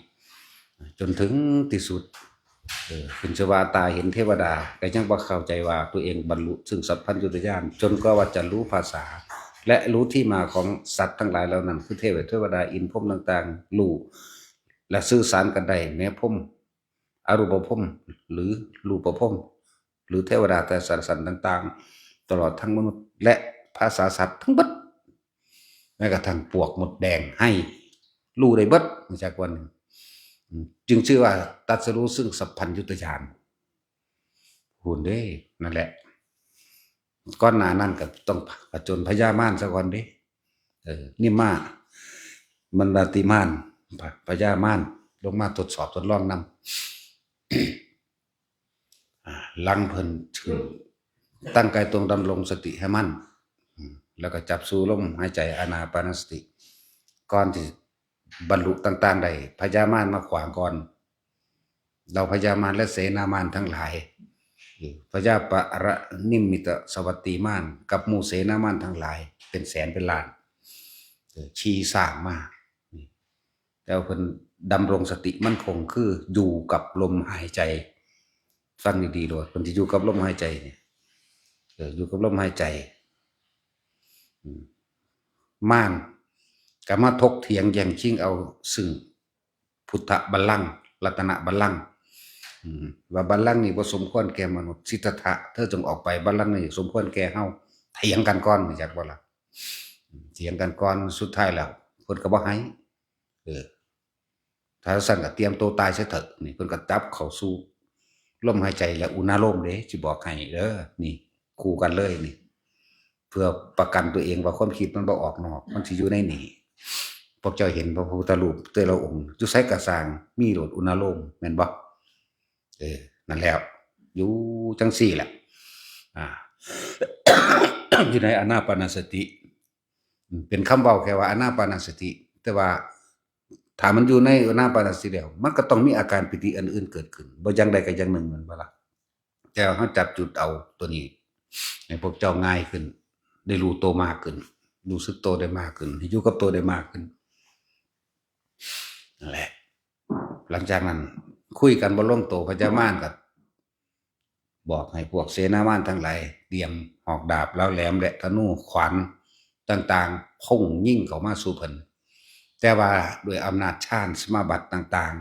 ຈົນເຖິງທີ່ສຸດ ເອີ ຂຶ້ນຊື່ວ່າຕາເຫັນເທວະດາ ກະຍັງບໍ່ເຂົ້າໃຈວ່າຕົວເອງບັນລຸເຊິ່ງສັບພັນຍຸດຕະຍານ ຈົນກວ່າວ່າຈະຮູ້ພາສາ ແລະ ຮູ້ທີ່ມາຂອງສັດທັງຫຼາຍເຫຼົ່ານັ້ນ ຄືເທວະ ເທວະດາ ອິນພົມຕ່າງໆ ຮູ້ ແລະ ສື່ສານກັນໄດ້ ແມ່ພົມ ອະຮູບປະພົມ ຫຼື ຮູບປະພົມ ຫຼື ເທວະດາແຕ່ລະຊັ້ນຕ່າງໆ ຕະຫຼອດທັງມະນຸດ ແລະ ພາສາສັດທັງເບິດ ແມ້ກະທັ່ງປວກມົດແດງ ໄຮ່ ຮູ້ໄດ້ເບິດ ຮູ້ຈັກວ່າ ອືມ ຈຶ່ງຊື່ວ່າຕັດສະຮູ້ເຊິ່ງສັບພັນຍຸດຕະຍານ ພຸ້ນເດ້ ນັ້ນແຫຼະ ກ່ອນໜ້ານັ້ນກະຕ້ອງຜະຈົນພະຍາມານສາກ່ອນເດ້ ເອີ ນິມມາ ມະນາຕິມານ ພະ ພະຍາມານລົງມາທົດສອບທົດລອງນຳ. ອາ ຫຼັງເພິ່ນຖືກຕັ້ງກາຍຕົງດຳລົງສະຕິໃຫ້ໝັ້ນ ອາ ແລ້ວກໍຈັບສູ່ລົມຫາຍໃຈອານາປານະສະຕິ ກ່ອນທີ່ບັນລຸຕ່າງໆໄດ້ ພະຍາມານມາຂວາງກ່ອນ. ເຫຼົ່າພະຍາມານ ແລະ ເສນາມານທັງຫຼາຍ ເອີ ພະຍາປະລະນິມມິຕະສະວັດຕີມານ ກັບໝູ່ເສນາມານທັງຫຼາຍເປັນແສນເປັນລ້ານ ເອີ ຂີ່ຊ້າງມາ ແຕ່ວ່າເພິ່ນດຳລົງສະຕິໝັ້ນຄົງ ຄືຢູ່ກັບລົມຫາຍໃຈ. ຟັງດີໆໂລດ ເພິ່ນຊິຢູ່ກັບລົມຫາຍໃຈນີ້ ເອີ ຢູ່ກັບລົມຫາຍໃຈ. ອາ ມານກໍມາຖົກຖຽງແຍ່ງຊິງເອົາຊຶ່ງ ພຸດທະບັນລັງ ລັດຕະນະບັນລັງ ອາ ວ່າບັນລັງນີ້ບໍ່ສົມຄວນແກ່ມະນຸດ ສິດທັດຖະ ເທີຈົ່ງອອກໄປ ບັນລັງນີ້ສົມຄວນແກ່ເຮົາ. ຖຽງກັນກ່ອນ ຮູ້ຈັກບໍ່ລະ? ຖຽງກັນກ່ອນ ສຸດທ້າຍແລ້ວເພິ່ນກໍບໍ່ໃຫ້ ເອີ ຖ້າຊັ້ນກໍຕຽມໂຕຕາຍຊະເຖາະ. ນີ້ເພິ່ນກໍຈັບເຂົ້າສູ່ລົມຫາຍໃຈ ແລະ ອຸນາໂລມເດ້ ຊິບອກໃຫ້ເດີ ນີ້ ຄູ່ກັນເລີຍນີ້ ເພື່ອປະກັນຕົວເອງວ່າຄວາມຄິດມັນບໍ່ອອກນອກ ມັນຊິຢູ່ໃນນີ້. ພວກເຈົ້າເຫັນພະພຸດທະຮູບແຕ່ລະອົງຢູ່ໃສກໍຊ່າງ ມີໂລດອຸນາໂລມ ແມ່ນບໍ່? ເອີ ນັ້ນແຫຼະ ຢູ່ຈັ່ງຊີ້ແຫຼະ ອາ ຢູ່ໃນອານາປານະສະຕິ ເປັນຄຳເວົ້າແຄ່ວ່າອານາປານະສະຕິ ແຕ່ວ່າຖ້າມັນຢູ່ໃນອານາປານະສະຕິແລ້ວ ມັນກໍຕ້ອງມີອາການປີຕິອັນອື່ນເກີດຂຶ້ນ ບໍ່ຢ່າງໃດກໍຢ່າງໜຶ່ງ ແມ່ນບໍ່ລະ? ແຕ່ວ່າເຮົາຈັບຈຸດເອົາຕົວນີ້ໃຫ້ພວກເຈົ້າງ່າຍຂຶ້ນ ໄດ້ຮູ້ໂຕມາກຂຶ້ນ ຮູ້ສຶກໂຕໄດ້ມາກຂຶ້ນ ໃຫ້ຢູ່ກັບໂຕໄດ້ມາກຂຶ້ນ ນັ້ນແຫຼະ. ຫຼັງຈາກນັ້ນຄຸຍກັນບໍ່ລົງໂຕ ພະຍາມານກໍບອກໃຫ້ພວກເສນາມານທັງຫຼາຍຕຽມຫອກດາບລາວແຫຼມ ແລະ ທະນູຂວານຕ່າງໆ ພຸ່ງຍິງເຂົ້າມາສູ່ເພິ່ນ ແຕ່ວ່າດ້ວຍອຳນາດຊານສະມາບັດຕ່າງ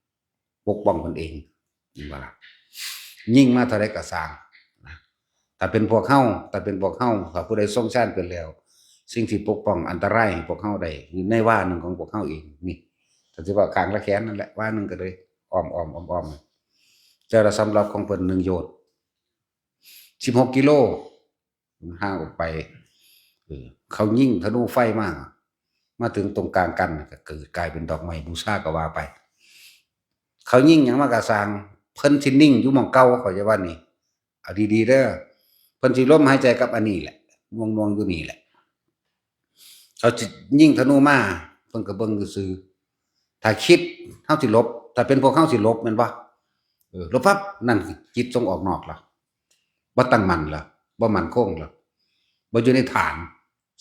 ໆ ປົກປ້ອງເພິ່ນເອງ ເຫັນບໍ່ລະ? ຍິງມາເທົ່າໃດກໍຊ່າງນະ ຖ້າເປັນພວກເຮົາ ຖ້າເປັນພວກເຮົາ ຖ້າຜູ້ໃດຊົງຊານເປັນແລ້ວ ສິ່ງທີ່ປົກປ້ອງອັນຕະລາຍໃຫ້ພວກເຮົາໄດ້ ຢູ່ໃນວາໜຶ່ງຂອງພວກເຮົາເອງນີ້ ຖ້າຊິເວົ້າຂ້າງລະແຂນນັ້ນແຫຼະ ວາໜຶ່ງກໍເລີຍອ້ອມໆ ອ້ອມໆ ແຕ່ລະສຳລັບຂອງເພິ່ນໜຶ່ງໂຍດ ສິບຫົກກິໂລ ຫ່າງອອກໄປ ເອີ ເຂົາຍິງທະນູໄຟມາ ມາເຖິງຕົງກາງກັນ ກໍເກີດກາຍເປັນດອກໄມ້ບູຊາກໍວ່າໄປ. ເຂົາຍິງຫຍັງມາກໍຊ່າງ ເພິ່ນຊິນິ່ງຢູ່ໝ່ອງເກົ່າ ເຂົາຈະວ່ານີ້ ເອົາດີໆເດີ ເພິ່ນຊິລົມຫາຍໃຈກັບອັນນີ້ແຫຼະ ໜ່ວງໆຢູ່ນີ້ແຫຼະ. ເຂົາຊິຍິງທະນູມາ ເພິ່ນກໍເບິ່ງຊື່ໆ ຖ້າຄິດເຮົາຊິຫຼົບ ຖ້າເປັນພວກເຮົາຊິຫຼົບແມ່ນບໍ່? ເອີ ຫຼົບປັບ ນັ້ນຈິດສົ່ງອອກນອກລະ ບໍ່ຕັ້ງໝັ້ນລະ ບໍ່ໝັ້ນຄົງລະ ບໍ່ຢູ່ໃນຖານ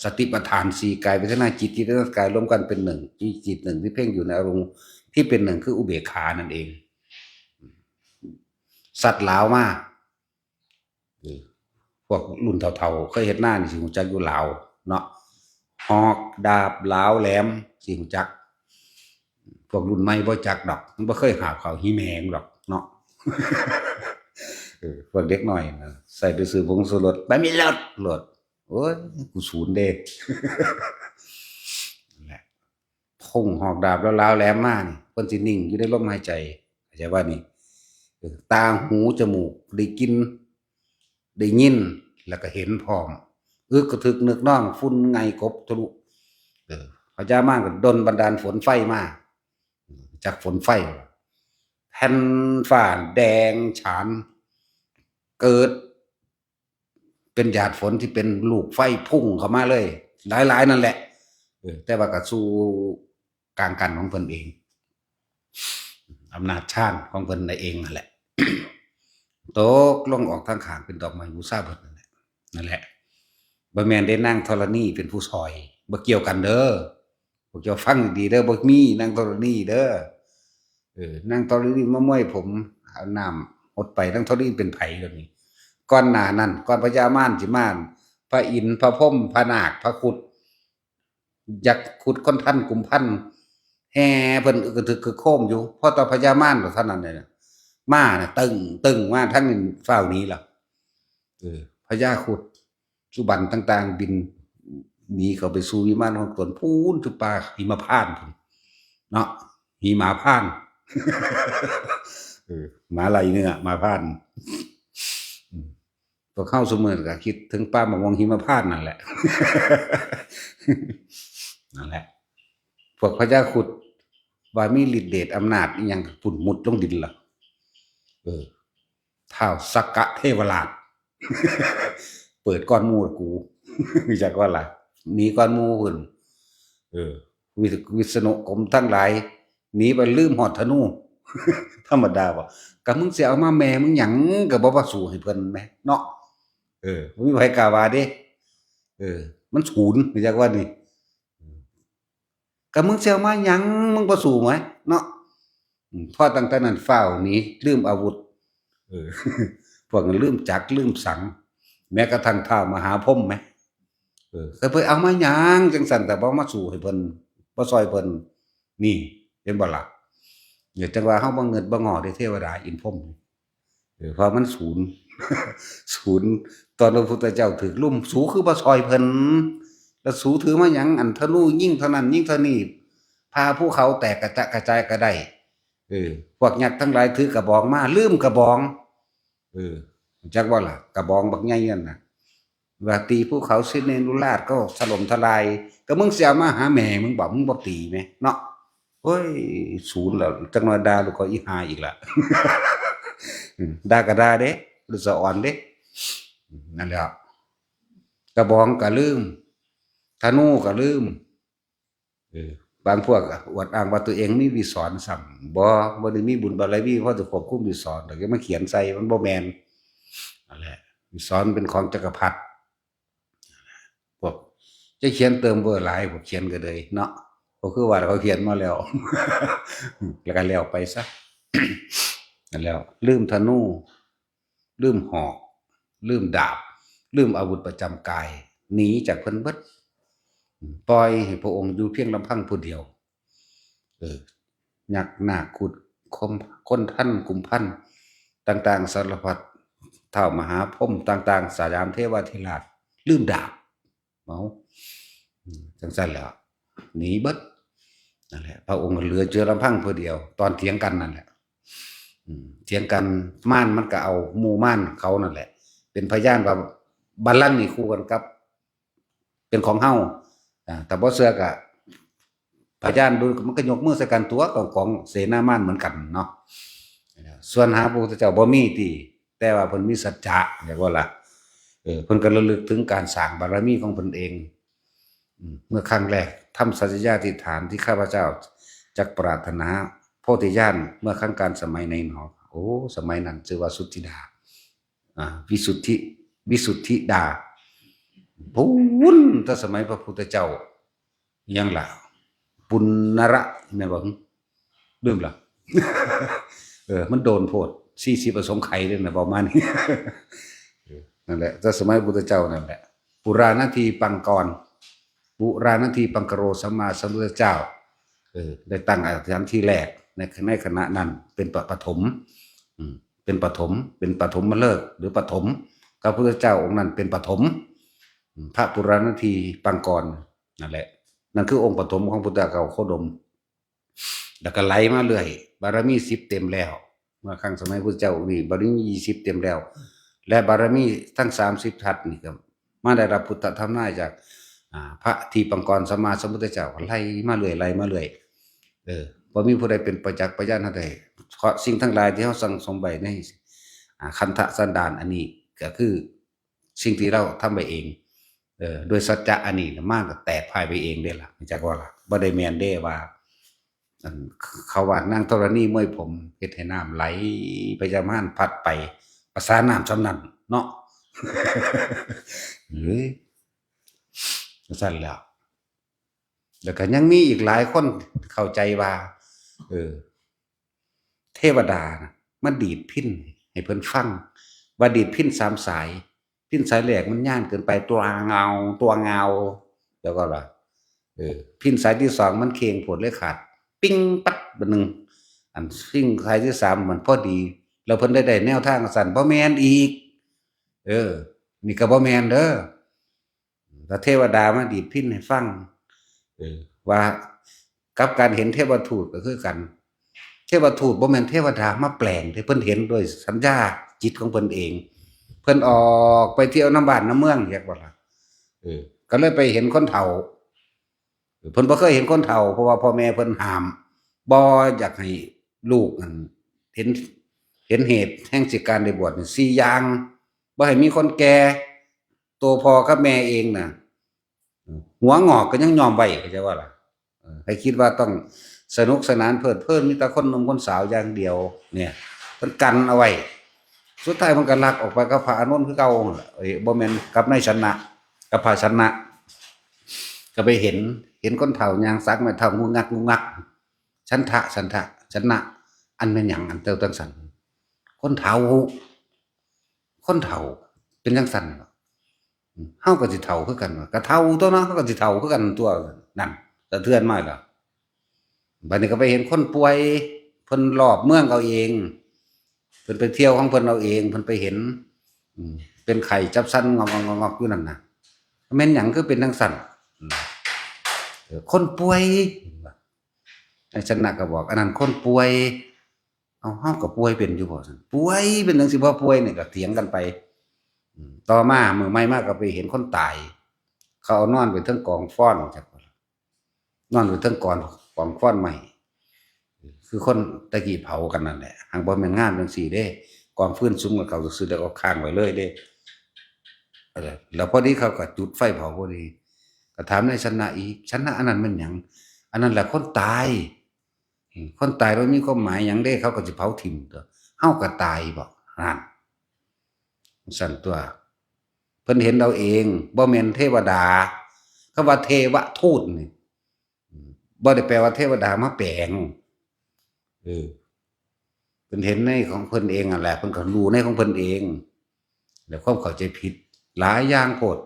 ສະຕິປະຖານສີ່ ກາຍເວທະນາຈິດ ຈິດເວທະນາກາຍລວມກັນເປັນໜຶ່ງ ມີຈິດໜຶ່ງທີ່ເພັ່ງຢູ່ໃນອາລົມທີ່ເປັນໜຶ່ງ ຄືອຸເບກຂານັ້ນເອງ. ສັດຫຼາວມາ ເອີ ພວກລຸ້ນເຖົ້າໆ ເຄີຍເຮັດນານີ້ຊິຮູ້ຈັກຢູ່ ຫຼາວເນາະ ຫອກດາບຫຼາວແຫຼມ ຊິຮູ້ຈັກ. ພວກລຸ້ນໃໝ່ບໍ່ຈັກດອກ ມັນບໍ່ເຄີຍຫາບເຂົ້າຫີແມງດອກເນາະ. ເອີ ພວກເດັກນ້ອຍນະ ໃສ່ໄປຊື້ຜົງຊູລົດ ໄປມີລົດໂລດ ໂອ້ຍ ກູສູນເດ້ ນັ້ນແຫຼະ. ພົງຫອກດາບລາວໆແຫຼມມານີ້ ເພິ່ນຊິນິ່ງຢູ່ໃນລົມຫາຍໃຈ ເຂົ້າໃຈວ່ານີ້ ເອີ ຕາຫູຈະມູກໄດ້ກິນ ໄດ້ຍິນ ແລ້ວກໍເຫັນພ້ອມ ອຶກກະທຶກນຶກນອງ ຝຸ່ນໄງ່ກົບທະລຸ ເອີ ພະຍາມານກໍດົນບັນດານຝົນໄຟມາ ຈັກຝົນໄຟ ແຜ່ນຟ້າແດງສານ ເກີດ ເປັນຫຍາດຝົນທີ່ເປັນລູກໄຟພຸ່ງເຂົ້າມາເລີຍ ຫຼາຍໆນັ້ນແຫຼະ ເອີ ແຕ່ວ່າກໍສູ່ກາງກັນຂອງເພິ່ນເອງ ອຳນາດຊານຂອງເພິ່ນນັ້ນເອງຫັ້ນແຫຼະ ຕົກລົງອອກທາງຂ້າງເປັນດອກໄມ້ບູຊາເບິດນັ້ນແຫຼະ ນັ້ນແຫຼະ. ບໍ່ແມ່ນເດ້ ນາງທໍລະນີເປັນຜູ້ຊ່ອຍ ບໍ່ກ່ຽວກັນເດີ. ພວກເຈົ້າຟັງດີໆເດີ ບໍ່ມີນາງທໍລະນີເດີ ເອີ ນາງທໍລະນີມາມວຍຜົມ ເອົານ້ຳຫົດໄປ ນາງທໍລະນີເປັນໃຜດຽວນີ້? ກ່ອນໜ້ານັ້ນ ກ່ອນພະຍາມານຊິມາ ພະອິນ ພະພົມ ພະນາກ ພະຄຸດ ຍັກຄຸດ ຄົນທັນ ກຸມພັນ ແຫ່ເພິ່ນອຶກກະທຶກຄຶກໂຄມຢູ່ ພໍຕໍ່ພະຍາມານເທົ່ານັ້ນແຫຼະ ມານະ ຕຶ້ງໆ ມາທາງນີ້ ຟ້າວໜີລະ ເອີ ພະຍາຄຸດ ສຸບັນຕ່າງໆບິນໜີເຂົ້າໄປສູ່ວິມານຂອງຕົນ ພຸ້ນ ຈຸປ່າຫິມະພານພຸ້ນເນາະ ຫິມາພານ ເອີ ໝາໄລ່ເນື້ອ ໝາພານ ອືມ ພວກເຮົາຊຸມື້ນີ້ກໍຄິດເຖິງປ່າໝາກມ່ວງຫິມະພານນັ້ນແຫຼະ ນັ້ນແຫຼະ. ພວກພະຍາຄຸດວ່າມີລິດເດດອຳນາດອີ່ຫຍັງ ພຸ້ນ ມຸດລົງດິນລະ. ເອີ ທ້າວສັກກະເທວະລາດ ເປີດກ່ອນໝູ່ລະກູ ຮູ້ຈັກວ່າລະ ໜີກ່ອນໝູ່ພຸ້ນ. ເອີ ວິ ວິສະນຸກົມທັງຫຼາຍ ໜີໄປ ລືມຮອດທະນູ. ທຳມະດາບໍ່? ກະມຶງຊິເອົາມາແມ່ມຶງຫຍັງ ກະບໍ່ມາສູ້ໃຫ້ເພິ່ນແໝ່ເນາະ. ເອີ ບໍ່ມີໃຜກ້າວ່າເດ້. ເອີ ມັນສູນ ຮູ້ຈັກວ່ານີ້. ກະມຶງຊິເອົາມາຫຍັງ ມຶງບໍ່ສູ້ແໝ່ເນາະ. ອືມ ພໍຕັ້ງແຕ່ນັ້ນຟ້າວໜີ ລືມອາວຸດ. ເອີ ພວກນັ້ນລືມຈັກລືມສັງ ແມ້ກະທັ່ງທ້າວມະຫາພົມແໝ່. ເອີ ກະໄປເອົາມາຫຍັງຈັ່ງຊັ້ນ ແຕ່ບໍ່ມາສູ້ໃຫ້ເພິ່ນ ບໍ່ຊ່ອຍເພິ່ນ. ນີ້ ເຫັນບໍ່ລະ? ເອີ ຈັ່ງວ່າເຮົາບໍ່ງຶດບໍ່ງໍ້ເດ້ ເທວະດາອິນພົມ. ເອີ ເພາະມັນສູນ ສູນ ຕອນພະພຸດທະເຈົ້າຖືກລຸມ ສູຄືບໍ່ຊ່ອຍເພິ່ນ ແລ້ວສູຖືມາຫຍັງ ອັນທະນູຍິງເທົ່ານັ້ນຍິງເທົ່ານີ້ ພາພູເຂົາແຕກກະຈະກະຈາຍກະໄດ້. ເອີ ພວກຍັກທັງຫຼາຍຖືກະບອງມາ ລືມກະບອງ. ເອີ ຮູ້ຈັກບໍ່ລະ? ກະບອງບັກໃຫຍ່ນັ້ນນະ ວ່າຕີພູເຂົາສິເນລຸລາດກໍຖະຫຼົ່ມທະລາຍ. ກະມຶງຊິເອົາມາຫາແມ່ມຶງບໍ? ມຶງບໍ່ຕີແມະເນາະ. ໂອ້ຍ ສູນແລ້ວ ຈັກໜ້ອຍດ່າລູກເຂົາອີ່ຫ່າອີກລະ. ອືມ ດ່າກະດ່າເດ້ ລູກສະອອນເດ້. ອືມ ນັ້ນແຫຼະ ກະບອງກະລືມ ທະນູກະລືມ. ເອີ ບາງພວກອະອວດອ້າງວ່າຕົວເອງມີວິສອນຊ້ຳ ບໍ່ ບໍ່ໄດ້ມີບຸນບາລະມີພໍຈະຄວບຄຸມວິສອນດອກ ຢ່າມາຂຽນໃສ່ ມັນບໍ່ແມ່ນ. ນັ້ນແຫຼະ ວິສອນເປັນຂອງຈັກກະພັດ. ພວກຈະຂຽນເຕີມເວີຫຼາຍ ພວກຂຽນກະເດີຍເນາະ ບໍ່ຄືວ່າເຂົາຂຽນມາແລ້ວ ແລ້ວກະແລ້ວໄປຊະ. ນັ້ນແຫຼະ ລືມທະນູ ລືມຫອກ ລືມດາບ ລືມອາວຸດປະຈຳກາຍ ໜີຈາກເພິ່ນເບິດ ປ່ອຍໃຫ້ພະອົງຢູ່ພຽງລຳພັງຜູ້ດຽວ. ເອີ ຍັກນາກຄຸດຄົມ ຄົນທັນກຸມພັນຕ່າງໆສາລະພັດ ທ້າວມະຫາພົມຕ່າງໆ ສະຍາມເທວາທິລາດ ລືມດາບ ເອົາ ອືມ ຈັ່ງຊັ້ນແຫຼະ ໜີເບິດ. ນັ້ນແຫຼະ ພະອົງເຫຼືອເຈື່ອລຳພັງຜູ້ດຽວ ຕອນຖຽງກັນນັ້ນແຫຼະ. ອືມ ຖຽງກັນ ມານມັນກະເອົາໝູ່ມານເຂົານັ້ນແຫຼະ ເປັນພະຍານວ່າບັນລັງນີ້ຄູ່ກັນກັບ ເປັນຂອງເຮົາ. ອາ ຖ້າບໍ່ເຊື່ອກະພະຍານດູ ມັນກະຍົກມືໃສ່ກັນຕົວະ ຂອງ ຂອງເສນາມານເໝືອນກັນເນາະ. ສ່ວນຫາພະພຸດທະເຈົ້າບໍ່ມີຕິ ແຕ່ວ່າເພິ່ນມີສັດຈະ ແມ່ນບໍ່ລະ? ເອີ ເພິ່ນກະລະລຶກເຖິງການສ້າງບາລະມີຂອງເພິ່ນເອງ. ອືມ ເມື່ອຄັ້ງແລກ ທຳສັດຈະຍາທິຖານທີ່ຂ້າພະເຈົ້າຈັກປາດຖະໜາໂພທິຍານ ເມື່ອຄັ້ງການສະໄໝໃນໜອ. ໂອ້ ສະໄໝນັ້ນຊື່ວ່າສຸດທິດາ ອາ ວິສຸດທິ ວິສຸດທິດາ ພຸ້ນ ແຕ່ສະໄໝພະພຸດທະເຈົ້າ ຫຍັງລະ ປຸນນະລະ ແມ່ນບໍ່? ລືມລະ ເອີ ມັນໂດນໂພດ ສີ່ສິບອະສົງໄຂເດ້ນະ ປະມານນີ້. ເອີ ນັ້ນແຫຼະ ແຕ່ສະໄໝພະພຸດທະເຈົ້ານັ້ນແຫຼະ ປຸລານາທີປັງກອນ ປຸລານາທີປັງກະໂລ ສຳມາສຳພຸດທະເຈົ້າ ເອີ ໄດ້ຕັ້ງອະທິຖານທີ່ແລກໃນ ໃນຂະນະນັ້ນ ເປັນປະ ປະຖົມ ອືມ ເປັນປະຖົມ ເປັນປະຖົມມະເລີກ ຫຼື ປະຖົມ ພະພຸດທະເຈົ້າອົງນັ້ນເປັນປະຖົມ ອືມ ພະປຸລານາທີປັງກອນ ນັ້ນແຫຼະ ນັ້ນຄືອົງປະຖົມຂອງພຸດທະເຈົ້າໂຄດົມ ແລ້ວກະໄຫຼມາເລື້ອຍ ບາລະມີສິບເຕັມແລ້ວ ເມື່ອຄັ້ງສະໄໝພຸດທະເຈົ້າອົງນີ້ ບາລະມີຍີ່ສິບເຕັມແລ້ວ ແລະ ບາລະມີທັງສາມສິບທັດນີ້ກະມາໄດ້ຮັບພຸດທະທຳນາຍຈາກ ອາ ພະທີ່ປັງກອນສຳມາສຳພຸດທະເຈົ້າ ກະໄຫຼມາເລື້ອຍ ໄຫຼມາເລື້ອຍ. ເອີ ບໍ່ມີຜູ້ໃດເປັນປະຈັກພະຍານເທົ່າໃດ ເພາະສິ່ງທັງຫຼາຍທີ່ເຮົາສັ່ງສົມໄວ້ໃນ ອາ ຄັນທະສັນດານອັນນີ້ ກະຄື ສິ່ງທີ່ລາວທຳໄວ້ເອງ ເອີ ໂດຍສັດຈະອັນນີ້ນະ ມານກະແຕກພ່າຍໄປເອງເດ້ລະ ຮູ້ຈັກບໍ່ລະ? ບໍ່ໄດ້ແມ່ນເດ້ວ່າ ອັນ ເຂົາວ່ານາງທໍລະນີມວຍຜົມ ເຮັດໃຫ້ນ້ຳໄຫຼ ພະຍາມານພັດໄປ ພາສານ້ຳສ່ຳນັ້ນເນາະ. ເອີຍ ຈັ່ງຊັ້ນແຫຼະ ແລ້ວກະຍັງມີອີກຫຼາຍຄົນເຂົ້າໃຈວ່າ ເອີ ເທວະດານະ ມາດີດພິນໃຫ້ເພິ່ນຟັງ ວ່າດີດພິນສາມສາຍ ພິນສາຍແລກມັນຍານເກີນໄປ ຕົວງາວ ຕົວງາວ ແລ້ວກໍວ່າ ເອີ ພິນສາຍທີສອງມັນເຄັ່ງໂພດເລີຍຂາດ ປິງປັດບາດໜຶ່ງ ອັນພິນສາຍທີສາມມັນພໍດີ ແລ້ວເພິ່ນໄດ້ ໄດ້ແນວທາງຊັ້ນ ບໍ່ແມ່ນອີກ ເອີ ນີ້ກໍບໍ່ແມ່ນເດີ. ແລ້ວເທວະດາມາດີດພິນໃຫ້ຟັງ ເອີ ວ່າກັບການເຫັນເທວະທູດກໍຄືກັນ ເທວະທູດບໍ່ແມ່ນເທວະດາມາແປງເດ້ ເພິ່ນເຫັນດ້ວຍສັນຍາຈິດຂອງເພິ່ນເອງ ເພິ່ນອອກໄປທ່ຽວນຳບ້ານນຳເມືອງ ເຮັດບໍ່ລະ ເອີ ກໍເລີຍໄປເຫັນຄົນເຖົ້າ ເພິ່ນບໍ່ເຄີຍເຫັນຄົນເຖົ້າ ເພາະວ່າພໍ່ແມ່ເພິ່ນຫ້າມ ບໍ່ຢາກໃຫ້ລູກນັ້ນເຫັນ ເຫັນເຫດແຫ່ງຊິການໄດ້ບວດນີ້ ສີ່ຢ່າງ. ບໍ່ໃຫ້ມີຄົນແກ່ ໂຕພໍ່ກັບແມ່ເອງນະ ຫົວງອກກໍຍັງຍ້ອມໄວ້ ເຂົ້າໃຈບໍ່ລະ? ເອີ ໃຫ້ຄິດວ່າຕ້ອງສະໜຸກສະໜານເພີດເພີນ ມີແຕ່ຄົນໜຸ່ມຄົນສາວຢ່າງດຽວ ເນຍ ເພິ່ນກັນເອົາໄວ້. ສຸດທ້າຍເພິ່ນກໍລັກອອກໄປກັບພະອານົນຄືເກົ່າຫັ້ນລະ ເອີຍ ບໍ່ແມ່ນກັບນາຍຊະນະ ກັບພະຊະນະ ກໍໄປເຫັນ ເຫັນຄົນເຖົ້າຍ່າງສັກໄມ້ເທົ້າງຸກງັກງຸກງັກ. ສັນທະ ສັນທະ ຊະນະ ອັນແມ່ນຫຍັງ ອັນເຈົ້າຈັ່ງຊັ້ນ? ຄົນເຖົ້າ ຄົນເຖົ້າເປັນຈັ່ງຊັ້ນ. ເຮົາກໍຊິເຖົ້າຄືກັນ ກໍເຖົ້າຕົວເນາະ ເຮົາກໍຊິເຖົ້າຄືກັນຕົວ. ນັ້ນ ສະເທືອນມາແລ້ວ. ບັດນີ້ກໍໄປເຫັນຄົນປ່ວຍ ເພິ່ນລອບເມືອງເອົາເອງ ເພິ່ນໄປທ່ຽວຂອງເພິ່ນເອົາເອງ ເພິ່ນໄປເຫັນ ອືມ ເປັນໄຂ້ຈັບສັນງອກໆໆຢູ່ນັ້ນນະ. ແມ່ນຫຍັງຄືເປັນຈັ່ງຊັ້ນ? ເອີ ຄົນປ່ວຍ ນາຍຊະນະກໍບອກ ອັນນັ້ນຄົນປ່ວຍ. ເອົາ ເຮົາກໍປ່ວຍເປັນຢູ່ບໍ່ຊັ້ນ? ປ່ວຍ ເປັນຫຍັງຊິບໍ່ປ່ວຍ? ນີ້ກໍຖຽງກັນໄປ. ອືມ ຕໍ່ມາ ມື້ໃໝ່ມາກໍໄປເຫັນຄົນຕາຍ ເຂົາເອົານອນໄປເທິງກອງຟອນ ຈັກ ນອນໄປເທິງກອງ ກອງຟອນໄໝ້ ຄືຄົນແຕ່ກີ້ເຜົາກັນນັ້ນແຫຼະ ຫາກບໍ່ແມ່ນງາມຈັ່ງຊີ້ເດ້ ກອງຟືນສຸມກັນເຂົ້າຊື່ໆ ແລ້ວກໍຄ້າງໄວ້ເລີຍເດ້. ເອີ ແລ້ວພໍດີເຂົາກໍຈຸດໄຟເຜົາພໍດີ ກໍຖາມນາຍຊະນະອີກ ຊະນະ ອັນນັ້ນແມ່ນຫຍັງ? ອັນນັ້ນແຫຼະຄົນຕາຍ. ອືມ ຄົນຕາຍບໍ່ມີຄວາມໝາຍຫຍັງເດ້ ເຂົາກໍຊິເຜົາຖິ້ມຕົວະ ເຮົາກໍຕາຍບໍ? ຫັ້ນ ຊັ້ນຕົວະ ເພິ່ນເຫັນເອົາເອງ ບໍ່ແມ່ນເທວະດາ. ຄຳວ່າເທວະທູດນີ້ ອືມ ບໍ່ໄດ້ແປວ່າເທວະດາມາແປງ ເອີ ເພິ່ນເຫັນໃນຂອງເພິ່ນເອງຫັ້ນແຫຼະ ເພິ່ນກໍຮູ້ໃນຂອງເພິ່ນເອງ. ແລະ ຄວາມເຂົ້າໃຈຜິດຫຼາຍຢ່າງໂພດ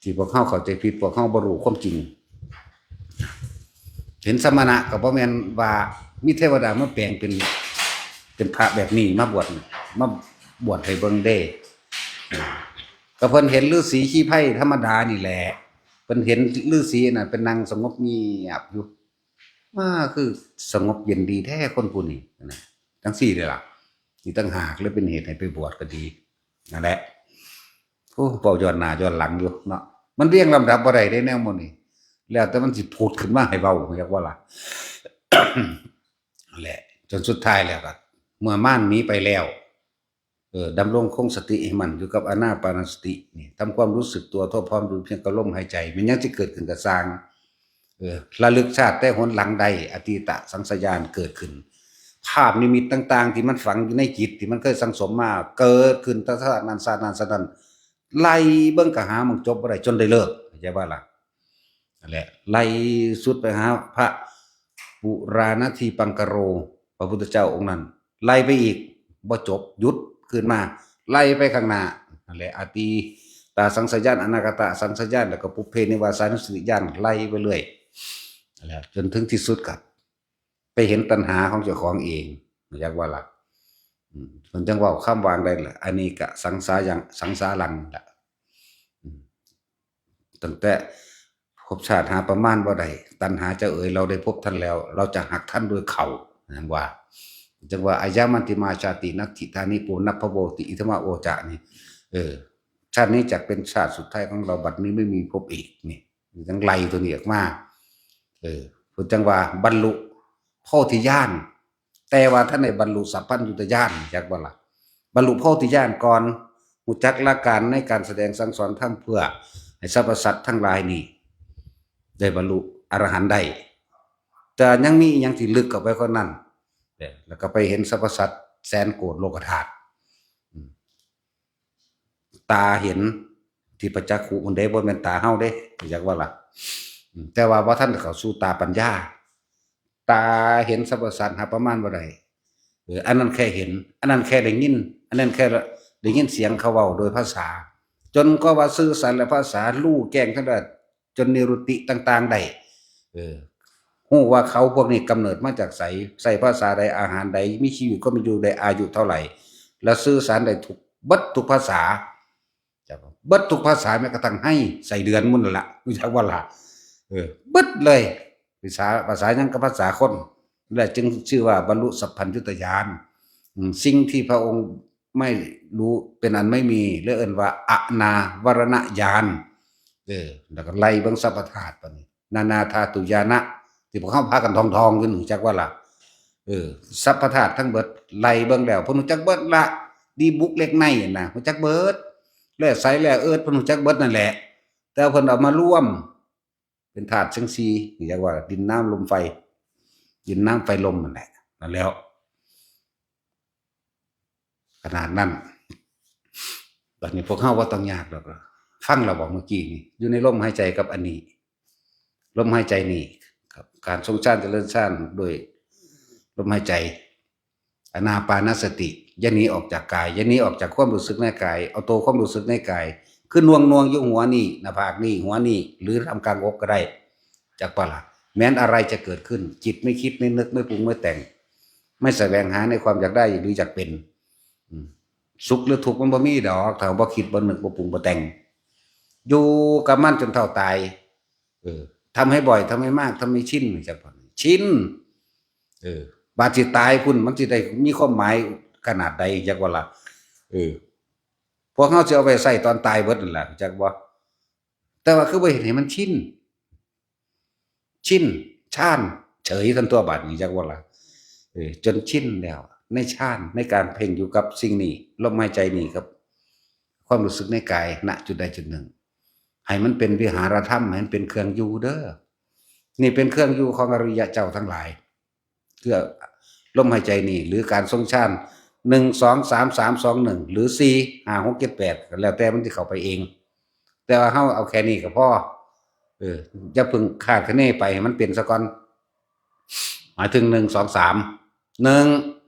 ທີ່ພວກເຮົາເຂົ້າໃຈຜິດ ພວກເຮົາບໍ່ຮູ້ຄວາມຈິງ. ເຫັນສະມະນະກໍບໍ່ແມ່ນວ່າມີເທວະດາມາແປງເປັນ ເປັນພະແບບນີ້ມາບວດ ມາບວດໃຫ້ເບິ່ງເດ້. ກໍເພິ່ນເຫັນລືສີຂີ້ໄພທຳມະດານີ້ແຫຼະ ເພິ່ນເຫັນລືສີນັ້ນໄປນັ່ງສະຫງົບງຽບຢູ່ ມາຄືສະຫງົບເຢັນດີແທ້ຄົນຜູ້ນີ້ນະ ຈັ່ງຊີ້ເດ້ລະ. ນີ້ຕ່າງຫາກເລີຍເປັນເຫດໃຫ້ໄປບວດກໍດີ ນັ້ນແຫຼະ. ໂອ້ ເວົ້າຍ້ອນໜ້າຍ້ອນຫຼັງຢູ່ເນາະ ມັນລຽງລຳດັບບໍ່ໄດ້ເດ້ແນວໝູ່ນີ້ ແລ້ວແຕ່ມັນຊິຜຸດຂຶ້ນມາໃຫ້ເວົ້າ ຮູ້ຈັກບໍ່ລະ? ແຫຼະ ຈົນສຸດທ້າຍແລ້ວກໍ ເມື່ອມານໜີໄປແລ້ວ ເອີ ດຳລົງຄົງສະຕິໃຫ້ໝັ້ນຢູ່ກັບອານາປານະສະຕິນີ້ ທຳຄວາມຮູ້ສຶກຕົວທົ່ວພ້ອມຢູ່ພຽງກັບລົມຫາຍໃຈ ແມ່ນຫຍັງຊິເກີດຂຶ້ນກໍຊ່າງ ເອີ ລະລຶກຊາດແຕ່ຫົນຫຼັງໄດ້ ອະຕີຕະສັງສະຍານເກີດຂຶ້ນ ພາບນິມິດຕ່າງໆທີ່ມັນຝັງຢູ່ໃນຈິດ ທີ່ມັນເຄີຍສັງສົມມາ ເກີດຂຶ້ນແຕ່ຊາດນັ້ນຊາດນັ້ນຊາດນັ້ນ ໄລ່ເບິ່ງກໍຫາໝ່ອງຈົບບໍ່ໄດ້ ຈົນໄດ້ເລີກ ເຂົ້າໃຈບໍ່ລະ? ນັ້ນແຫຼະ ໄລ່ສຸດໄປຫາພະປຸຣານະທີປັງກະໂລ ພະພຸດທະເຈົ້າອົງນັ້ນ ໄລ່ໄປອີກບໍ່ຈົບ ຢຸດຄືນມາ ໄລ່ໄປຂ້າງໜ້າ ນັ້ນແຫຼະ ອະຕີຕາສັງສະຍານ ອະນາກະຕະສັງສະຍານ ແລ້ວກໍປຸບເພນິວາສານຸສະຕິຍານ ໄລ່ໄປເລື້ອຍ ແລ້ວຈົນເຖິງທີ່ສຸດກໍໄປເຫັນຕັນຫາຂອງເຈົ້າຂອງເອງ ຮູ້ຈັກບໍ່ລະ? ອືມ ເພິ່ນຈັ່ງເວົ້າຄຳວ່າຈັ່ງໃດລະ ອະເນກະສັງສາຍັງ ສັງສາລັງລະ ອືມ ຕັ້ງແຕ່ພົບຊາດຫາປະມານບໍ່ໄດ້ ຕັນຫາເຈົ້າເອີຍ ເຮົາໄດ້ພົບທ່ານແລ້ວ ເຮົາຈະຮັກທ່ານດ້ວຍເຂົາ ຈັ່ງວ່າ ຈັ່ງວ່າ ອາຍາມັນຕິມາຊາຕິ ນັດຖິດານິ ປຸນນະພະໂວຕິ ອິທະມະໂອຈະນີ້ ເອີ ຊາດນີ້ຈະເປັນຊາດສຸດທ້າຍຂອງເຮົາ ບັດນີ້ໄມ່ມີພົບອີກ ນີ້ ຈັ່ງໄລ່ຕົວນີ້ອອກມາ ເອີ ເພິ່ນຈັ່ງວ່າບັນລຸໂພທິຍານ ແຕ່ວ່າທ່ານໄດ້ບັນລຸສັບພັນຍຸດຕະຍານ ຮູ້ຈັກບໍ່ລະ? ບັນລຸໂພທິຍານກ່ອນ ຮູ້ຈັກຫຼັກການໃນການສະແດງສັ່ງສອນທຳເພື່ອໃຫ້ສັບພະສັດທັງຫຼາຍນີ້ໄດ້ບັນລຸອະລະຫັນໄດ້ ແຕ່ຍັງມີອີ່ຫຍັງທີ່ລຶກເຂົ້າໄປກວ່ານັ້ນ ແລ້ວກໍໄປເຫັນສັບພະສັດແສນໂກດໂລກະທາດ ອືມ ຕາເຫັນ ທິບປະຈັກຂຸພຸ້ນເດ້ ບໍ່ແມ່ນຕາເຮົາເດ້ ຮູ້ຈັກບໍ່ລະ? ອືມ ແຕ່ວ່າບໍ່ທັນໄດ້ເຂົ້າສູ່ຕາປັນຍາ ຕາເຫັນສັບພະສັດຫາປະມານບໍ່ໄດ້ ເອີ ອັນນັ້ນແຄ່ເຫັນ ອັນນັ້ນແຄ່ໄດ້ຍິນ ອັນນັ້ນແຄ່ໄດ້ຍິນສຽງເຂົາເວົ້າໂດຍພາສາ ຈົນກວ່າວ່າສື່ສານແລະພາສາ ຮູ້ແຈ້ງທັງຫຼາຍ ຈົນນິຣຸດຕິຕ່າງໆໄດ້ ເອີ ຮູ້ວ່າເຂົາພວກນີ້ກຳເນີດມາຈາກໃສ ໃຊ້ພາສາໃດ ອາຫານໃດ ມີຊີວິດຄວາມເປັນຢູ່ໄດ້ ອາຍຸເທົ່າໃດ ແລ້ວສື່ສານໄດ້ທຸກ ເບິດທຸກພາສາ ເບິດທຸກພາສາ ແມ້ກະທັ່ງໄຮໄສ້ເດືອນໝູ່ນັ້ນລະ ຮູ້ຈັກບໍ່ລະ? ເອີ ເບິດເລີຍ ພາສາ ພາສາຫຍັງກໍພາສາຄົນ ແລະ ຈຶ່ງຊື່ວ່າບັນລຸສັບພັນຍຸດຕະຍານ ອືມ ສິ່ງທີ່ພະອົງໄມ່ຮູ້ເປັນອັນໄມ່ມີ ແລະ ເອີ້ນວ່າອະນາວະລະນະຍານ ເອີ ແລ້ວກໍໄລ່ເບິ່ງສັບພະທາດ ບາດນີ້ ນານາທາຕຸຍານະ ທີ່ພວກເຮົາພາກັນທ່ອງໆຢູ່ນີ້ ຮູ້ຈັກບໍ່ລະ? ເອີ ສັບພະທາດທັງເບິດ ໄລ່ເບິ່ງແລ້ວ ເພິ່ນຮູ້ຈັກເບິດລະ ດີບຸກເຫຼັກໃນນະ ຮູ້ຈັກເບິດ ແຮ່ໃສແຮ່ເອີດ ເພິ່ນຮູ້ຈັກເບິດນັ້ນແຫຼະ ແຕ່ວ່າເພິ່ນເອົາມາລວມ ເປັນທາດທັງສີ່ ເອີ້ນວ່າ ດິນ ນ້ຳ ລົມ ໄຟ ດິນ ນ້ຳ ໄຟ ລົມ ນັ້ນແຫຼະ ນັ້ນແລ້ວ ຂະໜາດນັ້ນ. ບັດນີ້ພວກເຮົາບໍ່ຕ້ອງຍາກດອກ ຟັງແລ້ວບໍ່ເມື່ອກີ້ນີ້ ຢູ່ໃນລົມຫາຍໃຈກັບອັນນີ້ ລົມຫາຍໃຈນີ້ ການຊົງຊານຈະເລີນຊານໂດຍລົມຫາຍໃຈ ອານາປານະສະຕິ ຢ່າໜີອອກຈາກກາຍ ຢ່າໜີອອກຈາກຄວາມຮູ້ສຶກໃນກາຍ ເອົາໂຕຄວາມຮູ້ສຶກໃນກາຍ ຄືໜ່ວງໆຢູ່ຫົວນີ້ ໜ້າຜາກນີ້ ຫົວນີ້ ຫຼືທ່າມກາງອົກກໍໄດ້ ຈັກປະລະ ແມ່ນອະໄລຈະເກີດຂຶ້ນ ຈິດໄມ່ຄິດ ໄມ່ນຶກ ໄມ່ປຸງ ໄມ່ແຕ່ງ ໄມ່ສະແຫວງຫາໃນຄວາມຢາກໄດ້ ຫຼືຢາກເປັນ ອືມ ສຸກຫຼືທຸກມັນບໍ່ມີດອກ ຖ້າບໍ່ຄິດ ບໍ່ນຶກ ບໍ່ປຸງ ບໍ່ແຕ່ງ ຢູ່ກັບມັນຈົນເທົ່າຕາຍ ເອີ ທຳໃຫ້ບ່ອຍ ທຳໃຫ້ມາກ ທຳໃຫ້ຊິນ ຈັກປະລະ ຊິນ ເອີ ບາດຊິຕາຍພຸ້ນ ມັນຊິໄດ້ມີຄວາມໝາຍຂະໜາດໃດ ຈັກວ່າລະ ເອີ ພວກເຮົາຊິເອົາໄປໃຊ້ຕອນຕາຍເບິດນັ້ນລະ ຈັກບໍ່? ແຕ່ວ່າຄືບໍ່ເຮັດໃຫ້ມັນຊິນ ຊິນ ຊານ ເສີຍຊັ້ນຕົວະ ບາດນີ້ ຈັກວ່າລະ ເອີ ຈົນຊິນແລ້ວ ໃນຊານ ໃນການເພັ່ງຢູ່ກັບສິ່ງນີ້ ລົມຫາຍໃຈນີ້ ກັບຄວາມຮູ້ສຶກໃນກາຍ ນະຈຸດໃດຈຸດໜຶ່ງ ໃຫ້ມັນເປັນວິຫາລະທຳ ໃຫ້ມັນເປັນເຄື່ອງຢູ່ເດີ ນີ້ເປັນເຄື່ອງຢູ່ຂອງອະລິຍະເຈົ້າທັງຫຼາຍ ຄືລົມຫາຍໃຈນີ້ ຫຼືການຊົງຊານ ໜຶ່ງ ສອງ ສາມ ສາມ ສອງ ໜຶ່ງ ຫຼື ສີ່ ຫ້າ ຫົກ ເຈັດ ແປດ ກໍແລ້ວແຕ່ມັນຊິເຂົ້າໄປເອງ ແຕ່ວ່າເຮົາເອົາແຄ່ນີ້ກໍພໍ ເອີ ຢ່າເພິ່ງຄາດຄະເນໄປ ໃຫ້ມັນເປັນຊະກ່ອນ ໝາຍເຖິງ ໜຶ່ງ ສອງ ສາມ ໜຶ່ງ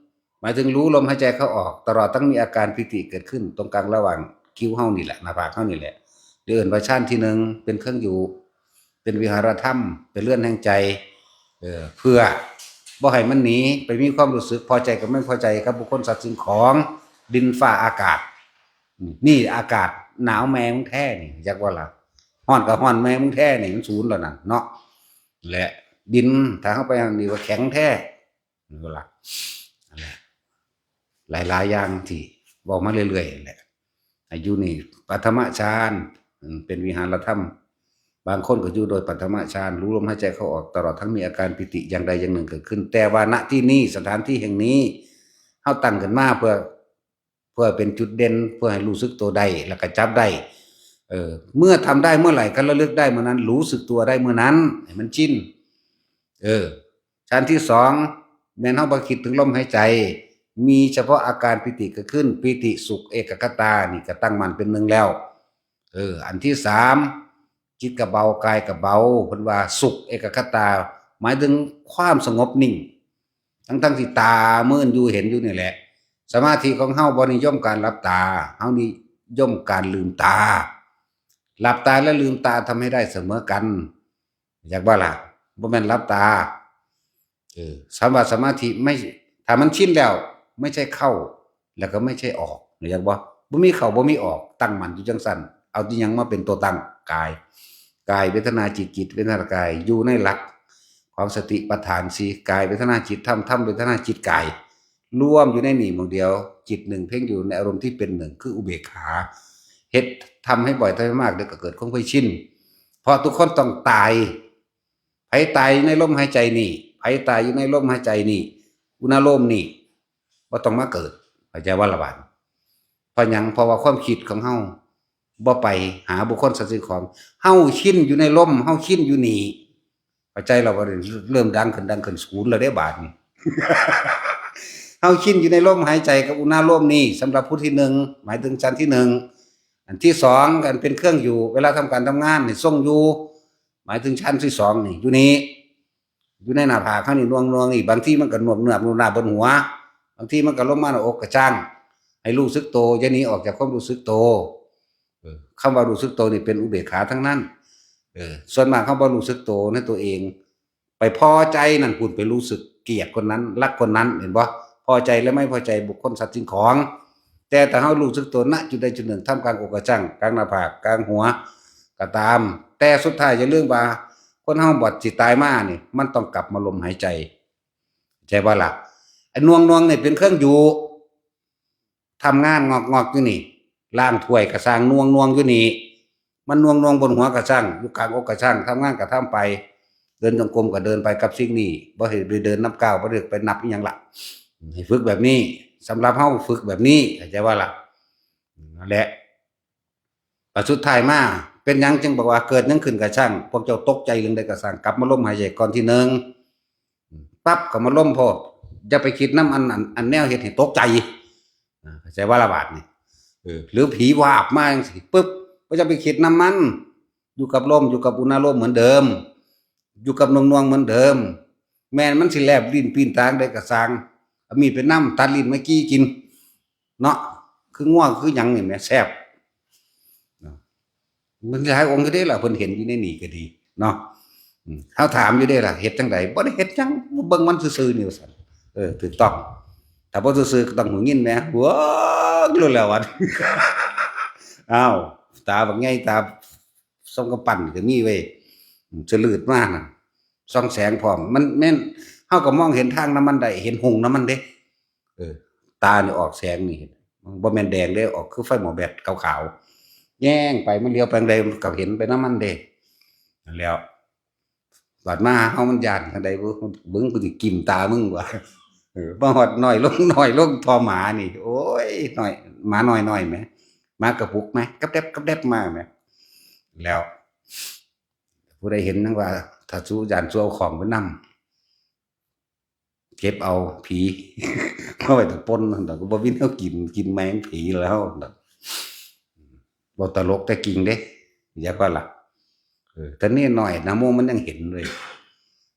ໝາຍເຖິງຮູ້ລົມຫາຍໃຈເຂົ້າອອກ ຕະຫຼອດທັງມີອາການປີຕິເກີດຂຶ້ນຕົງກາງລະຫວ່າງຄິ້ວເຮົານີ້ແຫຼະ ໜ້າຜາກເຮົານີ້ແຫຼະ ເອີ້ນວ່າຊານທີໜຶ່ງ ເປັນເຄື່ອງຢູ່ ເປັນວິຫາລະທຳ ເປັນເຮືອນແຫ່ງໃຈ ເອີ ເພື່ອບໍ່ໃຫ້ມັນໜີໄປມີຄວາມຮູ້ສຶກພໍໃຈກັບໄມ່ພໍໃຈກັບບຸກຄົນ ສັດ ສິ່ງຂອງ ດິນຟ້າອາກາດ ນີ້ອາກາດໜາວແມ່ມຶງແທ້ນີ້ ຈັກບໍ່ລະ ຮ້ອນກໍຮ້ອນແມ່ມຶງແທ້ນີ້ ມັນສູນແລ້ວນັ້ນເນາະ ແລະ ດິນ ຖ້າເຮົາໄປອັນນີ້ວ່າແຂງແທ້ ເວລາ ນັ້ນແຫຼະ ຫຼາຍໆຢ່າງທີ່ເວົ້າມາເລື້ອຍໆນັ້ນແຫຼະ ຢູ່ໃນປະຖະມະຊານ ເປັນວິຫາລະທຳ ບາງຄົນກໍຢູ່ໂດຍປະຖະມະຊານ ຮູ້ລົມຫາຍໃຈເຂົ້າອອກ ຕະຫຼອດທັງມີອາການປີຕິຢ່າງໃດຢ່າງໜຶ່ງເກີດຂຶ້ນ ແຕ່ວ່າ ນະ ທີ່ນີ້ ສະຖານທີ່ແຫ່ງນີ້ ເຮົາຕັ້ງຂຶ້ນມາເພື່ອ ເພື່ອເປັນຈຸດເດັ່ນ ເພື່ອໃຫ້ຮູ້ສຶກໂຕໄດ້ ແລ້ວກໍຈັບໄດ້ ເອີ ເມື່ອທຳໄດ້ເມື່ອໃດ ກໍລະລຶກໄດ້ເມື່ອນັ້ນ ຮູ້ສຶກຕົວໄດ້ເມື່ອນັ້ນ ໃຫ້ມັນຊິນ ເອີ ຊານທີສອງ ແມ່ນເຮົາບໍ່ຄິດເຖິງລົມຫາຍໃຈ ມີສະເພາະອາການປີຕິເກີດຂຶ້ນ ປີຕິ ສຸກ ເອກະຄະຕາ ນີ້ກໍຕັ້ງໝັ້ນເປັນໜຶ່ງແລ້ວ ເອີ ອັນທີສາມ ຈິດກໍເບົາ ກາຍກໍເບົາ ເພິ່ນວ່າສຸກ ເອກະຄະຕາ ໝາຍເຖິງຄວາມສະຫງົບນິ່ງ ທັງໆທີ່ຕາມືນຢູ່ເຫັນຢູ່ນີ້ແຫຼະ ສະມາທິຂອງເຮົາບໍ່ນິຍົມການຫຼັບຕາ ເຮົານິຍົມການລືມຕາ ຫຼັບຕາແລະລືມຕາທຳໃຫ້ໄດ້ສະເໝີກັນ ຢາກບໍ່ລະ ບໍ່ແມ່ນຫຼັບຕາ ເອີ ຄຳວ່າສະມາທິ ໄມ່ ຖ້າມັນຊິນແລ້ວ ໄມ່ໃຊ່ເຂົ້າ ແລ້ວກໍໄມ່ໃຊ່ອອກ ເຫັນບໍ່? ບໍ່ມີເຂົ້າບໍ່ມີອອກ ຕັ້ງໝັ້ນຢູ່ຈັ່ງຊັ້ນ ເອົາທີ່ຫຍັງມາເປັນຕົວຕັ້ງ? ກາຍ ກາຍເວທະນາ ຈິດ ຈິດເວທະນາ ກາຍ ຢູ່ໃນຫຼັກຂອງສະຕິປັດຖານສີ່ ກາຍເວທະນາ ຈິດ ທຳ ທຳເວທະນາ ຈິດ ກາຍ ລວມຢູ່ໃນນີ້ໝ່ອງດຽວ ຈິດໜຶ່ງເພັງຢູ່ໃນອາລົມທີ່ເປັນໜຶ່ງ ຄືອຸເບກຂາ ເຮັດ ທຳໃຫ້ບ່ອຍ ທຳໃຫ້ມາກ ແລ້ວກໍເກີດຄວາມເຄີຍຊິນ ເພາະທຸກຄົນຕ້ອງຕາຍ ໃຜຕາຍຢູ່ໃນລົມຫາຍໃຈນີ້ ໃຜຕາຍຢູ່ໃນລົມຫາຍໃຈນີ້ ອຸນາໂລມນີ້ ບໍ່ຕ້ອງມາເກີດ ເຂົ້າໃຈບໍ່ລະບາດ? ເພາະຫຍັງ? ເພາະວ່າຄວາມຄິດຂອງເຮົາບໍ່ໄປຫາບຸກຄົນ ສັດ ສິ່ງຂອງ ເຮົາຊິນຢູ່ໃນລົມ ເຮົາຊິນຢູ່ນີ້ ເຂົ້າໃຈແລ້ວບໍ່? ເລີ່ມດັງຂຶ້ນ ດັງຂຶ້ນ ສູນແລ້ວເດ້ບາດນີ້ ເຮົາຊິນຢູ່ໃນລົມຫາຍໃຈກັບອຸນາໂລມນີ້ ສຳລັບຜູ້ທີໜຶ່ງ ໝາຍເຖິງຊັ້ນທີໜຶ່ງ ອັນທີສອງ ອັນເປັນເຄື່ອງຢູ່ ເວລາທຳການທຳງານນີ້ຊົງຢູ່ ໝາຍເຖິງຊັ້ນທີສອງນີ້ ຢູ່ນີ້ ຢູ່ໃນໜ້າຜາກເຮົານີ້ ໜ່ວງໆນີ້ ບາງທີມັນກໍນວບເໜືອບນວບໜ້າບົນຫົວ ບາງທີມັນກໍລົງມາໜ້າອົກກະຈັ່ງ ໃຫ້ຮູ້ສຶກໂຕ ຢ່າໜີອອກຈາກຄວາມຮູ້ສຶກໂຕ ເອີ ຄຳວ່າຮູ້ສຶກໂຕນີ້ເປັນອຸເບກຂາທັງນັ້ນ ເອີ ສ່ວນມາກເຮົາບໍ່ຮູ້ສຶກໂຕໃນຕົວເອງ ໄປພໍໃຈນັ້ນພຸ້ນ ໄປຮູ້ສຶກກຽດຄົນນັ້ນ ຮັກຄົນນັ້ນ ເຫັນບໍ່? ພໍໃຈ ແລະ ໄມ່ພໍໃຈບຸກຄົນ ສັດ ສິ່ງຂອງ ແຕ່ຖ້າເຮົາຮູ້ສຶກໂຕ ນະ ຈຸດໃດຈຸດໜຶ່ງ ທ່າມກາງອົກກະຈັ່ງ ກາງໜ້າຜາກ ກາງຫົວກໍຕາມ ແຕ່ສຸດທ້າຍຢ່າລືມວ່າ ຄົນເຮົາບອດຊິຕາຍມານີ້ ມັນຕ້ອງກັບມາລົມຫາຍໃຈ ເຂົ້າໃຈບໍ່ລະ? ໄອ້ໜ່ວງໆນີ້ເປັນເຄື່ອງຢູ່ ທຳງານງອກໆຢູ່ນີ້ ລ້າງຖ້ວຍກໍຊ່າງ ໜ່ວງໆຢູ່ນີ້ ມັນໜ່ວງໆບົນຫົວກໍຊ່າງ ຢູ່ກາງອົກກໍຊ່າງ ທຳງານກໍທຳໄປ ເດີນຈົງກົມກໍເດີນໄປກັບສິ່ງນີ້ ບໍ່ໃຫ້ໄປເດີນນຳກ້າວ ບໍ່ໄດ້ໄປນັບອີ່ຫຍັງລະ ໃຫ້ຝຶກແບບນີ້ ສຳລັບເຮົາຝຶກແບບນີ້ ເຂົ້າໃຈບໍ່ລະ? ນັ້ນແຫຼະ ແລ້ວສຸດທ້າຍມາ ເປັນຫຍັງຈຶ່ງບອກວ່າເກີດຫຍັງຂຶ້ນກໍຊ່າງ ພວກເຈົ້າຕົກໃຈເລື່ອງໃດກໍຊ່າງ ກັບມາລົມຫາຍໃຈກ່ອນທີໜຶ່ງ ປັບເຂົ້າມາລົມໂພດ ຢ່າໄປຄິດນຳອັນ ອັນ ອັນແນວເຮັດໃຫ້ຕົກໃຈ ອາ ເຂົ້າໃຈບໍ່ລະບາດນີ້? ເອີ ຫຼືຜີວາບມາຈັ່ງຊີ້ປຶບ ບໍ່ຢ່າໄປຄິດນຳມັນ ຢູ່ກັບລົມ ຢູ່ກັບອຸນາລົມເໝືອນເດີມ ຢູ່ກັບໜ່ວງໆເໝືອນເດີມ ແມ່ນມັນຊິແລບລີ້ນປີ້ນຕາຈັ່ງໃດກໍຊ່າງ ເອົາມີດໄປນຳ ຕັດລີ້ນມາຈີ່ກິນເນາະ ຄືງົວຄືຫຍັງນີ້ແໝ່ ແຊບເນາະ. ມັນຫຼາຍອົງຢູ່ເດ້ລະ ເພິ່ນເຫັນຢູ່ໃນນີ້ກໍດີເນາະ ອືມ ເຮົາຖາມຢູ່ເດ້ລະ ເຮັດຈັ່ງໃດ? ບໍ່ໄດ້ເຮັດຫຍັງ ເບິ່ງມັນຊື່ໆນີ້ວ່າຊັ້ນ ເອີ ຖືກຕ້ອງ ຖ້າບໍ່ຊື່ໆກໍຕ້ອງຫູຍິນແໝ່ ເວີ້ງໂລດແລ້ວ ອັນ ອ້າວ ຕາບັກໃຫຍ່ ຕາ ສ່ອງກຳປັ້ນກໍມີເວີຍ ສະລືດມາຫັ້ນ ສ່ອງແສງພ້ອມ ມັນແມ່ນ ເຮົາກໍມອງເຫັນທາງນຳມັນໄດ້ ເຫັນຮຸ່ງນຳມັນເດ້ ເອີ ຕານີ້ອອກແສງນີ້ ບໍ່ແມ່ນແດງເດ້ ອອກຄືໄຟໝໍ້ແບັດຂາວໆ ແຍງໄປ ມັນຫຼຽວໄປທາງໃດ ມັນກໍເຫັນໄປນຳມັນເດ້ ນັ້ນແຫຼະ ບາດມາຫາເຮົາມັນຢ້ານຈັ່ງໃດ ເບິ່ງ ກູຊິກິ້ມຕາມຶງວ່າ ເອີ ມາຮອດນ້ອຍລົງ ນ້ອຍລົງ ທໍ່ໝານີ້ ໂອ້ຍ ນ້ອຍ ໝານ້ອຍໆແໝ່ ໝາກະປຸກແໝ່ ກັບແດັບກັບແດັບມາແໝ່ ແລ້ວ ຜູ້ໃດເຫັນຍັງວ່າ ຖ້າສູຢ້ານ ສູເອົາຂອງໄປນຳ ເກັບເອົາຜີ ເອົາໄວ້ແຕ່ປົນ ດອກ ກໍບໍ່ມີແນວກິນ ກິນແມງຜີແລ້ວ ດອກ ບໍ່ຕະຫຼົກແຕ່ກິ່ງເດ້ ຢາກວ່າລະ ເອີ ແຕ່ເນນນ້ອຍນະໂມ ມັນຍັງເຫັນເລີຍ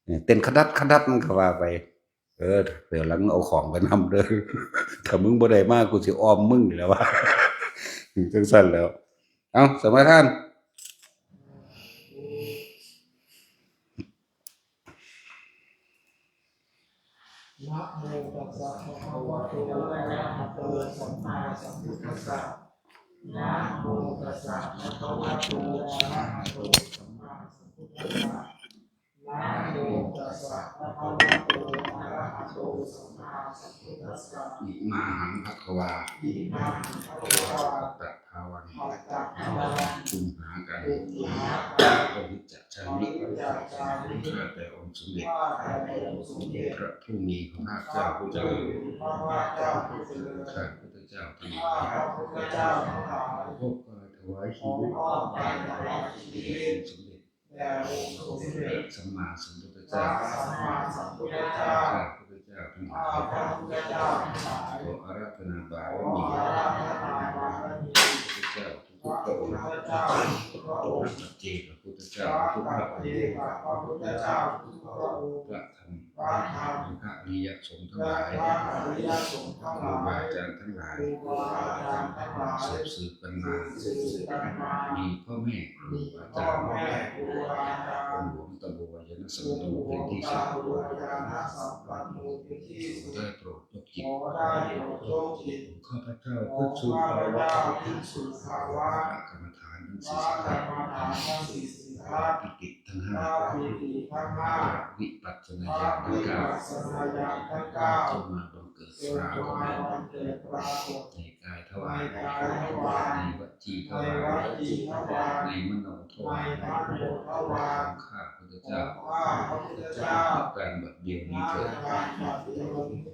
ເອີ ເຕັ້ນຂະດັດຂະດັດ ມັນກໍວ່າໄປ ເອີ ເທື່ອຫຼັງເອົາຂອງໄປນຳເດີ ຖ້າມຶງບໍ່ໄດ້ມາ ກູຊິອ້ອມມຶງນີ້ແຫຼະວ່າ ຈັ່ງຊັ້ນແລ້ວ ເອົາ ສະມາທານ ນະໂມຕັດສະ ພະຄະວະໂຕ ອະລະຫະໂຕ ສຳມາສຳພຸດທັດສະ ນະໂມຕັດສະ ພະຄະວະໂຕ ອະລະຫະໂຕ ສຳມາສຳພຸດທັດສະ ນະໂມຕັດສະ ພະຄະວະໂຕ ອະລະຫະໂຕ ສຳມາສຳພຸດທັດສະ ອິມາຫັງ ພະຄະວາ ອິມາຫັງ ພະຄະວາ ພັດຕະພາວັງ ພັດຕະພາວັງ ກຸມຫາກັງ ກຸມຫາກັງ ປະວິດຈະຈາມິ ປະວິດຈະຈາມິ ຂ້າແຕ່ອົງສົມເດັດ ຂ້າແຕ່ອົງສົມເດັດ ພະຜູ້ມີພະພາກເຈົ້າຜູ້ຈະເລີນ ພະຜູ້ມີພະພາກເຈົ້າຜູ້ຈະເລີນ ຂ້າພະພຸດທະເຈົ້າທັງຫຼາຍ ຂ້າພະພຸດທະເຈົ້າທັງຫຼາຍ ຂໍຖວາຍຊີວິດ ຂໍຖວາຍຊີວິດ ແດ່ອົງສົມເດັດ ແດ່ອົງສົມເດັດ ພະສຳມາສຳພຸດທະເຈົ້າ ພະສຳມາສຳພຸດທະເຈົ້າ ຂ້າພະພຸດທະເຈົ້າທັງຫຼາຍ ຂ້າພະພຸດທະເຈົ້າທັງຫຼາຍ ຂໍອາລາທະນາບາລະມີ ຂໍອາລາທະນາບາລະມີ ພະພຸດທະເຈົ້າທຸກໆພະອົງ ພະພຸດທະເຈົ້າທຸກໆພະອົງ ພະປັດເຈກພະພຸດທະເຈົ້າທຸກໆພະອົງ ພະປັດເຈກພະພຸດທະເຈົ້າທຸກໆພະອົງ ພະທຳ ພະທຳ ພະອະລິຍະສົງທັງຫຼາຍ ພະອະລິຍະສົງທັງຫຼາຍ ຄູບາອາຈານທັງຫຼາຍ ຄູບາອາຈານທັງຫຼາຍ ສືບໆກັນມາ ສືບໆກັນມາ ມີພໍ່ແມ່ຄູບາອາຈານ ມີພໍ່ແມ່ຄູບາອາຈານ ອົງຫຼວງຕະບົວ ຍານະສັມປັນໂນເປັນທີ່ສຸດ ຂໍໄດ້ໂປດຍົກຈິດ ຂໍຂ້າພະເຈົ້າຂຶ້ນສູ່ພາວະ ພະກຳມະຖານທັງສີ່ສິບຫ້າ ພະກຳມະຖານທັງສີ່ສິບຫ້າ ປີຕິທັງຫ້າ ປີຕິທັງຫ້າ ພະວິປັດສະນາຍານທັງເກົ້າ ພະວິປັດສະນາຍານທັງເກົ້າ ຈົ່ງມາບັງເກີດປາກົດໃນ ໃນກາຍທະວາຍ ໃນກາຍທະວາຍ ໃນວະຈີທະວາຍ ໃນວະຈີທະວາຍ ໃນມະໂນທະວາຍ ໃນມະໂນທະວາຍ ຂອງຂ້າພະພຸດທະເຈົ້າ ຂອງຂ້າພະພຸດທະເຈົ້າ ນັບການບັດດຽວນີ້ເທີ້ນ ນັບການບັດດຽວນີ້ເທີ້ນ